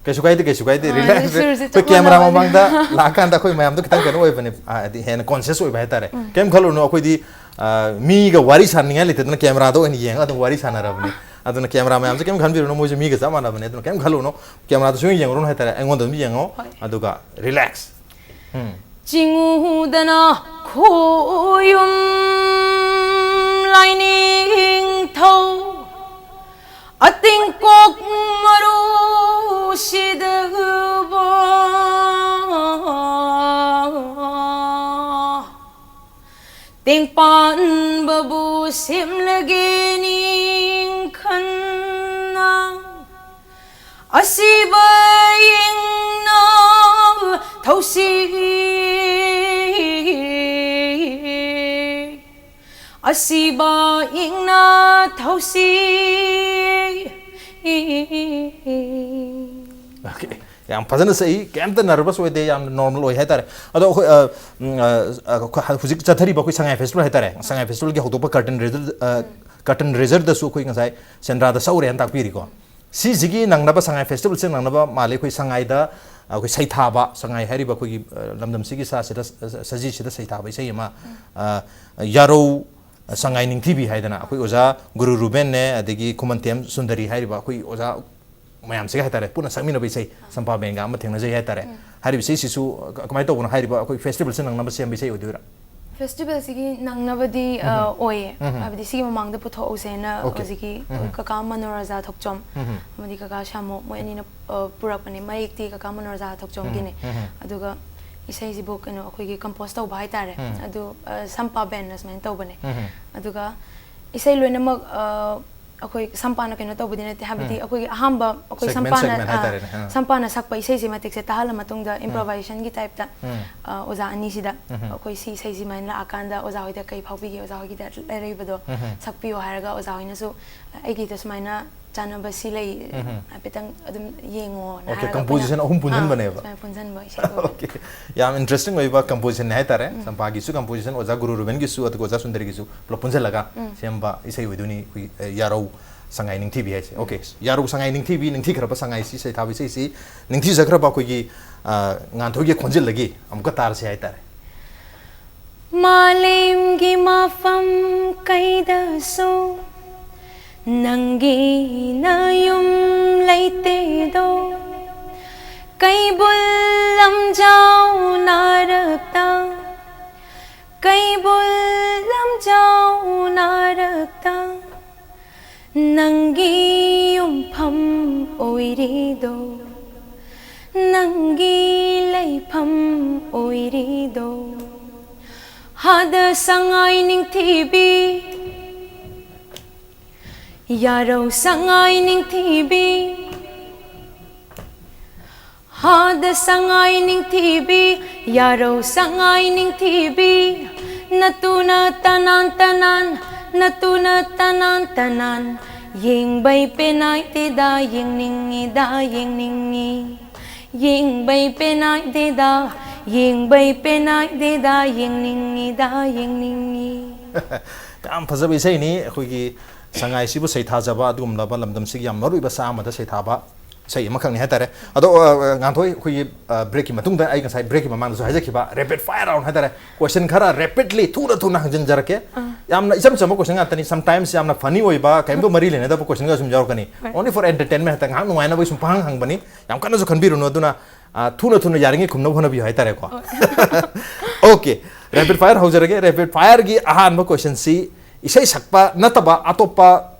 ꯀꯩꯁꯨ ꯀꯥꯏꯗꯦ, ꯀꯩꯁꯨ ꯀꯥꯏꯗꯦ꯫ ꯑ, ꯔꯤꯂꯦꯛꯁ꯫ ꯁꯨꯔꯁꯦ ꯑꯩꯈꯣꯏ ꯆꯞ ꯀꯦꯃꯦꯔꯥ ꯃꯥꯟꯅꯕꯅꯤꯅ꯫ ꯃꯃꯥꯡꯗ ꯂꯥꯛꯑꯀꯥꯟꯗ ꯑꯩꯈꯣꯏ ꯃꯌꯥꯝꯗꯣ ꯈꯤꯇꯪ ꯀꯩꯅꯣ ꯑꯣꯏꯕꯅꯦ, ꯑ, ꯍꯥꯏꯗꯤ ꯍꯦꯟꯅ ꯀꯣꯟꯁꯤꯌꯁ ꯑꯣꯏꯕ ꯍꯥꯏꯇꯥꯔꯦ꯫ ꯀꯩꯝ ꯈꯜꯂꯨꯅꯨ, ꯑꯩꯈꯣꯏꯗꯤ, ꯑ, ꯃꯤꯒ ꯋꯥꯔꯤ ꯁꯥꯟꯅꯅꯤꯡꯉꯥꯏ ꯂꯩꯇꯗꯅ ꯀꯦꯃꯦꯔꯥꯗ ꯑꯣꯏꯅ ꯌꯦꯡꯉꯒ ꯑꯗꯨꯝ ꯋꯥꯔꯤ ꯁꯥꯟꯅꯔꯕꯅꯤ꯫ ꯑꯗꯨꯅ ꯀꯦꯃꯦꯔꯥ ꯃꯌꯥꯝꯁꯦ ꯀꯩꯝ ꯈꯟꯕꯤꯔꯨꯅꯨ, ꯃꯣꯏꯁꯨ ꯃꯤꯒ ꯆꯞ ꯃꯥꯟꯅꯕꯅꯦ, ꯑꯗꯨꯅ ꯀꯩꯝ ꯈꯜꯂꯨꯅꯨ꯫ ꯀꯦꯃꯦꯔꯥꯗꯁꯨ ꯌꯦꯡꯉꯨꯔꯨꯅꯨ ꯍꯥꯏꯇꯥꯔꯦ, ꯑꯩꯉꯣꯟꯗ ꯑꯗꯨꯝ ꯌꯦꯡꯉꯣ꯫ ꯍꯣꯏ꯫ ꯑꯗꯨꯒ ꯔꯤꯂꯦꯛꯁ꯫ ꯎꯝ꯫ ꯆꯤꯡꯎꯗꯅ ꯈꯣꯌꯨꯝ ꯂꯥꯏꯅꯤꯡꯊꯧ ꯑꯇꯤꯡꯀꯣꯛ ꯃꯔꯨꯁꯤꯗꯕ ꯇꯦꯡꯄꯥꯟꯕꯕꯨ ꯁꯦꯝꯂꯒꯦ ꯅꯤꯡꯈꯟꯅ ꯑꯁꯤꯕ ꯏꯪꯅ ꯊꯧꯁꯤ ꯑꯁꯤꯕ ꯏꯪꯅ ꯊꯧꯁꯤ꯫ Okay. ꯌꯥꯝ ꯐꯖꯅ ꯁꯛꯏ, ꯀꯩꯝꯇ ꯅꯔꯚꯁ ꯑꯣꯏꯗꯦ, ꯌꯥꯝꯅ ꯅꯣꯔꯃꯦꯜ ꯑꯣꯏ ꯍꯥꯏꯇꯥꯔꯦ꯫ ꯑꯗꯣ ꯑꯩꯈꯣꯏ, ꯑ, ꯎꯝ, ꯑ, ꯑ, ꯑꯩꯈꯣꯏ ꯍꯧꯖꯤꯛ ꯆꯠꯊꯔꯤꯕ ꯑꯩꯈꯣꯏ ꯁꯉꯥꯏ ꯐꯦꯁꯇꯤꯚꯦꯜ ꯍꯥꯏꯇꯥꯔꯦ, ꯁꯉꯥꯏ ꯐꯦꯁꯇꯤꯚꯦꯜꯒꯤ ꯍꯧꯗꯣꯛꯄ ꯀꯔꯇꯟ ꯔꯦꯖꯔ, ꯑ, ꯀꯔꯇꯟ ꯔꯦꯖꯔꯗꯁꯨ ꯑꯩꯈꯣꯏ ꯉꯁꯥꯏ ꯁꯦꯟꯗ꯭ꯔꯥꯗ ꯁꯛꯎꯔꯦꯅ ꯇꯥꯛꯄꯤꯔꯤꯀꯣ꯫ ꯁꯤꯁꯤꯒꯤ ꯅꯪꯅꯕ, ꯁꯉꯥꯏ ꯐꯦꯁꯇꯤꯚꯦꯜꯁꯦ ꯅꯪꯅꯕ ꯃꯥꯜꯂꯤ ꯑꯩꯈꯣꯏ ꯁꯉꯥꯏꯗ, ꯑꯩꯈꯣꯏ ꯁꯩꯊꯥꯕ, ꯁꯉꯥꯏ ꯍꯥꯏꯔꯤꯕ ꯑꯩꯈꯣꯏꯒꯤ, ꯑ, ꯂꯝꯗꯝꯁꯤꯒꯤ ꯁꯥꯁꯤꯗ, ꯁꯖꯤꯁꯤꯗ ꯁꯩꯊꯥꯕ ꯏꯁꯩ ꯑꯃ, ꯑ, ꯌꯥꯔꯧ ꯁꯉꯥꯏ ꯅꯤꯡꯊꯤꯕꯤ ꯍꯥꯏꯗꯅ ꯑꯩꯈꯣꯏ ꯑꯣꯖꯥ ꯒꯨꯔꯨ ꯔꯨꯕꯦꯟꯅꯦ, ꯑꯗꯒꯤ ꯈꯨꯃꯟꯊꯦꯝ ꯁꯨꯟꯗꯔꯤ ꯍꯥꯏꯔꯤꯕ ꯑꯩꯈꯣꯏ ꯑꯣꯖꯥ ꯃꯌꯥꯝꯁꯤꯒ ꯍꯥꯏꯇꯥꯔꯦ, ꯄꯨꯟꯅ ꯁꯛꯃꯤꯟꯅꯕ ꯏꯁꯩ ꯁꯝꯄꯥ ꯕꯦꯟꯒ ꯑꯃ ꯊꯦꯡꯅꯖꯩ ꯍꯥꯏꯇꯥꯔꯦ꯫ ꯎꯝ꯫ ꯍꯥꯏꯔꯤꯕ ꯏꯁꯩꯁꯤꯁꯨ ꯀ-, ꯀꯃꯥꯏꯅ ꯇꯧꯕꯅꯣ? ꯍꯥꯏꯔꯤꯕ ꯑꯩꯈꯣꯏ ꯐꯦꯁꯇꯤꯚꯦꯜꯁꯦ ꯅꯪꯅꯕ ꯁꯦꯝꯕ ꯏꯁꯩ ꯑꯣꯏꯗꯣꯏꯔꯥ? ꯐꯦꯁꯇꯤꯚꯦꯜꯁꯤꯒꯤ ꯅꯪꯅꯕꯗꯤ, ꯑ, ꯎꯝꯍꯨꯝ꯫ ꯑꯣꯏꯌꯦ꯫ ꯎꯝꯍꯨꯝ꯫ ꯍꯥꯏꯕꯗꯤ ꯁꯤꯒꯤ ꯃꯃꯥꯡꯗ ꯄꯨꯊꯣꯛꯍꯧꯁꯦꯅ Okay. ꯍꯧꯖꯤꯛꯀꯤ ꯎꯝꯍꯨꯝ꯫ ꯀꯀꯥ ꯃꯅꯣꯔꯥꯖꯥ ꯊꯣꯛꯆꯣꯝ ꯎꯝꯍꯨꯝ꯫ ꯑꯃꯗꯤ ꯀꯀꯥ ꯁꯥꯃꯨ, ꯃꯣꯏ ꯑꯅꯤꯅ, ꯑ, ꯄꯨꯔꯛꯄꯅꯦ꯫ ꯃꯌꯦꯛꯇꯤ ꯀꯀꯥ ꯃꯅꯣꯔꯥꯖꯥ ꯊꯣꯛꯆꯣꯝꯒꯤꯅꯦ꯫ ꯎꯝꯍꯨꯝ꯫ ꯎꯝꯍꯨꯝ꯫ ꯑꯗꯨꯒ ꯏꯁꯩꯁꯤꯕꯨ ꯀꯩꯅꯣ ꯑꯩꯈꯣꯏꯒꯤ ꯀꯝꯄꯣꯁ ꯇꯧꯕ ꯍꯥꯏꯇꯥꯔꯦ꯫ ꯎꯝ꯫ ꯑꯗꯨ, ꯑ, ꯁꯝꯄꯥ ꯕꯦꯟꯅ ꯁꯨꯃꯥꯏꯅ ꯇꯧꯕꯅꯦ꯫ ꯎꯝꯍꯨꯝ꯫ ꯑꯗꯨꯒ ꯏꯁꯩ ꯂꯣꯏꯅꯃꯛ, ꯑ, ꯑꯩꯈꯣꯏ ꯁꯝꯄꯥꯅ ꯀꯩꯅꯣ ꯇꯧꯕꯗꯤ ꯅꯠꯇꯦ, ꯍꯥꯏꯕꯗꯤ ꯎꯝ꯫ ꯑꯩꯈꯣꯏꯒꯤ ꯑꯍꯥꯟꯕ ꯑꯩꯈꯣꯏ Segment, ꯁꯝꯄꯥꯅ, segment ꯑ, ꯍꯥꯏꯇꯥꯔꯦꯅꯦ꯫ ꯑꯥ꯫ ꯁꯝꯄꯥꯅ ꯁꯛꯄ ꯏꯁꯩꯁꯦ ꯃꯇꯦꯛꯁꯦ ꯇꯥꯍꯜꯂ ꯃꯇꯨꯡꯗ ꯎꯝ꯫ Improvisationꯒꯤ typeꯇ, ꯎꯝ꯫ ꯑ, ꯑꯣꯖꯥ ꯑꯅꯤꯁꯤꯗ ꯎꯝꯍꯨꯝ꯫ ꯑꯩꯈꯣꯏ ꯁꯤ ꯏꯁꯩꯁꯤ ꯁꯨꯃꯥꯏꯅ ꯂꯥꯛꯑꯀꯥꯟꯗ ꯑꯣꯖꯥ ꯍꯣꯏꯗ ꯀꯩ ꯐꯥꯎꯕꯤꯒꯦ, ꯑꯣꯖꯥ ꯍꯣꯏꯒꯤꯗ ꯂꯩꯔꯛꯏꯕꯗꯣ ꯎꯝꯍꯨꯝ꯫ ꯁꯛꯄꯤꯌꯣ ꯍꯥꯏꯔꯒ ꯑꯣꯖꯥ ꯍꯣꯏꯅꯁꯨ ꯑꯩꯒꯤꯗ ꯁꯨꯃꯥꯏꯅ ꯆꯥꯟꯅꯕ ꯁꯤ ꯂꯩ, ꯎꯝꯍꯨꯝ꯫ ꯍꯥꯏꯐꯦꯠꯇꯪ ꯑꯗꯨꯝ ꯌꯦꯡꯉꯣꯅ Okay, ꯍꯥꯏꯔꯒ composition ꯑꯩꯈꯣꯏꯅ, ꯑꯍꯨꯝ ꯑꯥ, ꯄꯨꯟꯁꯤꯟꯕꯅꯦꯕ꯫ ꯁꯨꯃꯥꯏꯅ ꯄꯨꯟꯁꯤꯟꯕ ꯏꯁꯩ ꯑꯣꯏꯕ꯫ Okay. ꯌꯥꯝ interesting ꯑꯣꯏꯕ compositionꯅꯦ ꯍꯥꯏꯇꯥꯔꯦ꯫ ꯎꯝ꯫ ꯁꯝꯄꯥꯒꯤꯁꯨ composition ꯑꯣꯖꯥ ꯒꯨꯔꯨ ꯔꯨꯕꯦꯟꯒꯤꯁꯨ ꯑꯗꯨꯒ ꯑꯣꯖꯥ ꯁꯨꯟꯗꯔꯤꯒꯤꯁꯨ ꯄꯨꯂꯞ ꯄꯨꯟꯁꯤꯜꯂꯒ ꯎꯝ꯫ ꯁꯦꯝꯕ ꯏꯁꯩ ꯑꯣꯏꯗꯣꯏꯅꯤ ꯑꯩꯈꯣꯏ, ꯑ, ꯌꯥꯔꯧ ꯁꯉꯥꯏ ꯅꯤꯡꯊꯤꯕꯤ ꯍꯥꯏꯁꯦ꯫ ꯎꯝ꯫ Okay, ꯌꯥꯔꯧ ꯁꯉꯥꯏ ꯅꯤꯡꯊꯤꯕꯤ, ꯅꯤꯡꯊꯤꯈ꯭ꯔꯕ ꯁꯉꯥꯏꯁꯤ ꯁꯩꯊꯥꯕ ꯏꯁꯩꯁꯤ ꯅꯤꯡꯊꯤꯖꯈ꯭ꯔꯕ ꯑꯩꯈꯣꯏꯒꯤ, ꯑ, ꯉꯥꯟꯊꯣꯏꯒꯤ ꯈꯣꯟꯖꯦꯜꯗꯒꯤ ꯑꯃꯨꯛꯀ ꯇꯥꯔꯁꯤ ꯍꯥꯏꯇꯥꯔꯦ꯫ ꯃꯥꯂꯦꯝꯒꯤ ꯃꯐꯝ ꯀꯩꯗꯁꯨ ꯅꯪꯒꯤ ꯅꯌꯨꯝ ꯂꯩꯇꯦꯗꯣ, ꯀꯩꯕꯨꯜ ꯂꯝꯖꯥꯎ ꯅꯥꯔꯛꯇ, ꯀꯩꯕꯨꯜ ꯂꯝꯖꯥꯎ ꯅꯥꯔꯛꯇ, ꯅꯪꯒꯤ ꯌꯨꯝꯐꯝ ꯑꯣꯏꯔꯤꯗꯣ, ꯅꯪꯒꯤ ꯂꯩꯐꯝ ꯑꯣꯏꯔꯤꯗꯣ꯫ ꯍꯥꯗ ꯁꯉꯥꯏ ꯅꯤꯡꯊꯤꯕꯤ, ꯌꯥꯔꯧ ꯁꯉꯥꯏ ꯅꯤꯡꯊꯤꯕꯤ, ꯍꯥꯗ ꯁꯉꯥꯏ ꯅꯤꯡꯊꯤꯕꯤ, ꯌꯥꯔꯧ ꯁꯉꯥꯏ ꯅꯤꯡꯊꯤꯕꯤ, ꯅꯇꯨꯅ ꯇꯅꯥꯟ ꯇꯅꯥꯟ, ꯅꯇꯨꯅ ꯇꯅꯥꯟ ꯇꯅꯥꯟ, ꯌꯦꯡꯕꯩ ꯄꯦꯅꯥꯏꯗꯦꯗ, ꯌꯦꯡꯅꯤꯡꯉꯤꯗ, ꯌꯦꯡꯅꯤꯡꯉꯤ, ꯌꯦꯡꯕꯩ ꯄꯦꯅꯥꯏꯗꯦꯗ, ꯌꯦꯡꯕꯩ ꯄꯦꯅꯥꯏꯗꯦꯗ, ꯌꯦꯡꯅꯤꯡꯉꯤꯗ, ꯌꯦꯡꯅꯤꯡꯉꯤ꯫ ꯌꯥꯝ ꯐꯖꯕ ꯏꯁꯩꯅꯤ꯫ ꯑꯩꯈꯣꯏꯒꯤ ꯁꯉꯥꯏꯁꯤꯕꯨ ꯁꯩꯊꯥꯖꯕ ꯑꯗꯨꯒꯨꯝꯂꯕ ꯂꯝꯗꯝꯁꯤꯒꯤ ꯌꯥꯝ ꯃꯔꯨꯑꯣꯏꯕ ꯆꯥ ꯑꯃꯗ ꯁꯩꯊꯥꯕ ꯏꯁꯩ ꯑꯃꯈꯛꯅꯤ ꯍꯥꯏꯇꯥꯔꯦ꯫ ꯑꯗꯣ, ꯑ, ꯉꯥꯟꯊꯣꯏ, ꯑꯩꯈꯣꯏꯒꯤ, ꯑ, breakꯀꯤ ꯃꯇꯨꯡꯗ ꯑꯩ ꯉꯁꯥꯏ breakꯀꯤ ꯃꯃꯥꯡꯗꯁꯨ ꯍꯥꯏꯖꯈꯤꯕ rapid fire round ꯍꯥꯏꯇꯥꯔꯦ, question ꯈꯔ rapidly, ꯊꯨꯅ ꯊꯨꯅ ꯍꯪꯖꯤꯟꯖꯔꯛꯀꯦ꯫ ꯑꯥ꯫ ꯌꯥꯝꯅ ꯏꯆꯝ ꯆꯝꯕ question ꯉꯥꯛꯇꯅꯤ, sometimes ꯌꯥꯝꯅ funny ꯑꯣꯏꯕ, ꯀꯔꯤꯝꯇ ꯃꯔꯤ ꯂꯩꯅꯗꯕ questionꯒ ꯁꯨꯝ ꯌꯥꯎꯔꯛꯀꯅꯤ꯫ ꯍꯣꯏ꯫ Only for entertainment ꯍꯥꯏꯇꯥꯔꯦ, ꯉꯥꯏꯍꯥꯛ ꯅꯨꯡꯉꯥꯏꯅꯕꯒꯤ ꯁꯨꯝ ꯄꯍꯪ ꯍꯪꯕꯅꯤ, ꯌꯥꯝ ꯀꯟꯅꯁꯨ ꯈꯟꯕꯤꯔꯨꯅꯨ꯫ ꯑꯗꯨꯅ, ꯑ, ꯊꯨꯅ ꯊꯨꯅ ꯌꯥꯔꯤꯉꯩ ꯈꯨꯝꯅꯕ ꯍꯣꯠꯅꯕꯤꯌꯨ ꯍꯥꯏꯇꯥꯔꯦꯀꯣ꯫ ꯍꯣꯏ꯫ Okay, rapid fire ꯍꯧꯖꯔꯒꯦ꯫ Rapid fireꯒꯤ ꯑꯍꯥꯟꯕ questionꯁꯤ ꯏꯁꯩ ꯁꯛꯄ ꯅꯠꯇꯕ ꯑꯇꯣꯞꯄ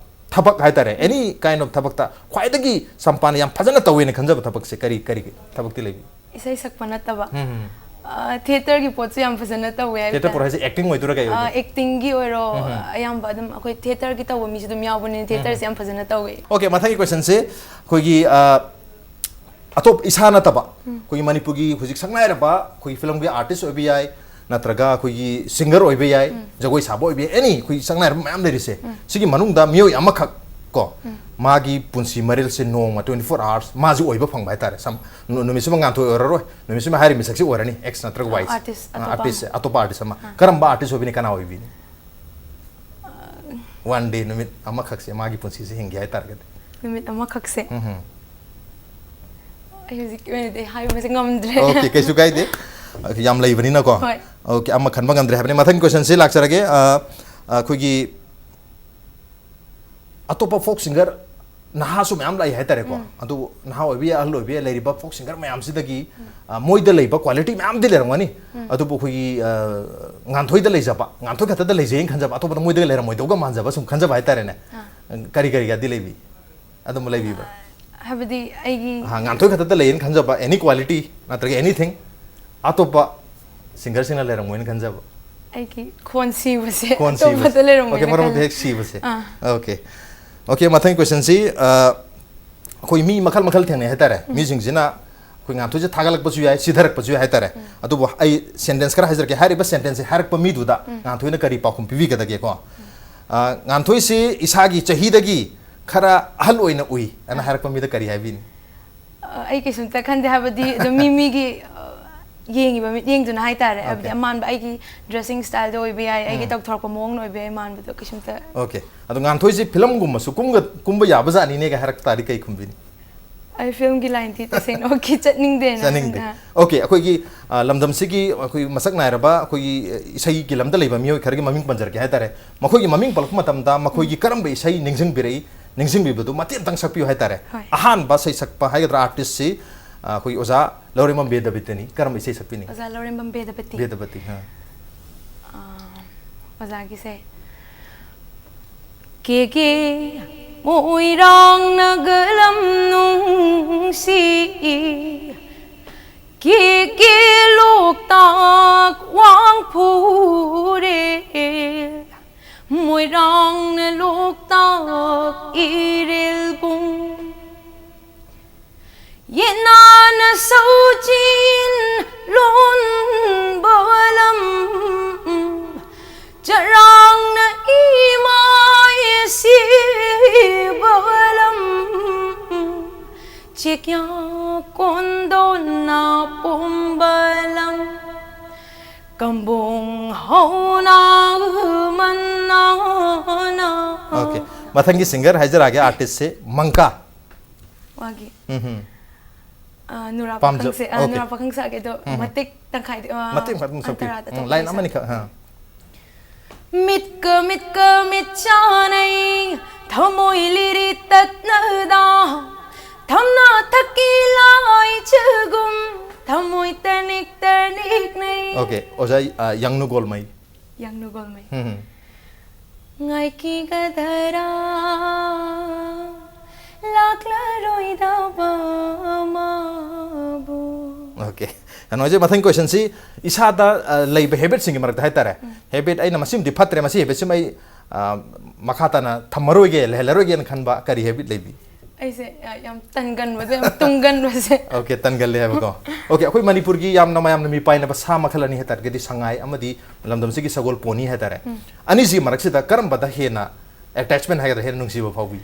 ꯊꯕꯛ ꯍꯥꯏꯇꯥꯔꯦ, any kind of ꯊꯕꯛꯇ ꯈ꯭ꯋꯥꯏꯗꯒꯤ ꯁꯝꯄꯥꯅ ꯌꯥꯝ ꯐꯖꯅ ꯇꯧꯋꯦꯅ ꯈꯟꯖꯕ ꯊꯕꯛꯁꯦ ꯀꯔꯤ, ꯀꯔꯤ ꯊꯕꯛꯇꯤ ꯂꯩꯕꯤ? ꯏꯁꯩ ꯁꯛꯄ ꯅꯠꯇꯕ꯫ ꯎꯝ, ꯎꯝ꯫ ꯑ, theatreꯒꯤ ꯄꯣꯠꯁꯨ ꯌꯥꯝ ꯐꯖꯅ ꯇꯧꯋꯦ ꯍꯥꯏꯕ theatre ꯇꯥꯔꯦ꯫ ꯄꯣꯠ ꯍꯥꯏꯁꯦ acting ꯑꯣꯏꯗꯣꯏꯔꯥ ꯀꯩ ꯑ, ꯑꯣꯏꯗꯣꯏ? Actingꯒꯤ ꯑꯣꯏꯔꯣ, ꯎꯝ, ꯎꯝ꯫ ꯑꯌꯥꯝꯕ ꯑꯗꯨꯝ ꯑꯩꯈꯣꯏ theatreꯒꯤ ꯇꯧꯕ ꯃꯤꯁꯨ ꯑꯗꯨꯝ ꯌꯥꯎꯕꯅꯤꯅ ꯎꯝ, ꯎꯝ꯫ Theatreꯁꯦ ꯌꯥꯝ ꯐꯖꯅ ꯇꯧꯋꯦ꯫ Okay, ꯃꯊꯪꯒꯤ questionꯁꯦ ꯑꯩꯈꯣꯏꯒꯤ, ꯑ, ꯑꯇꯣꯞ, ꯏꯁꯥ ꯅꯠꯇꯕ, ꯎꯝ꯫ ꯑꯩꯈꯣꯏꯒꯤ ꯃꯅꯤꯄꯨꯔꯒꯤ ꯍꯧꯖꯤꯛ ꯁꯛꯅꯥꯏꯔꯕ ꯑꯩꯈꯣꯏꯒꯤ filmꯒꯤ artist ꯑꯣꯏꯕ ꯌꯥꯏ, ꯅꯠꯇ꯭ꯔꯒ ꯑꯩꯈꯣꯏꯒꯤ singer ꯑꯣꯏꯕ ꯌꯥꯏ, ꯎꯝ꯫ ꯖꯒꯣꯏ ꯁꯥꯕ ꯑꯣꯏꯕ ꯌꯥꯏ, any ꯑꯩꯈꯣꯏꯒꯤ ꯁꯛꯅꯥꯏꯔꯕ ꯃꯌꯥꯝ ꯂꯩꯔꯤꯁꯦ, ꯎꯝ꯫ ꯁꯤꯒꯤ ꯃꯅꯨꯡꯗ ꯃꯤꯑꯣꯏ ꯑꯃꯈꯛ ꯀꯣ, ꯎꯝ꯫ ꯃꯥꯒꯤ ꯄꯨꯟꯁꯤ ꯃꯔꯦꯜꯁꯦ ꯅꯣꯡꯃ twenty four hours ꯃꯥꯁꯨ ꯑꯣꯏꯕ ꯐꯪꯕ ꯍꯥꯏꯇꯥꯔꯦ꯫ ꯁꯝ-, ꯅꯨ-, ꯅꯨꯃꯤꯠꯁꯤꯃ ꯉꯥꯟꯊꯣꯏ ꯑꯣꯏꯔꯔꯣꯏ, ꯅꯨꯃꯤꯠꯁꯤꯃ ꯍꯥꯏꯔꯤꯕ ꯃꯤꯁꯛꯁꯤ ꯑꯣꯏꯔꯅꯤ, X ꯅꯠꯇ꯭ꯔꯒ Y꯫ Artist ꯑ, ꯑꯇꯣꯞꯄ artistꯁꯦ, ꯑꯃ꯫ ꯑꯇꯣꯞꯄ artist ꯑꯃ꯫ ꯑꯥ꯫ ꯀꯔꯝꯕ artist ꯑꯣꯏꯕꯤꯅꯤ, ꯀꯅꯥ ꯑꯣꯏꯕꯤꯅꯤ? ꯑ, One day, ꯅꯨꯃꯤꯠ ꯑꯃꯈꯛꯁꯦ ꯃꯥꯒꯤ ꯄꯨꯟꯁꯤꯁꯦ ꯍꯤꯡꯒꯦ ꯍꯥꯏꯇꯥꯔꯒꯗꯤ꯫ ꯅꯨꯃꯤꯠ ꯑꯃꯈꯛꯁꯦ? ꯎꯝ, ꯎꯝ꯫ ꯑꯩ ꯍꯧꯖꯤꯛꯀꯤ ꯑꯣꯏꯅꯗꯤ ꯍꯥꯏꯕꯁꯦ ꯉꯝꯗ꯭ꯔꯦ꯫ Okay, ꯀꯩꯁꯨ ꯀꯥꯏꯗꯦ꯫ ꯌꯥꯝ ꯂꯩꯕꯅꯤꯅꯀꯣ꯫ ꯍꯣꯏ꯫ Okay, ꯑꯃ ꯈꯟꯕ ꯉꯝꯗ꯭ꯔꯦ ꯍꯥꯏꯕꯅꯤ꯫ ꯃꯊꯪꯒꯤ questionꯁꯦ ꯂꯥꯛꯆꯔꯒꯦ꯫ ꯑ, ꯑꯩꯈꯣꯏꯒꯤ ꯑꯇꯣꯞꯄ ꯐꯣꯛ ꯁꯤꯡꯒꯔ ꯅꯍꯥꯁꯨ ꯃꯌꯥꯝ ꯂꯥꯛꯏ ꯍꯥꯏꯇꯥꯔꯦꯀꯣ꯫ ꯑꯗꯨ ꯅꯍꯥ ꯑꯣꯏꯕ ꯌꯥꯏ, ꯑꯍꯜ ꯑꯣꯏꯕ ꯌꯥꯏ, ꯂꯩꯔꯤꯕ ꯐꯣꯛ ꯁꯤꯡꯒꯔ ꯃꯌꯥꯝꯁꯤꯗꯒꯤ, ꯑ, ꯃꯣꯏꯗ ꯂꯩꯕ ꯀ꯭ꯋꯥꯂꯤꯇꯤ ꯃꯌꯥꯝꯗꯤ ꯂꯩꯔꯝꯒꯅꯤ꯫ ꯑꯗꯨꯕꯨ ꯑꯩꯈꯣꯏꯒꯤ, ꯑ, ꯉꯥꯟꯊꯣꯏꯗ ꯂꯩꯖꯕ, ꯉꯥꯟꯊꯣꯏ ꯈꯛꯇꯗ ꯂꯩꯖꯩꯅ ꯈꯟꯖꯕ, ꯑꯇꯣꯞꯄꯗ ꯃꯣꯏꯗ ꯂꯩꯔꯝꯃꯣꯏꯗꯧꯒ ꯃꯥꯟꯖꯕ ꯁꯨꯝ ꯈꯟꯖꯕ ꯍꯥꯏꯇꯥꯔꯦꯅꯦ꯫ ꯀꯔꯤ ꯀꯔꯤꯒꯗꯤ ꯂꯩꯕꯤ? ꯑꯗꯨꯝꯕ ꯂꯩꯕꯤꯕ꯭ꯔꯥ? ꯍꯥꯏꯕꯗꯤ ꯑꯩꯒꯤ ꯑꯍꯥ, ꯉꯥꯟꯊꯣꯏ ꯈꯛꯇꯗ ꯂꯩꯌꯦꯅ ꯈꯟꯖꯕ ꯑꯦꯅꯤ ꯀ꯭ꯋꯥꯂꯤꯇꯤ ꯅꯠꯇ꯭ꯔꯒ ꯑꯦꯅꯤꯊꯤꯡ ꯑꯇꯣꯞꯄ ꯁꯤꯡꯒꯔꯁꯤꯡꯅ ꯂꯩꯔꯝꯃꯣꯏꯅ ꯈꯟꯖꯕ? ꯑꯩꯒꯤ ꯈꯣꯟ ꯁꯤꯕꯁꯦ ꯈꯣꯟ ꯑꯇꯣꯞꯄꯗ ꯁꯤꯕꯁꯦ꯫ ꯂꯩꯔꯝꯃꯣꯏꯅ ꯑꯣꯀꯦ, ꯃꯔꯛ ꯃꯔꯛꯇ ꯈꯜꯂꯦ꯫ ꯍꯦꯛ ꯁꯤꯕꯁꯦ꯫ ꯑꯥ꯫ ꯑꯣꯀꯦ꯫ ꯑꯣꯀꯦ, ꯃꯊꯪꯒꯤ ꯀꯣꯏꯁꯟꯁꯤ, ꯑ, ꯑꯩꯈꯣꯏ ꯃꯤ ꯃꯈꯜ ꯃꯈꯜ ꯊꯦꯡꯅꯩ ꯍꯥꯏꯇꯥꯔꯦ꯫ ꯃꯤꯁꯤꯡꯁꯤꯅ ꯑꯩꯈꯣꯏ ꯉꯥꯟꯊꯣꯏꯁꯦ ꯊꯥꯒꯠꯂꯛꯄꯁꯨ ꯌꯥꯏ, ꯁꯤꯊꯔꯛꯄꯁꯨ ꯌꯥꯏ ꯍꯥꯏꯇꯥꯔꯦ꯫ ꯑꯗꯨꯕꯨ ꯑꯩ ꯁꯦꯟꯇꯦꯟꯁ ꯈꯔ ꯍꯥꯏꯖꯔꯛꯀꯦ꯫ ꯍꯥꯏꯔꯤꯕ ꯁꯦꯟꯇꯦꯟꯁꯁꯦ ꯍꯥꯏꯔꯛꯄ ꯃꯤꯗꯨꯗ ꯉꯥꯟꯊꯣꯏꯅ ꯀꯔꯤ ꯄꯥꯎꯈꯨꯝ ꯄꯤꯕꯤꯒꯗꯒꯦꯀꯣ? ꯑ, ꯉꯥꯟꯊꯣꯏꯁꯤ ꯏꯁꯥꯒꯤ ꯆꯍꯤꯗꯒꯤ ꯈꯔ ꯑꯍꯜ ꯑꯣꯏꯅ ꯎꯏ ꯑꯅ ꯍꯥꯏꯔꯛꯄ ꯃꯤꯗ ꯀꯔꯤ ꯍꯥꯏꯕꯤꯅꯤ? ꯑ, ꯑꯩ ꯀꯩꯁꯨꯝꯇ ꯈꯟꯗꯦ, ꯍꯥꯏꯕꯗꯤ ꯑꯗꯨꯝ ꯃꯤ ꯃꯤꯒꯤ, ꯑ, ꯌꯦꯡꯉꯤꯕ ꯃꯤꯠꯌꯦꯡꯗꯨꯅ ꯍꯥꯏꯇꯥꯔꯦ, ꯍꯥꯏꯕꯗꯤ ꯑꯣꯀꯦ꯫ ꯑꯃꯥꯟꯕ ꯑꯩꯒꯤ ꯗ꯭ꯔꯦꯁꯤꯡ ꯁ꯭ꯇꯥꯏꯜꯗ ꯑꯣꯏꯕ ꯌꯥꯏ, ꯑꯩꯒꯤ ꯎꯝ꯫ ꯇꯧꯊꯣꯔꯛꯄ ꯃꯑꯣꯡꯅ ꯑꯣꯏꯕ ꯌꯥꯏ, ꯃꯥꯟꯕꯗꯣ ꯀꯩꯁꯨꯝꯇ ꯑꯣꯀꯦ꯫ ꯑꯗꯣ ꯉꯥꯟꯊꯣꯏꯁꯤ ꯐꯤꯂꯝꯒꯨꯝꯕꯁꯨ ꯀꯨꯝꯒ-, ꯀꯨꯝꯕ ꯌꯥꯕꯖꯥꯠꯅꯤꯅꯦꯒ ꯍꯥꯏꯔꯛ ꯇꯥꯔꯗꯤ ꯀꯩ ꯈꯨꯝꯕꯤꯅꯤ? ꯑꯩ ꯐꯤꯂꯝꯒꯤ ꯂꯥꯏꯟꯗꯤ ꯇꯁꯦꯡꯅꯃꯛꯀꯤ ꯆꯠꯅꯤꯡꯗꯦꯅ ꯆꯠꯅꯤꯡꯗꯦ꯫ ꯑꯗꯨꯅ ꯑꯣꯀꯦ, ꯑꯩꯈꯣꯏꯒꯤ, ꯑ, ꯂꯝꯗꯝꯁꯤꯒꯤ ꯑꯩꯈꯣꯏ ꯃꯁꯛ ꯅꯥꯏꯔꯕ ꯑꯩꯈꯣꯏꯒꯤ, ꯑ, ꯏꯁꯩꯒꯤ ꯂꯝꯗ ꯂꯩꯕ ꯃꯤꯑꯣꯏ ꯈꯔꯒꯤ ꯃꯃꯤꯡ ꯄꯟꯖꯔꯛꯀꯦ ꯍꯥꯏꯇꯥꯔꯦ꯫ ꯃꯈꯣꯏꯒꯤ ꯃꯃꯤꯡ ꯄꯜꯂꯛꯄ ꯃꯇꯝꯗ ꯃꯈꯣꯏꯒꯤ ꯀꯔꯝꯕ ꯏꯁꯩ ꯅꯤꯡꯁꯤꯡꯕꯤꯔꯛꯏ? ꯅꯤꯡꯁꯤꯡꯕꯤꯕꯗꯨ ꯃꯇꯦꯛ ꯑꯃꯇꯪ ꯁꯛꯄꯤꯌꯨ ꯍꯥꯏꯇꯥꯔꯦ꯫ ꯍꯣꯏ꯫ ꯑꯍꯥꯟꯕ ꯏꯁꯩ ꯁꯛꯄ ꯍꯥꯏꯒꯗ꯭ꯔꯥ, ꯑꯥꯔꯇꯤꯁꯁꯤ, ꯑ, ꯑꯩꯈꯣꯏꯒꯤ ꯑꯣꯖꯥ ꯂꯧꯔꯦꯝꯕꯝ ꯕꯦꯗꯕꯇꯤꯅꯤ꯫ ꯀꯔꯝꯕ ꯏꯁꯩ ꯁꯛꯄꯤꯅꯤ? ꯑꯣꯖꯥ ꯂꯧꯔꯦꯝꯕꯝ ꯕꯦꯗꯕꯇꯤ꯫ ꯕꯦꯗꯕꯇꯤ, ꯑ꯫ ꯑ, ꯑꯣꯖꯥꯒꯤꯁꯦ꯫ ꯀꯦ ꯀꯦ ꯃꯣꯏꯔꯥꯡ ꯅꯒ ꯂꯝ ꯅꯨꯡꯁꯤ, ꯀꯦ ꯀꯦ ꯂꯣꯛꯇꯥꯛ ꯋꯥꯡꯐꯨꯔꯦꯜ, ꯃꯣꯏꯔꯥꯡꯅ ꯂꯣꯛꯇꯥꯛ ꯏꯔꯤꯜꯕꯨꯡ, ꯌꯦꯠꯅꯥꯅ ꯁꯧꯖꯤꯟ ꯂꯣꯟꯕ ꯂꯝ, ꯆꯔꯥꯡꯅ ꯏꯃꯥꯏ ꯁꯤꯕ ꯂꯝ, ꯆꯦꯛꯌꯥ ꯀꯣꯟꯗꯣꯟꯅ ꯄꯨꯝꯕ ꯂꯝ, ꯀꯝꯕꯣꯡ ꯍꯧꯅ ꯃꯟꯅꯥꯅ꯫ ꯑꯣꯀꯦ꯫ ꯃꯊꯪꯒꯤ ꯁꯤꯡꯒꯔ ꯍꯥꯏꯖꯔꯛꯑꯒꯦ, ꯑꯥꯔꯇꯤꯁꯁꯦ ꯃꯪꯀꯥ꯫ ꯃꯥꯒꯤ, ꯎꯝꯍꯨꯝ꯫ ꯑ, ꯅꯨꯔꯥ ꯄꯥꯝꯖ-, ꯄꯥꯈꯪꯁꯦ, ꯑ, ꯑꯣꯀꯦ꯫ ꯅꯨꯔꯥ ꯄꯥꯈꯪ ꯁꯥꯒꯦ ꯑꯗꯣ, ꯎꯝꯍꯨꯝ꯫ ꯃꯇꯦꯛ ꯇꯪꯈꯥꯏꯗꯤ, ꯑ, ꯃꯇꯦꯛ ꯃꯇꯦꯛ ꯁꯛꯄꯤꯌꯨ꯫ ꯑꯟꯇꯔꯥꯗ ꯎꯝ, ꯇꯪꯈꯥꯏ ꯂꯥꯏꯟ ꯁꯥ-, ꯑꯃꯅꯤꯈꯛ, ꯑ꯫ ꯃꯤꯠꯀ ꯃꯤꯠꯀ ꯃꯤꯠ ꯆꯥꯅꯩ, ꯊꯃꯣꯏ ꯂꯤꯔꯤ ꯇꯠꯅꯗ ꯊꯝꯅꯥ ꯊꯛꯀꯤ ꯂꯥꯏꯆꯒꯨꯝ ꯊꯃꯣꯏ ꯇꯅꯤꯛ ꯇꯅꯤꯛꯅꯩ꯫ Okay, ꯑꯣꯖꯥ, ꯑ, ꯌꯥꯡꯅꯨꯒꯣꯜꯃꯩ꯫ ꯌꯥꯡꯅꯨꯒꯣꯜꯃꯩ꯫ ꯎꯝ, ꯎꯝ꯫ ꯉꯥꯏꯈꯤꯒꯗꯔꯥ ꯂꯥꯛꯂꯔꯣꯏꯗꯕ ꯑꯃꯕꯨ꯫ Okay꯫ ꯀꯩꯅꯣꯁꯦ, ꯃꯊꯪ questionꯁꯤ ꯏꯁꯥꯗ, ꯑ, ꯂꯩꯕ habitꯁꯤꯡꯒꯤ ꯃꯔꯛꯇ ꯍꯥꯏꯇꯥꯔꯦ꯫ ꯎꯝ꯫ Habit ꯑꯩꯅ ꯃꯁꯤꯃꯗꯤ ꯐꯠꯇ꯭ꯔꯦ, ꯃꯁꯤ habitꯁꯤꯃ ꯑꯩ, ꯑ, ꯃꯈꯥ ꯇꯥꯅ ꯊꯝꯃꯔꯣꯏꯒꯦ, ꯂꯩꯍꯜꯂꯔꯣꯏꯒꯦꯅ ꯈꯟꯕ ꯀꯔꯤ habit ꯂꯩꯕꯤ? ꯑꯩꯁꯦ, ꯑ, ꯌꯥꯝ ꯇꯟꯒꯟꯕꯁꯦ, ꯌꯥꯝ ꯇꯨꯝꯒꯟꯕꯁꯦ꯫ Okay, ꯇꯟꯒꯜꯂꯦ ꯍꯥꯏꯕꯀꯣ꯫ Okay, ꯑꯩꯈꯣꯏ ꯃꯅꯤꯄꯨꯔꯒꯤ ꯌꯥꯝꯅ ꯃꯌꯥꯝꯅ ꯃꯤꯄꯥꯏꯅꯕ ꯁꯥ ꯃꯈꯜ ꯑꯅꯤ ꯍꯥꯏꯇꯥꯔꯒꯗꯤ ꯁꯉꯥꯏ ꯑꯃꯗꯤ ꯂꯝꯗꯝꯁꯤꯒꯤ ꯁꯒꯣꯜ, pony ꯍꯥꯏꯇꯥꯔꯦ꯫ ꯎꯝ꯫ ꯑꯅꯤꯁꯤꯒꯤ ꯃꯔꯛꯁꯤꯗ ꯀꯔꯝꯕꯗ ꯍꯦꯟꯅ attachment ꯍꯥꯏꯒꯗ꯭ꯔꯥ, ꯍꯦꯟꯅ ꯅꯨꯡꯁꯤꯕ ꯐꯥꯎꯕꯤ?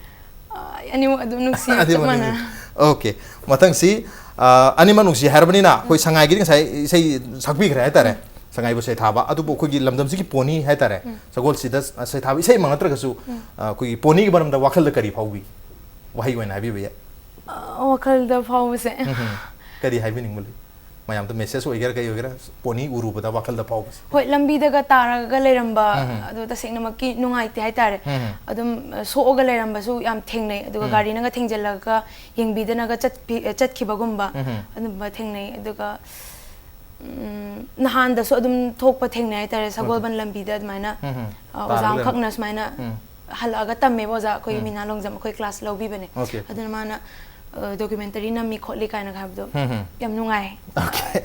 ꯑ, ꯑꯅꯤꯃꯛ ꯑꯗꯨꯝ ꯅꯨꯡꯁꯤ, ꯆꯞ ꯑꯅꯤꯃꯛ ꯃꯥꯟꯅ꯫ ꯅꯨꯡꯁꯤ꯫ Okay, ꯃꯊꯪꯁꯤ, ꯑ, ꯑꯅꯤꯃꯛ ꯅꯨꯡꯁꯤ ꯍꯥꯏꯔꯕꯅꯤꯅ, ꯑꯩꯈꯣꯏ ꯎꯝ꯫ ꯁꯉꯥꯏꯒꯤꯗꯤ ꯉꯁꯥꯏ ꯏꯁꯩ ꯁꯛꯄꯤꯈ꯭ꯔꯦ ꯍꯥꯏꯇꯥꯔꯦ꯫ ꯎꯝ꯫ ꯁꯉꯥꯏꯕꯨ ꯁꯩꯊꯥꯕ꯫ ꯑꯗꯨꯕꯨ ꯑꯩꯈꯣꯏꯒꯤ ꯂꯝꯗꯝꯁꯤꯒꯤ pony ꯍꯥꯏꯇꯥꯔꯦ, ꯎꯝ꯫ ꯁꯒꯣꯜꯁꯤꯗ ꯁꯩꯊꯥꯕ ꯏꯁꯩꯃꯛ ꯅꯠꯇ꯭ꯔꯒꯁꯨ, ꯎꯝ꯫ ꯑ, ꯑꯩꯈꯣꯏꯒꯤ ponyꯒꯤ ꯃꯔꯝꯗ ꯋꯥꯈꯜꯗ ꯀꯔꯤ ꯐꯥꯎꯕꯤ? ꯋꯥꯍꯩ ꯑꯣꯏꯅ ꯍꯥꯏꯕꯤꯕ ꯌꯥꯏ꯫ ꯑ, ꯋꯥꯈꯜꯗ ꯐꯥꯎꯕꯁꯦ꯫ ꯎꯝ, ꯎꯝ꯫ ꯀꯔꯤ ꯍꯥꯏꯕꯤꯅꯤꯡꯕ ꯂꯩ? ꯃꯌꯥꯝꯗ message ꯑꯣꯏꯒꯦꯔꯥ ꯀꯩ ꯑꯣꯏꯒꯦꯔꯥ, pony ꯎꯔꯨꯕꯗ ꯋꯥꯈꯜꯗ ꯐꯥꯎꯕꯁꯦ꯫ ꯍꯣꯏ, ꯂꯝꯕꯤꯗꯒ ꯇꯥꯔꯒ ꯂꯩꯔꯝꯕ, ꯎꯝ, ꯎꯝ꯫ ꯑꯗꯣ ꯇꯁꯦꯡꯅꯃꯛꯀꯤ ꯅꯨꯡꯉꯥꯏꯇꯦ ꯍꯥꯏꯇꯥꯔꯦ꯫ ꯎꯝ, ꯎꯝ꯫ ꯑꯗꯨꯝ, ꯑ, ꯁꯣꯛꯑꯒ ꯂꯩꯔꯝꯕꯁꯨ ꯌꯥꯝ ꯊꯦꯡꯅꯩ, ꯑꯗꯨꯒ ꯎꯝ꯫ ꯒꯥꯔꯤꯅꯒ ꯊꯦꯡꯖꯤꯜꯂꯒ ꯌꯦꯡꯕꯤꯗꯅꯒ ꯆꯠꯄꯤ-, ꯑ, ꯆꯠꯈꯤꯕꯒꯨꯝꯕ, ꯎꯝ, ꯎꯝ꯫ ꯑꯗꯨꯝꯕ ꯊꯦꯡꯅꯩ꯫ ꯑꯗꯨꯒ, ꯎꯝ, ꯅꯍꯥꯟꯗꯁꯨ ꯑꯗꯨꯝ ꯊꯣꯛꯄ ꯊꯦꯡꯅꯩ ꯍꯥꯏꯇꯥꯔꯦ, okay꯫ ꯁꯒꯣꯜꯕꯟ ꯂꯝꯕꯤꯗ ꯑꯗꯨꯃꯥꯏꯅ, ꯎꯝ, ꯎꯝ꯫ ꯑ, ꯑꯣꯖꯥ ꯇꯥꯔꯒ ꯂꯩꯔꯝꯕ꯫ ꯑꯃꯈꯛꯅ ꯁꯨꯃꯥꯏꯅ ꯎꯝ꯫ ꯍꯜꯂꯛꯑꯒ ꯇꯝꯃꯦꯕ ꯑꯣꯖꯥ, ꯑꯩꯈꯣꯏ ꯎꯝ꯫ ꯃꯤꯅꯥ ꯂꯣꯡꯖꯝ, ꯑꯩꯈꯣꯏ class ꯂꯧꯕꯤꯕꯅꯦ꯫ Okay, okay꯫ ꯑꯗꯨꯅ ꯃꯥꯅ, ꯑ, documentary ꯅꯝꯃꯤ ꯈꯣꯠꯂꯤ ꯀꯥꯏꯅ ꯍꯥꯏꯕꯗꯣ ꯎꯝ, ꯎꯝ꯫ ꯌꯥꯝ ꯅꯨꯡꯉꯥꯏ꯫ Okay꯫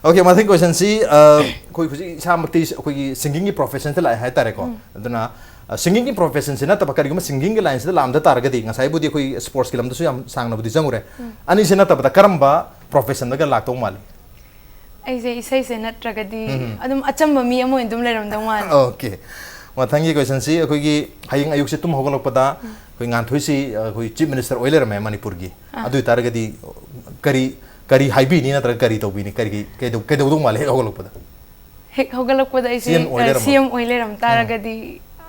Okay, ꯃꯊꯪ questionꯁꯤ, ꯑ, ꯑꯩꯈꯣꯏ ꯍꯧꯖꯤꯛ ꯏꯁꯥꯃꯛꯇꯤ ꯑꯩꯈꯣꯏꯒꯤ singingꯒꯤ professionꯗ ꯂꯥꯛꯑꯦ ꯍꯥꯏꯇꯥꯔꯦꯀꯣ꯫ ꯎꯝ꯫ ꯑꯗꯨꯅ, ꯑ, singingꯒꯤ professionꯁꯤ ꯅꯠꯇꯕ ꯀꯔꯤꯒꯨꯝꯕ singingꯒꯤ lineꯁꯤꯗ ꯂꯥꯛꯑꯝꯗ ꯇꯥꯔꯒꯗꯤ, ꯉꯁꯥꯏꯕꯨꯗꯤ ꯑꯩꯈꯣꯏ sportsꯀꯤ ꯂꯝꯗꯁꯨ ꯌꯥꯝ ꯁꯥꯡꯅꯕꯨꯗꯤ ꯆꯪꯉꯨꯔꯦ꯫ ꯎꯝ꯫ ꯑꯅꯤꯁꯤ ꯅꯠꯇꯕꯗ ꯀꯔꯝꯕ professionꯗꯒ ꯂꯥꯛꯇꯧ ꯃꯥꯜꯂꯤ? ꯑꯩꯁꯦ ꯏꯁꯩꯁꯦ ꯅꯠꯇ꯭ꯔꯒꯗꯤ ꯎꯝ꯫ ꯑꯗꯨꯝ ꯑꯆꯝꯕ ꯃꯤ ꯑꯃ ꯑꯣꯏꯅ ꯑꯗꯨꯝ ꯂꯩꯔꯝꯗꯧ ꯃꯥꯜꯂꯦ꯫ Okay꯫ ꯃꯊꯪꯒꯤ questionꯁꯤ ꯑꯩꯈꯣꯏꯒꯤ ꯍꯌꯦꯡ ꯑꯌꯨꯛꯁꯦ ꯇꯨꯝ ꯍꯧꯒꯠꯂꯛꯄꯗ ꯎꯝ꯫ ꯑꯩꯈꯣꯏ ꯉꯥꯟꯊꯣꯏꯁꯤ, ꯑ, ꯑꯩꯈꯣꯏ Chief Minister ꯑꯣꯏ ꯂꯩꯔꯝꯃꯦ ꯃꯅꯤꯄꯨꯔꯒꯤ꯫ ꯑꯥ꯫ ꯑꯗꯨ ꯑꯣꯏꯇꯥꯔꯒꯗꯤ ꯀꯔꯤ, ꯀꯔꯤ ꯍꯥꯏꯕꯤꯅꯤ ꯅꯠꯇ꯭ꯔꯒ ꯀꯔꯤ ꯇꯧꯕꯤꯅꯤ? ꯀꯔꯤꯒꯤ, ꯀꯩꯗꯧ-, ꯀꯩꯗꯧꯗꯧ ꯃꯥꯜꯂꯦ ꯍꯦꯛ ꯍꯧꯒꯠꯂꯛꯄꯗ? ꯍꯦꯛ ꯍꯧꯒꯠꯂꯛꯄꯗ ꯑꯩꯁꯦ, ꯁꯤ ꯑꯦꯝ ꯑꯣꯏ ꯑ, ꯂꯩꯔꯝꯃꯕ? ꯁꯤ ꯑꯦꯝ ꯑꯣꯏ ꯂꯩꯔꯝ ꯎꯝ꯫ ꯇꯥꯔꯒꯗꯤ,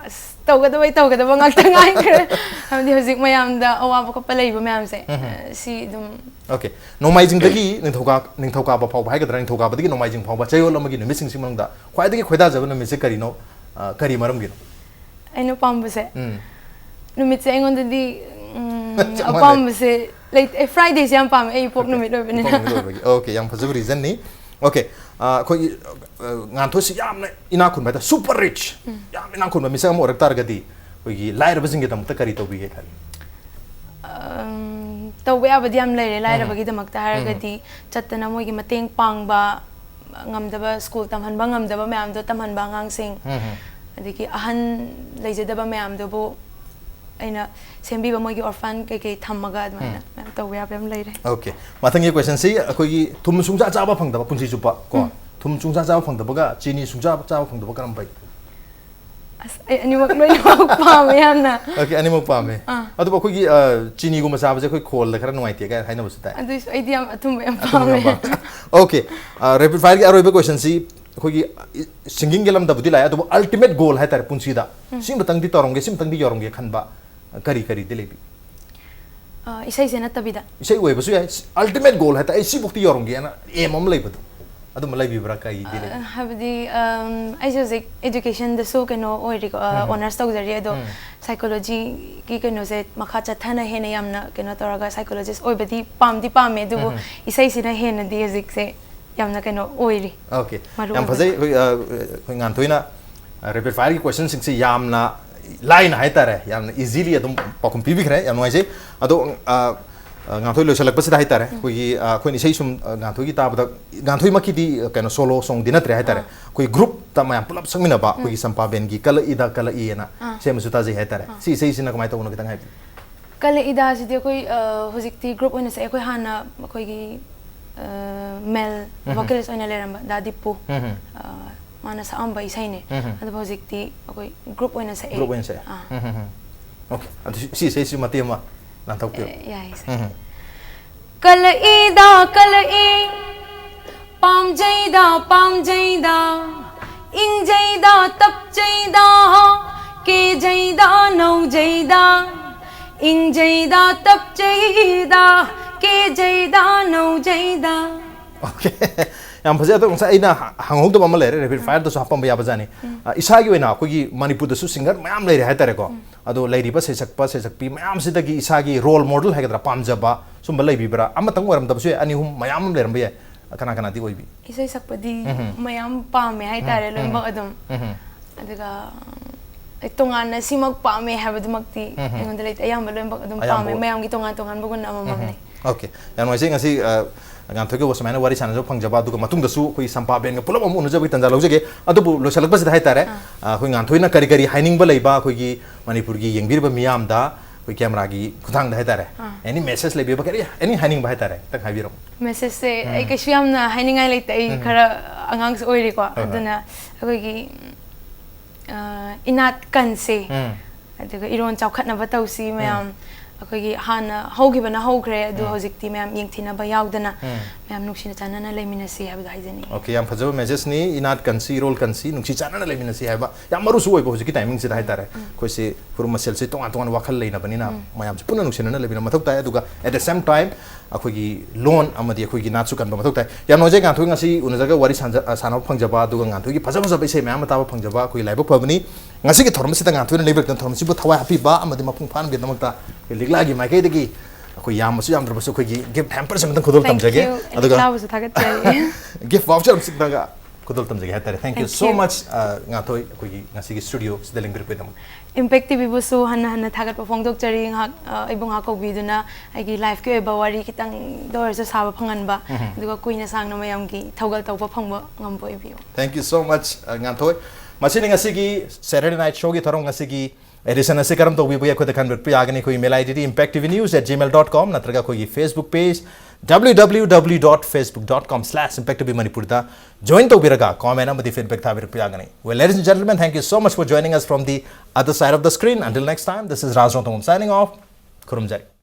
ꯑꯁ, ꯇꯧꯒꯗꯕꯩ ꯇꯧꯒꯗꯕ ꯉꯥꯛꯇ ꯉꯥꯏꯈ꯭ꯔꯦ꯫ ꯍꯥꯏꯕꯗꯤ ꯍꯧꯖꯤꯛ ꯃꯌꯥꯝꯗ ꯑꯋꯥꯕ ꯈꯣꯠꯄ ꯂꯩꯕ ꯃꯌꯥꯝꯁꯦ, ꯎꯝ꯫ ꯑ, ꯁꯤ ꯑꯗꯨꯝ Okay꯫ ꯅꯣꯡꯃꯥꯏꯖꯤꯡꯗꯒꯤ ꯅꯤꯡꯊꯧꯀꯥ-, ꯅꯤꯡꯊꯧꯀꯥꯕ ꯐꯥꯎꯕ ꯍꯥꯏꯒꯗ꯭ꯔꯥ, ꯅꯤꯡꯊꯧꯀꯥꯕꯗꯒꯤ ꯅꯣꯡꯃꯥꯏꯖꯤꯡ ꯐꯥꯎꯕ ꯆꯌꯣꯜ ꯑꯃꯒꯤ ꯅꯨꯃꯤꯠꯁꯤꯡꯁꯤ ꯃꯅꯨꯡꯗ ꯈ꯭ꯋꯥꯏꯗꯒꯤ ꯈꯣꯏꯗꯥꯖꯕ ꯅꯨꯃꯤꯠꯁꯦ ꯀꯔꯤꯅꯣ? ꯑ, ꯀꯔꯤ ꯃꯔꯝꯒꯤꯅꯣ? ꯑꯩꯅ ꯄꯥꯝꯕꯁꯦ? ꯎꯝ꯫ ꯅꯨꯃꯤꯠꯁꯦ ꯑꯩꯉꯣꯟꯗꯗꯤ ꯎꯝ, ꯆꯞ ꯃꯥꯟꯅꯩ꯫ ꯑꯄꯥꯝꯕꯁꯦ ꯂꯩꯇꯦ꯫ ꯑꯦ, Fridayꯁꯦ ꯌꯥꯝ ꯄꯥꯝꯃꯦ, ꯑꯩ ꯏꯄꯣꯛ ꯅꯨꯃꯤꯠ ꯑꯣꯏꯕꯅꯤꯅ꯫ ꯏꯄꯣꯛ ꯅꯨꯃꯤꯠ ꯑꯣꯏꯕꯒꯤ꯫ Okay, ꯌꯥꯝ ꯐꯖꯕ reasonꯅꯤ꯫ Okay, ꯑ, ꯑꯩꯈꯣꯏꯒꯤ ꯑ, ꯉꯥꯟꯊꯣꯏꯁꯤ ꯌꯥꯝꯅ ꯏꯅꯥꯛ ꯈꯨꯟꯕ ꯍꯥꯏꯇꯥꯔꯦ, super rich, ꯌꯥꯝ ꯏꯅꯥꯛ ꯈꯨꯟꯕ ꯃꯤꯁꯛ ꯑꯃ ꯑꯣꯏꯔꯛ ꯇꯥꯔꯒꯗꯤ ꯑꯩꯈꯣꯏꯒꯤ ꯂꯥꯏꯔꯕꯁꯤꯡꯒꯤꯗꯃꯛꯇ ꯀꯔꯤ ꯇꯧꯕꯤꯒꯦ ꯈꯜꯂꯤ? ꯑꯝ, ꯇꯧꯕ ꯌꯥꯕꯗꯤ ꯌꯥꯝ ꯂꯩꯔꯦ ꯂꯥꯏꯔꯕꯒꯤꯗꯃꯛꯇ ꯍꯥꯏꯔꯒꯗꯤ, ꯆꯠꯇꯅ ꯃꯣꯏꯒꯤ ꯃꯇꯦꯡ ꯄꯥꯡꯕ, ꯉꯝꯗꯕ, ꯁ꯭ꯀꯨꯜ ꯇꯝꯍꯟꯕ ꯉꯝꯗꯕ ꯃꯌꯥꯝꯗꯣ ꯇꯝꯍꯟꯕ ꯑꯉꯥꯡꯁꯤꯡ, ꯎꯝ, ꯎꯝ꯫ ꯑꯗꯒꯤ ꯑꯍꯟ ꯂꯩꯖꯗꯕ ꯃꯌꯥꯝꯗꯨꯕꯨ ꯑꯩꯅ ꯁꯦꯝꯕꯤꯕ, ꯃꯣꯏꯒꯤ orphan ꯀꯩꯀꯩ ꯊꯝꯃꯒ ꯑꯗꯨꯃꯥꯏꯅ ꯃꯌꯥꯝ ꯇꯧꯕ ꯌꯥꯕ ꯌꯥꯝ ꯂꯩꯔꯦ꯫ Okay, ꯃꯊꯪꯒꯤ questionꯁꯤ ꯑꯩꯈꯣꯏꯒꯤ ꯊꯨꯝ ꯁꯨꯡꯆꯥ ꯆꯥꯕ ꯐꯪꯗꯕ ꯄꯨꯟꯁꯤ ꯆꯨꯞꯄ ꯀꯣ, ꯊꯨꯝ ꯁꯨꯡꯆꯥ ꯆꯥꯕ ꯐꯪꯗꯕꯒ ꯆꯤꯅꯤ ꯁꯨꯡꯆꯥ ꯆꯥꯕ ꯐꯪꯗꯕ ꯀꯔꯝꯕ ꯐꯩ? ꯑꯁ, ꯑꯩ ꯑꯅꯤꯃꯛ ꯂꯣꯏꯅꯃꯛ ꯄꯥꯝꯃꯦ ꯌꯥꯝꯅ꯫ Okay, ꯑꯅꯤꯃꯛ ꯄꯥꯝꯃꯦ꯫ ꯑꯥ꯫ ꯑꯗꯨꯕꯨ ꯑꯩꯈꯣꯏꯒꯤ ꯑ, ꯆꯤꯅꯤꯒꯨꯝꯕ ꯆꯥꯕꯁꯦ ꯑꯩꯈꯣꯏ ꯈꯣꯜꯗ ꯈꯔ ꯅꯨꯡꯉꯥꯏꯇꯦ ꯀꯥꯏꯅ ꯍꯥꯏꯅꯕꯁꯨ ꯇꯥꯏ꯫ ꯑꯗꯨꯏꯁꯨ ꯑꯩꯗꯤ ꯌꯥꯝ ꯑꯊꯨꯝꯕ ꯌꯥꯝ ꯑꯊꯨꯝꯕ ꯄꯥꯝꯃꯦ꯫ ꯌꯥꯝ ꯄꯥꯝꯃꯦ꯫ Okay, ꯑ, rapid fireꯒꯤ ꯑꯔꯣꯏꯕ questionꯁꯤ ꯑꯩꯈꯣꯏꯒꯤ ꯏ- singingꯒꯤ ꯂꯝꯗꯕꯨꯗꯤ ꯂꯥꯛꯑꯦ, ꯑꯗꯨꯕꯨ ultimate goal ꯍꯥꯏꯇꯥꯔꯦ ꯄꯨꯟꯁꯤꯗ, ꯁꯤꯃꯇꯪꯗꯤ ꯇꯧꯔꯝꯒꯦ, ꯁꯤꯃꯇꯪꯗꯤ ꯌꯧꯔꯝꯒꯦ ꯈꯟꯕ ꯀꯔꯤ ꯀꯔꯤꯗꯤ ꯂꯩꯕꯤ? ꯑ, ꯏꯁꯩꯁꯦ ꯅꯠꯇꯕꯤꯗ꯫ ꯏꯁꯩ ꯑꯣꯏꯕꯁꯨ ꯌꯥꯏ, ultimate goal ꯍꯥꯏꯇꯥꯔꯦ, ꯑꯩ ꯁꯤꯐꯧꯇꯤ ꯌꯧꯔꯝꯒꯦꯅ aim ꯑꯃ ꯂꯩꯕꯗꯣ, ꯑꯗꯨꯝꯕ ꯂꯩꯕꯤꯕ꯭ꯔꯥ, ꯀꯔꯤꯗꯤ ꯂꯩꯕꯤ? ꯑ, ꯍꯥꯏꯕꯗꯤ ꯑꯝ, ꯑꯩꯁꯦ ꯍꯧꯖꯤꯛ educationꯗꯁꯨ ꯀꯩꯅꯣ ꯑꯣꯏꯔꯤꯀꯣ, ꯑ, honours ꯇꯧꯖꯔꯤ, ꯑꯗꯣ psychologyꯒꯤ ꯀꯩꯅꯣꯁꯦ ꯃꯈꯥ ꯆꯠꯊꯅ ꯍꯦꯟꯅ ꯌꯥꯝꯅ ꯀꯩꯅꯣ ꯇꯧꯔꯒ psychologist ꯑꯣꯏꯕꯗꯤ ꯄꯥꯝꯗꯤ ꯄꯥꯝꯃꯦ, ꯑꯗꯨꯕꯨ ꯏꯁꯩꯁꯤꯅ ꯍꯦꯟꯅꯗꯤ ꯍꯧꯖꯤꯛꯁꯦ ꯌꯥꯝꯅ ꯀꯩꯅꯣ ꯑꯣꯏꯔꯤ꯫ Okay, ꯃꯔꯨ ꯌꯥꯝ ꯑꯣꯏꯕ꯫ ꯐꯖꯩ꯫ ꯑꯩꯈꯣꯏ, ꯑ, ꯑꯩꯈꯣꯏ ꯉꯥꯟꯊꯣꯏꯅ, ꯑ, rapid fireꯒꯤ questionꯁꯤꯡꯁꯦ ꯌꯥꯝꯅ ꯂꯥꯏꯅ ꯍꯥꯏꯇꯥꯔꯦ, ꯌꯥꯝꯅ easily ꯑꯗꯨꯝ ꯄꯥꯎꯈꯨꯝ ꯄꯤꯕꯤꯈ꯭ꯔꯦ, ꯌꯥꯝ ꯅꯨꯡꯉꯥꯏꯖꯩ꯫ ꯑꯗꯣ ꯑ, ꯑ, ꯉꯥꯟꯊꯣꯏ ꯂꯣꯏꯁꯤꯜꯂꯛꯄꯁꯤꯗ ꯍꯥꯏꯇꯥꯔꯦ, ꯑꯩꯈꯣꯏꯒꯤ, ꯑ, ꯑꯩꯈꯣꯏꯅ ꯏꯁꯩ ꯁꯨꯝ, ꯑ, ꯉꯥꯟꯊꯣꯏꯒꯤ ꯇꯥꯕꯗ, ꯉꯥꯟꯊꯣꯏꯃꯛꯀꯤꯗꯤ, ꯑ, ꯀꯩꯅꯣ solo songꯗꯤ ꯅꯠꯇ꯭ꯔꯦ ꯍꯥꯏꯇꯥꯔꯦ, ꯑꯩꯈꯣꯏ groupꯇ ꯃꯌꯥꯝ ꯄꯨꯂꯞ ꯁꯛꯃꯤꯟꯅꯕ ꯑꯩꯈꯣꯏꯒꯤ ꯁꯝꯄꯥ ꯕꯦꯟꯒꯤ ꯀꯂꯛꯏꯗ ꯀꯂꯛꯏꯅ ꯁꯦꯝꯕꯁꯨ ꯇꯥꯖꯩ ꯍꯥꯏꯇꯥꯔꯦ꯫ ꯁꯤ ꯏꯁꯩꯁꯤꯅ ꯀꯃꯥꯏꯅ ꯇꯧꯕꯅꯣ ꯈꯤꯇꯪ ꯍꯥꯏꯕꯤꯌꯨ꯫ ꯀꯂꯛꯏꯗꯥꯁꯤꯗꯤ ꯑꯩꯈꯣꯏ ꯑ, ꯍꯧꯖꯤꯛꯇꯤ group ꯑꯣꯏꯅ ꯁꯛꯑꯦ꯫ ꯑꯩꯈꯣꯏ ꯍꯥꯟꯅ ꯑꯩꯈꯣꯏꯒꯤ ꯑ, male vocalist ꯑꯣꯏꯅ ꯂꯩꯔꯝꯕ ꯗꯥ ꯗꯤꯄꯨ, ꯑ, ꯃꯥꯅ ꯁꯛꯑꯝꯕ ꯏꯁꯩꯅꯦ꯫ ꯑꯗꯨꯕꯨ ꯍꯧꯖꯤꯛꯇꯤ ꯑꯩꯈꯣꯏ group ꯑꯣꯏꯅ ꯁꯛꯑꯦ꯫ Group ꯑꯣꯏꯅ ꯁꯛꯑꯦ꯫ ꯑꯥ꯫ ꯎꯝ, ꯎꯝ, ꯎꯝ꯫ Okay, ꯑꯗꯨ ꯁꯤ, ꯁꯤ ꯏꯁꯩꯁꯤ ꯃꯇꯦꯛ ꯑꯃ ꯂꯥꯟꯊꯣꯛꯄꯤꯌꯨ꯫ ꯑꯦ, ꯌꯥꯏ, ꯁꯦ꯫ ꯎꯝ, ꯎꯝ꯫ ꯀꯂꯛꯏꯗ ꯀꯂꯛꯏ ꯄꯥꯝꯖꯩꯗ ꯄꯥꯝꯖꯩꯗ ꯏꯪꯖꯩꯗ ꯇꯞꯆꯩꯗ ꯀꯦꯖꯩꯗ ꯅꯧꯖꯩꯗ ꯏꯪꯖꯩꯗ ꯇꯞꯆꯩꯗ ꯀꯦꯖꯩꯗ ꯅꯧꯖꯩꯗ꯫ Okay, ꯌꯥꯝ ꯐꯖꯩ꯫ ꯑꯗꯣ ꯉꯁꯥꯏ ꯑꯩꯅ ꯍ- ꯍꯪꯍꯧꯗꯕ ꯑꯃ ꯂꯩꯔꯦ, rapid fireꯗꯁꯨ ꯍꯥꯄꯝꯕ ꯌꯥꯕꯖꯥꯠꯅꯤ꯫ ꯑ, ꯏꯁꯥꯒꯤ ꯑꯣꯏꯅ ꯑꯩꯈꯣꯏꯒꯤ ꯃꯅꯤꯄꯨꯔꯗꯁꯨ singer ꯃꯌꯥꯝ ꯂꯩꯔꯦ ꯍꯥꯏꯇꯥꯔꯦꯀꯣ꯫ ꯑꯗꯣ ꯂꯩꯔꯤꯕ ꯁꯩꯁꯛꯄ ꯁꯩꯁꯛꯄꯤ ꯃꯌꯥꯝꯁꯤꯗꯒꯤ ꯏꯁꯥꯒꯤ role model ꯍꯥꯏꯒꯗ꯭ꯔꯥ, ꯄꯥꯝꯖꯕ ꯁꯨꯝꯕ ꯂꯩꯕꯤꯕ꯭ꯔꯥ? ꯑꯃꯇꯪ ꯑꯣꯏꯔꯝꯗꯕꯁꯨ ꯌꯥꯏ, ꯑꯅꯤ ꯑꯍꯨꯝ ꯃꯌꯥꯝ ꯑꯃ ꯂꯩꯔꯝꯕ ꯌꯥꯏ꯫ ꯀꯅꯥ ꯀꯅꯥꯗꯤ ꯑꯣꯏꯕꯤ? ꯏꯁꯩ ꯁꯛꯄꯗꯤ ꯃꯌꯥꯝ ꯄꯥꯝꯃꯦ ꯍꯥꯏꯇꯥꯔꯦ, ꯂꯣꯏꯅꯃꯛ ꯑꯗꯨꯝ꯫ ꯑꯗꯨꯒ ꯑꯩ ꯇꯣꯉꯥꯟꯅ ꯁꯤꯃꯛ ꯄꯥꯝꯃꯦ ꯍꯥꯏꯕꯗꯨꯃꯛꯇꯤ ꯑꯩꯉꯣꯟꯗ ꯂꯩꯇꯦ꯫ ꯑꯌꯥꯝꯕ ꯂꯣꯏꯅꯃꯛ ꯑꯗꯨꯝ ꯑꯌꯥꯝꯕ ꯄꯥꯝꯃꯦ꯫ ꯑꯣꯏ꯫ ꯃꯌꯥꯝꯒꯤ ꯇꯣꯉꯥꯟ ꯇꯣꯉꯥꯟꯕ ꯒꯨꯟ ꯑꯃꯃꯝꯅꯤ꯫ Okay, ꯌꯥꯝ ꯅꯨꯡꯉꯥꯏꯖꯩ ꯉꯁꯤ, ꯑ, ꯉꯥꯟꯊꯣꯏꯒ ꯁꯨꯃꯥꯏꯅ ꯋꯥꯔꯤ ꯁꯥꯟꯅꯖꯕ ꯐꯪꯖꯕ, ꯑꯗꯨꯒ ꯃꯇꯨꯡꯗꯁꯨ ꯑꯩꯈꯣꯏ ꯁꯝꯄꯥ ꯕꯦꯟꯒ ꯄꯨꯂꯞ ꯑꯃꯨꯛ ꯎꯅꯖꯕꯒꯤ ꯇꯥꯟꯖꯥ ꯂꯧꯖꯒꯦ꯫ ꯑꯗꯨꯕꯨ ꯂꯣꯏꯁꯤꯜꯂꯛꯄꯁꯤꯗ ꯍꯥꯏꯇꯥꯔꯦ, ꯑ, ꯑꯩꯈꯣꯏ ꯉꯥꯟꯊꯣꯏꯅ ꯀꯔꯤ ꯀꯔꯤ ꯍꯥꯏꯅꯤꯡꯕ ꯂꯩꯕ ꯑꯩꯈꯣꯏꯒꯤ ꯃꯅꯤꯄꯨꯔꯒꯤ ꯌꯦꯡꯕꯤꯔꯤꯕ ꯃꯤꯌꯥꯝꯗ ꯑꯩꯈꯣꯏ cameraꯒꯤ ꯈꯨꯊꯥꯡꯗ ꯍꯥꯏꯇꯥꯔꯦ, ꯑ꯫ Any message ꯂꯩꯕꯤꯕ, ꯀꯔꯤ any ꯍꯥꯏꯅꯤꯡꯕ ꯍꯥꯏꯇꯥꯔꯦ, ꯈꯤꯇꯪ ꯍꯥꯏꯕꯤꯔꯛꯑꯣ꯫ Messageꯁꯦ ꯑꯩ ꯀꯩꯁꯨ ꯌꯥꯝꯅ ꯍꯥꯏꯅꯤꯡꯉꯥꯏ ꯂꯩꯇꯦ꯫ ꯑꯩ ꯈꯔ ꯑꯉꯥꯡꯁꯨ ꯑꯣꯏꯔꯤꯀꯣ꯫ ꯍꯣꯏ, ꯍꯣꯏ꯫ ꯑꯗꯨꯅ ꯑꯩꯈꯣꯏꯒꯤ, ꯑ, ꯏꯅꯥꯠ ꯀꯟꯁꯦ꯫ ꯑꯗꯨꯒ ꯏꯔꯣꯟ ꯆꯥꯎꯈꯠꯅꯕ ꯇꯧꯁꯤ ꯃꯌꯥꯝ꯫ ꯑꯩꯈꯣꯏꯒꯤ ꯍꯥꯟꯅ ꯍꯧꯈꯤꯕꯅ ꯍꯧꯈ꯭ꯔꯦ, ꯑꯗꯨ ꯍꯧꯖꯤꯛꯇꯤ ꯃꯌꯥꯝ ꯌꯦꯡꯊꯤꯅꯕ ꯌꯥꯎꯗꯅ ꯃꯌꯥꯝ ꯅꯨꯡꯁꯤꯅ ꯆꯥꯟꯅꯅ ꯂꯩꯃꯤꯟꯅꯁꯤ ꯍꯥꯏꯕꯗꯣ ꯍꯥꯏꯖꯅꯤꯡꯉꯤ꯫ Okay, ꯌꯥꯝ ꯐꯖꯕ messageꯅꯤ꯫ ꯏꯅꯥꯠ ꯀꯟꯁꯤ, ꯏꯔꯣꯜ ꯀꯟꯁꯤ, ꯅꯨꯡꯁꯤ ꯆꯥꯟꯅꯅ ꯂꯩꯃꯤꯟꯅꯁꯤ ꯍꯥꯏꯕ ꯌꯥꯝ ꯃꯔꯨꯁꯨ ꯑꯣꯏꯕ ꯍꯧꯖꯤꯛꯀꯤ timingꯁꯤꯗ ꯍꯥꯏꯇꯥꯔꯦ꯫ ꯑꯩꯈꯣꯏꯁꯦ ꯐꯨꯔꯨꯞ ꯃꯁꯦꯜꯁꯦ ꯇꯣꯉꯥꯟ ꯇꯣꯉꯥꯟꯕ ꯋꯥꯈꯜ ꯂꯩꯅꯕꯅꯤꯅ ꯃꯌꯥꯝꯁꯦ ꯄꯨꯟꯅ ꯅꯨꯡꯁꯤꯅꯅ ꯂꯩꯃꯤꯟꯅꯕ ꯃꯊꯧ ꯇꯥꯏ꯫ ꯑꯗꯨꯒ at the same time ꯑꯩꯈꯣꯏꯒꯤ ꯂꯣꯟ ꯑꯃꯗꯤ ꯑꯩꯈꯣꯏꯒꯤ ꯅꯥꯠꯁꯨ ꯀꯟꯕ ꯃꯊꯧ ꯇꯥꯏ꯫ ꯌꯥꯝ ꯅꯨꯡꯉꯥꯏꯖꯩ ꯉꯥꯟꯊꯣꯏ, ꯉꯁꯤ ꯎꯅꯖꯒ ꯋꯥꯔꯤ ꯁꯥꯟꯖ-, ꯑ, ꯁꯥꯟꯅꯕ ꯐꯪꯖꯕ, ꯑꯗꯨꯒ ꯉꯥꯟꯊꯣꯏꯒꯤ ꯐꯖ ꯐꯖꯕ ꯏꯁꯩ ꯃꯌꯥꯝ ꯑꯃ ꯇꯥꯕ ꯐꯪꯖꯕ ꯑꯩꯈꯣꯏꯒꯤ ꯂꯥꯏꯕꯛ ꯐꯕꯅꯤ꯫ ꯉꯁꯤꯒꯤ ꯊꯧꯔꯝ ꯑꯁꯤꯗ ꯉꯥꯟꯊꯣꯏꯅ ꯂꯩꯕꯤꯔꯛꯇꯨꯅ ꯊꯧꯔꯝ ꯑꯁꯤꯕꯨ ꯊꯋꯥꯏ ꯍꯥꯞꯄꯤꯕ ꯑꯃꯗꯤ ꯃꯄꯨꯡ ꯐꯥꯍꯟꯕꯤꯗꯃꯛꯇ ꯑꯩꯈꯣꯏ ꯂꯤꯛꯂꯥꯒꯤ ꯃꯥꯏꯀꯩꯗꯒꯤ ꯑꯩꯈꯣꯏ ꯌꯥꯝꯕꯁꯨ ꯌꯥꯝꯗ꯭ꯔꯕꯁꯨ ꯑꯩꯈꯣꯏꯒꯤ gift hamperꯁꯦ ꯑꯃꯇꯪ ꯈꯨꯗꯣꯜ Thank ꯇꯝꯖꯒꯦ꯫ You. ꯑꯗꯨꯒ ꯂꯤꯛꯂꯥꯕꯨꯁꯨ ꯊꯥꯒꯠꯆꯔꯤ꯫ Gift voucher ꯑꯃꯁꯤꯗꯪꯒ ꯈꯨꯗꯣꯜ ꯇꯝꯖꯒꯦ ꯍꯥꯏꯇꯥꯔꯦ꯫ Thank you Thank so you. much, ꯑ, ꯉꯥꯟꯊꯣꯏ, ꯑꯩꯈꯣꯏꯒꯤ ꯉꯁꯤꯒꯤ studioꯁꯤꯗ ꯂꯦꯡꯕꯤꯔꯛꯄꯒꯤꯗꯃꯛ꯫ Impact TVꯕꯨꯁꯨ ꯍꯟꯅ ꯍꯟꯅ ꯊꯥꯒꯠꯄ ꯐꯣꯡꯗꯣꯛꯆꯔꯤ꯫ ꯉꯥꯏꯍꯥꯛ, ꯑ, ꯑꯩꯕꯨ ꯉꯥꯏꯍꯥꯛ ꯀꯧꯕꯤꯗꯨꯅ ꯑꯩꯒꯤ lifeꯀꯤ ꯑꯣꯏꯕ ꯋꯥꯔꯤ ꯈꯤꯇꯪꯗ ꯑꯣꯏꯔꯁꯨ ꯁꯥꯕ ꯐꯪꯍꯟꯕ, ꯑꯗꯨꯒ ꯀꯨꯏꯅ ꯁꯥꯡꯅ ꯃꯌꯥꯝꯒꯤ ꯊꯧꯒꯜ ꯇꯧꯕ ꯐꯪꯕ ꯉꯝꯕ ꯑꯣꯏꯕꯤꯌꯨ꯫ Thank you so much, ꯑ, ꯉꯥꯟꯊꯣꯏ꯫ ꯃꯁꯤꯅꯤ ꯉꯁꯤꯒꯤ Saturday Night Showꯒꯤ ꯊꯧꯔꯝ ꯉꯁꯤꯒꯤ edition ꯑꯁꯤ ꯀꯔꯝ ꯇꯧꯕꯤꯕꯒꯦ ꯑꯩꯈꯣꯏꯗ ꯈꯟꯕꯤꯔꯛꯄ ꯌꯥꯒꯅꯤ꯫ ꯑꯩꯈꯣꯏꯒꯤ mail IDꯗꯤ impact T V news at gmail dot com ꯅꯠꯇ꯭ꯔꯒ ꯑꯩꯈꯣꯏꯒꯤ Facebook page W W W dot facebook dot com slash impact T V Manipurꯗ join ꯇꯧꯕꯤꯔꯒ comment ꯑꯃꯗꯤ feedback ꯊꯥꯕꯤꯔꯛꯄ ꯌꯥꯒꯅꯤ꯫ Well, ladies and gentlemen, thank you so much for joining us from the other side of the screen. Until next time, this is Raj Rongthangam signing off. ꯈꯨꯔꯨꯝꯖꯔꯤ꯫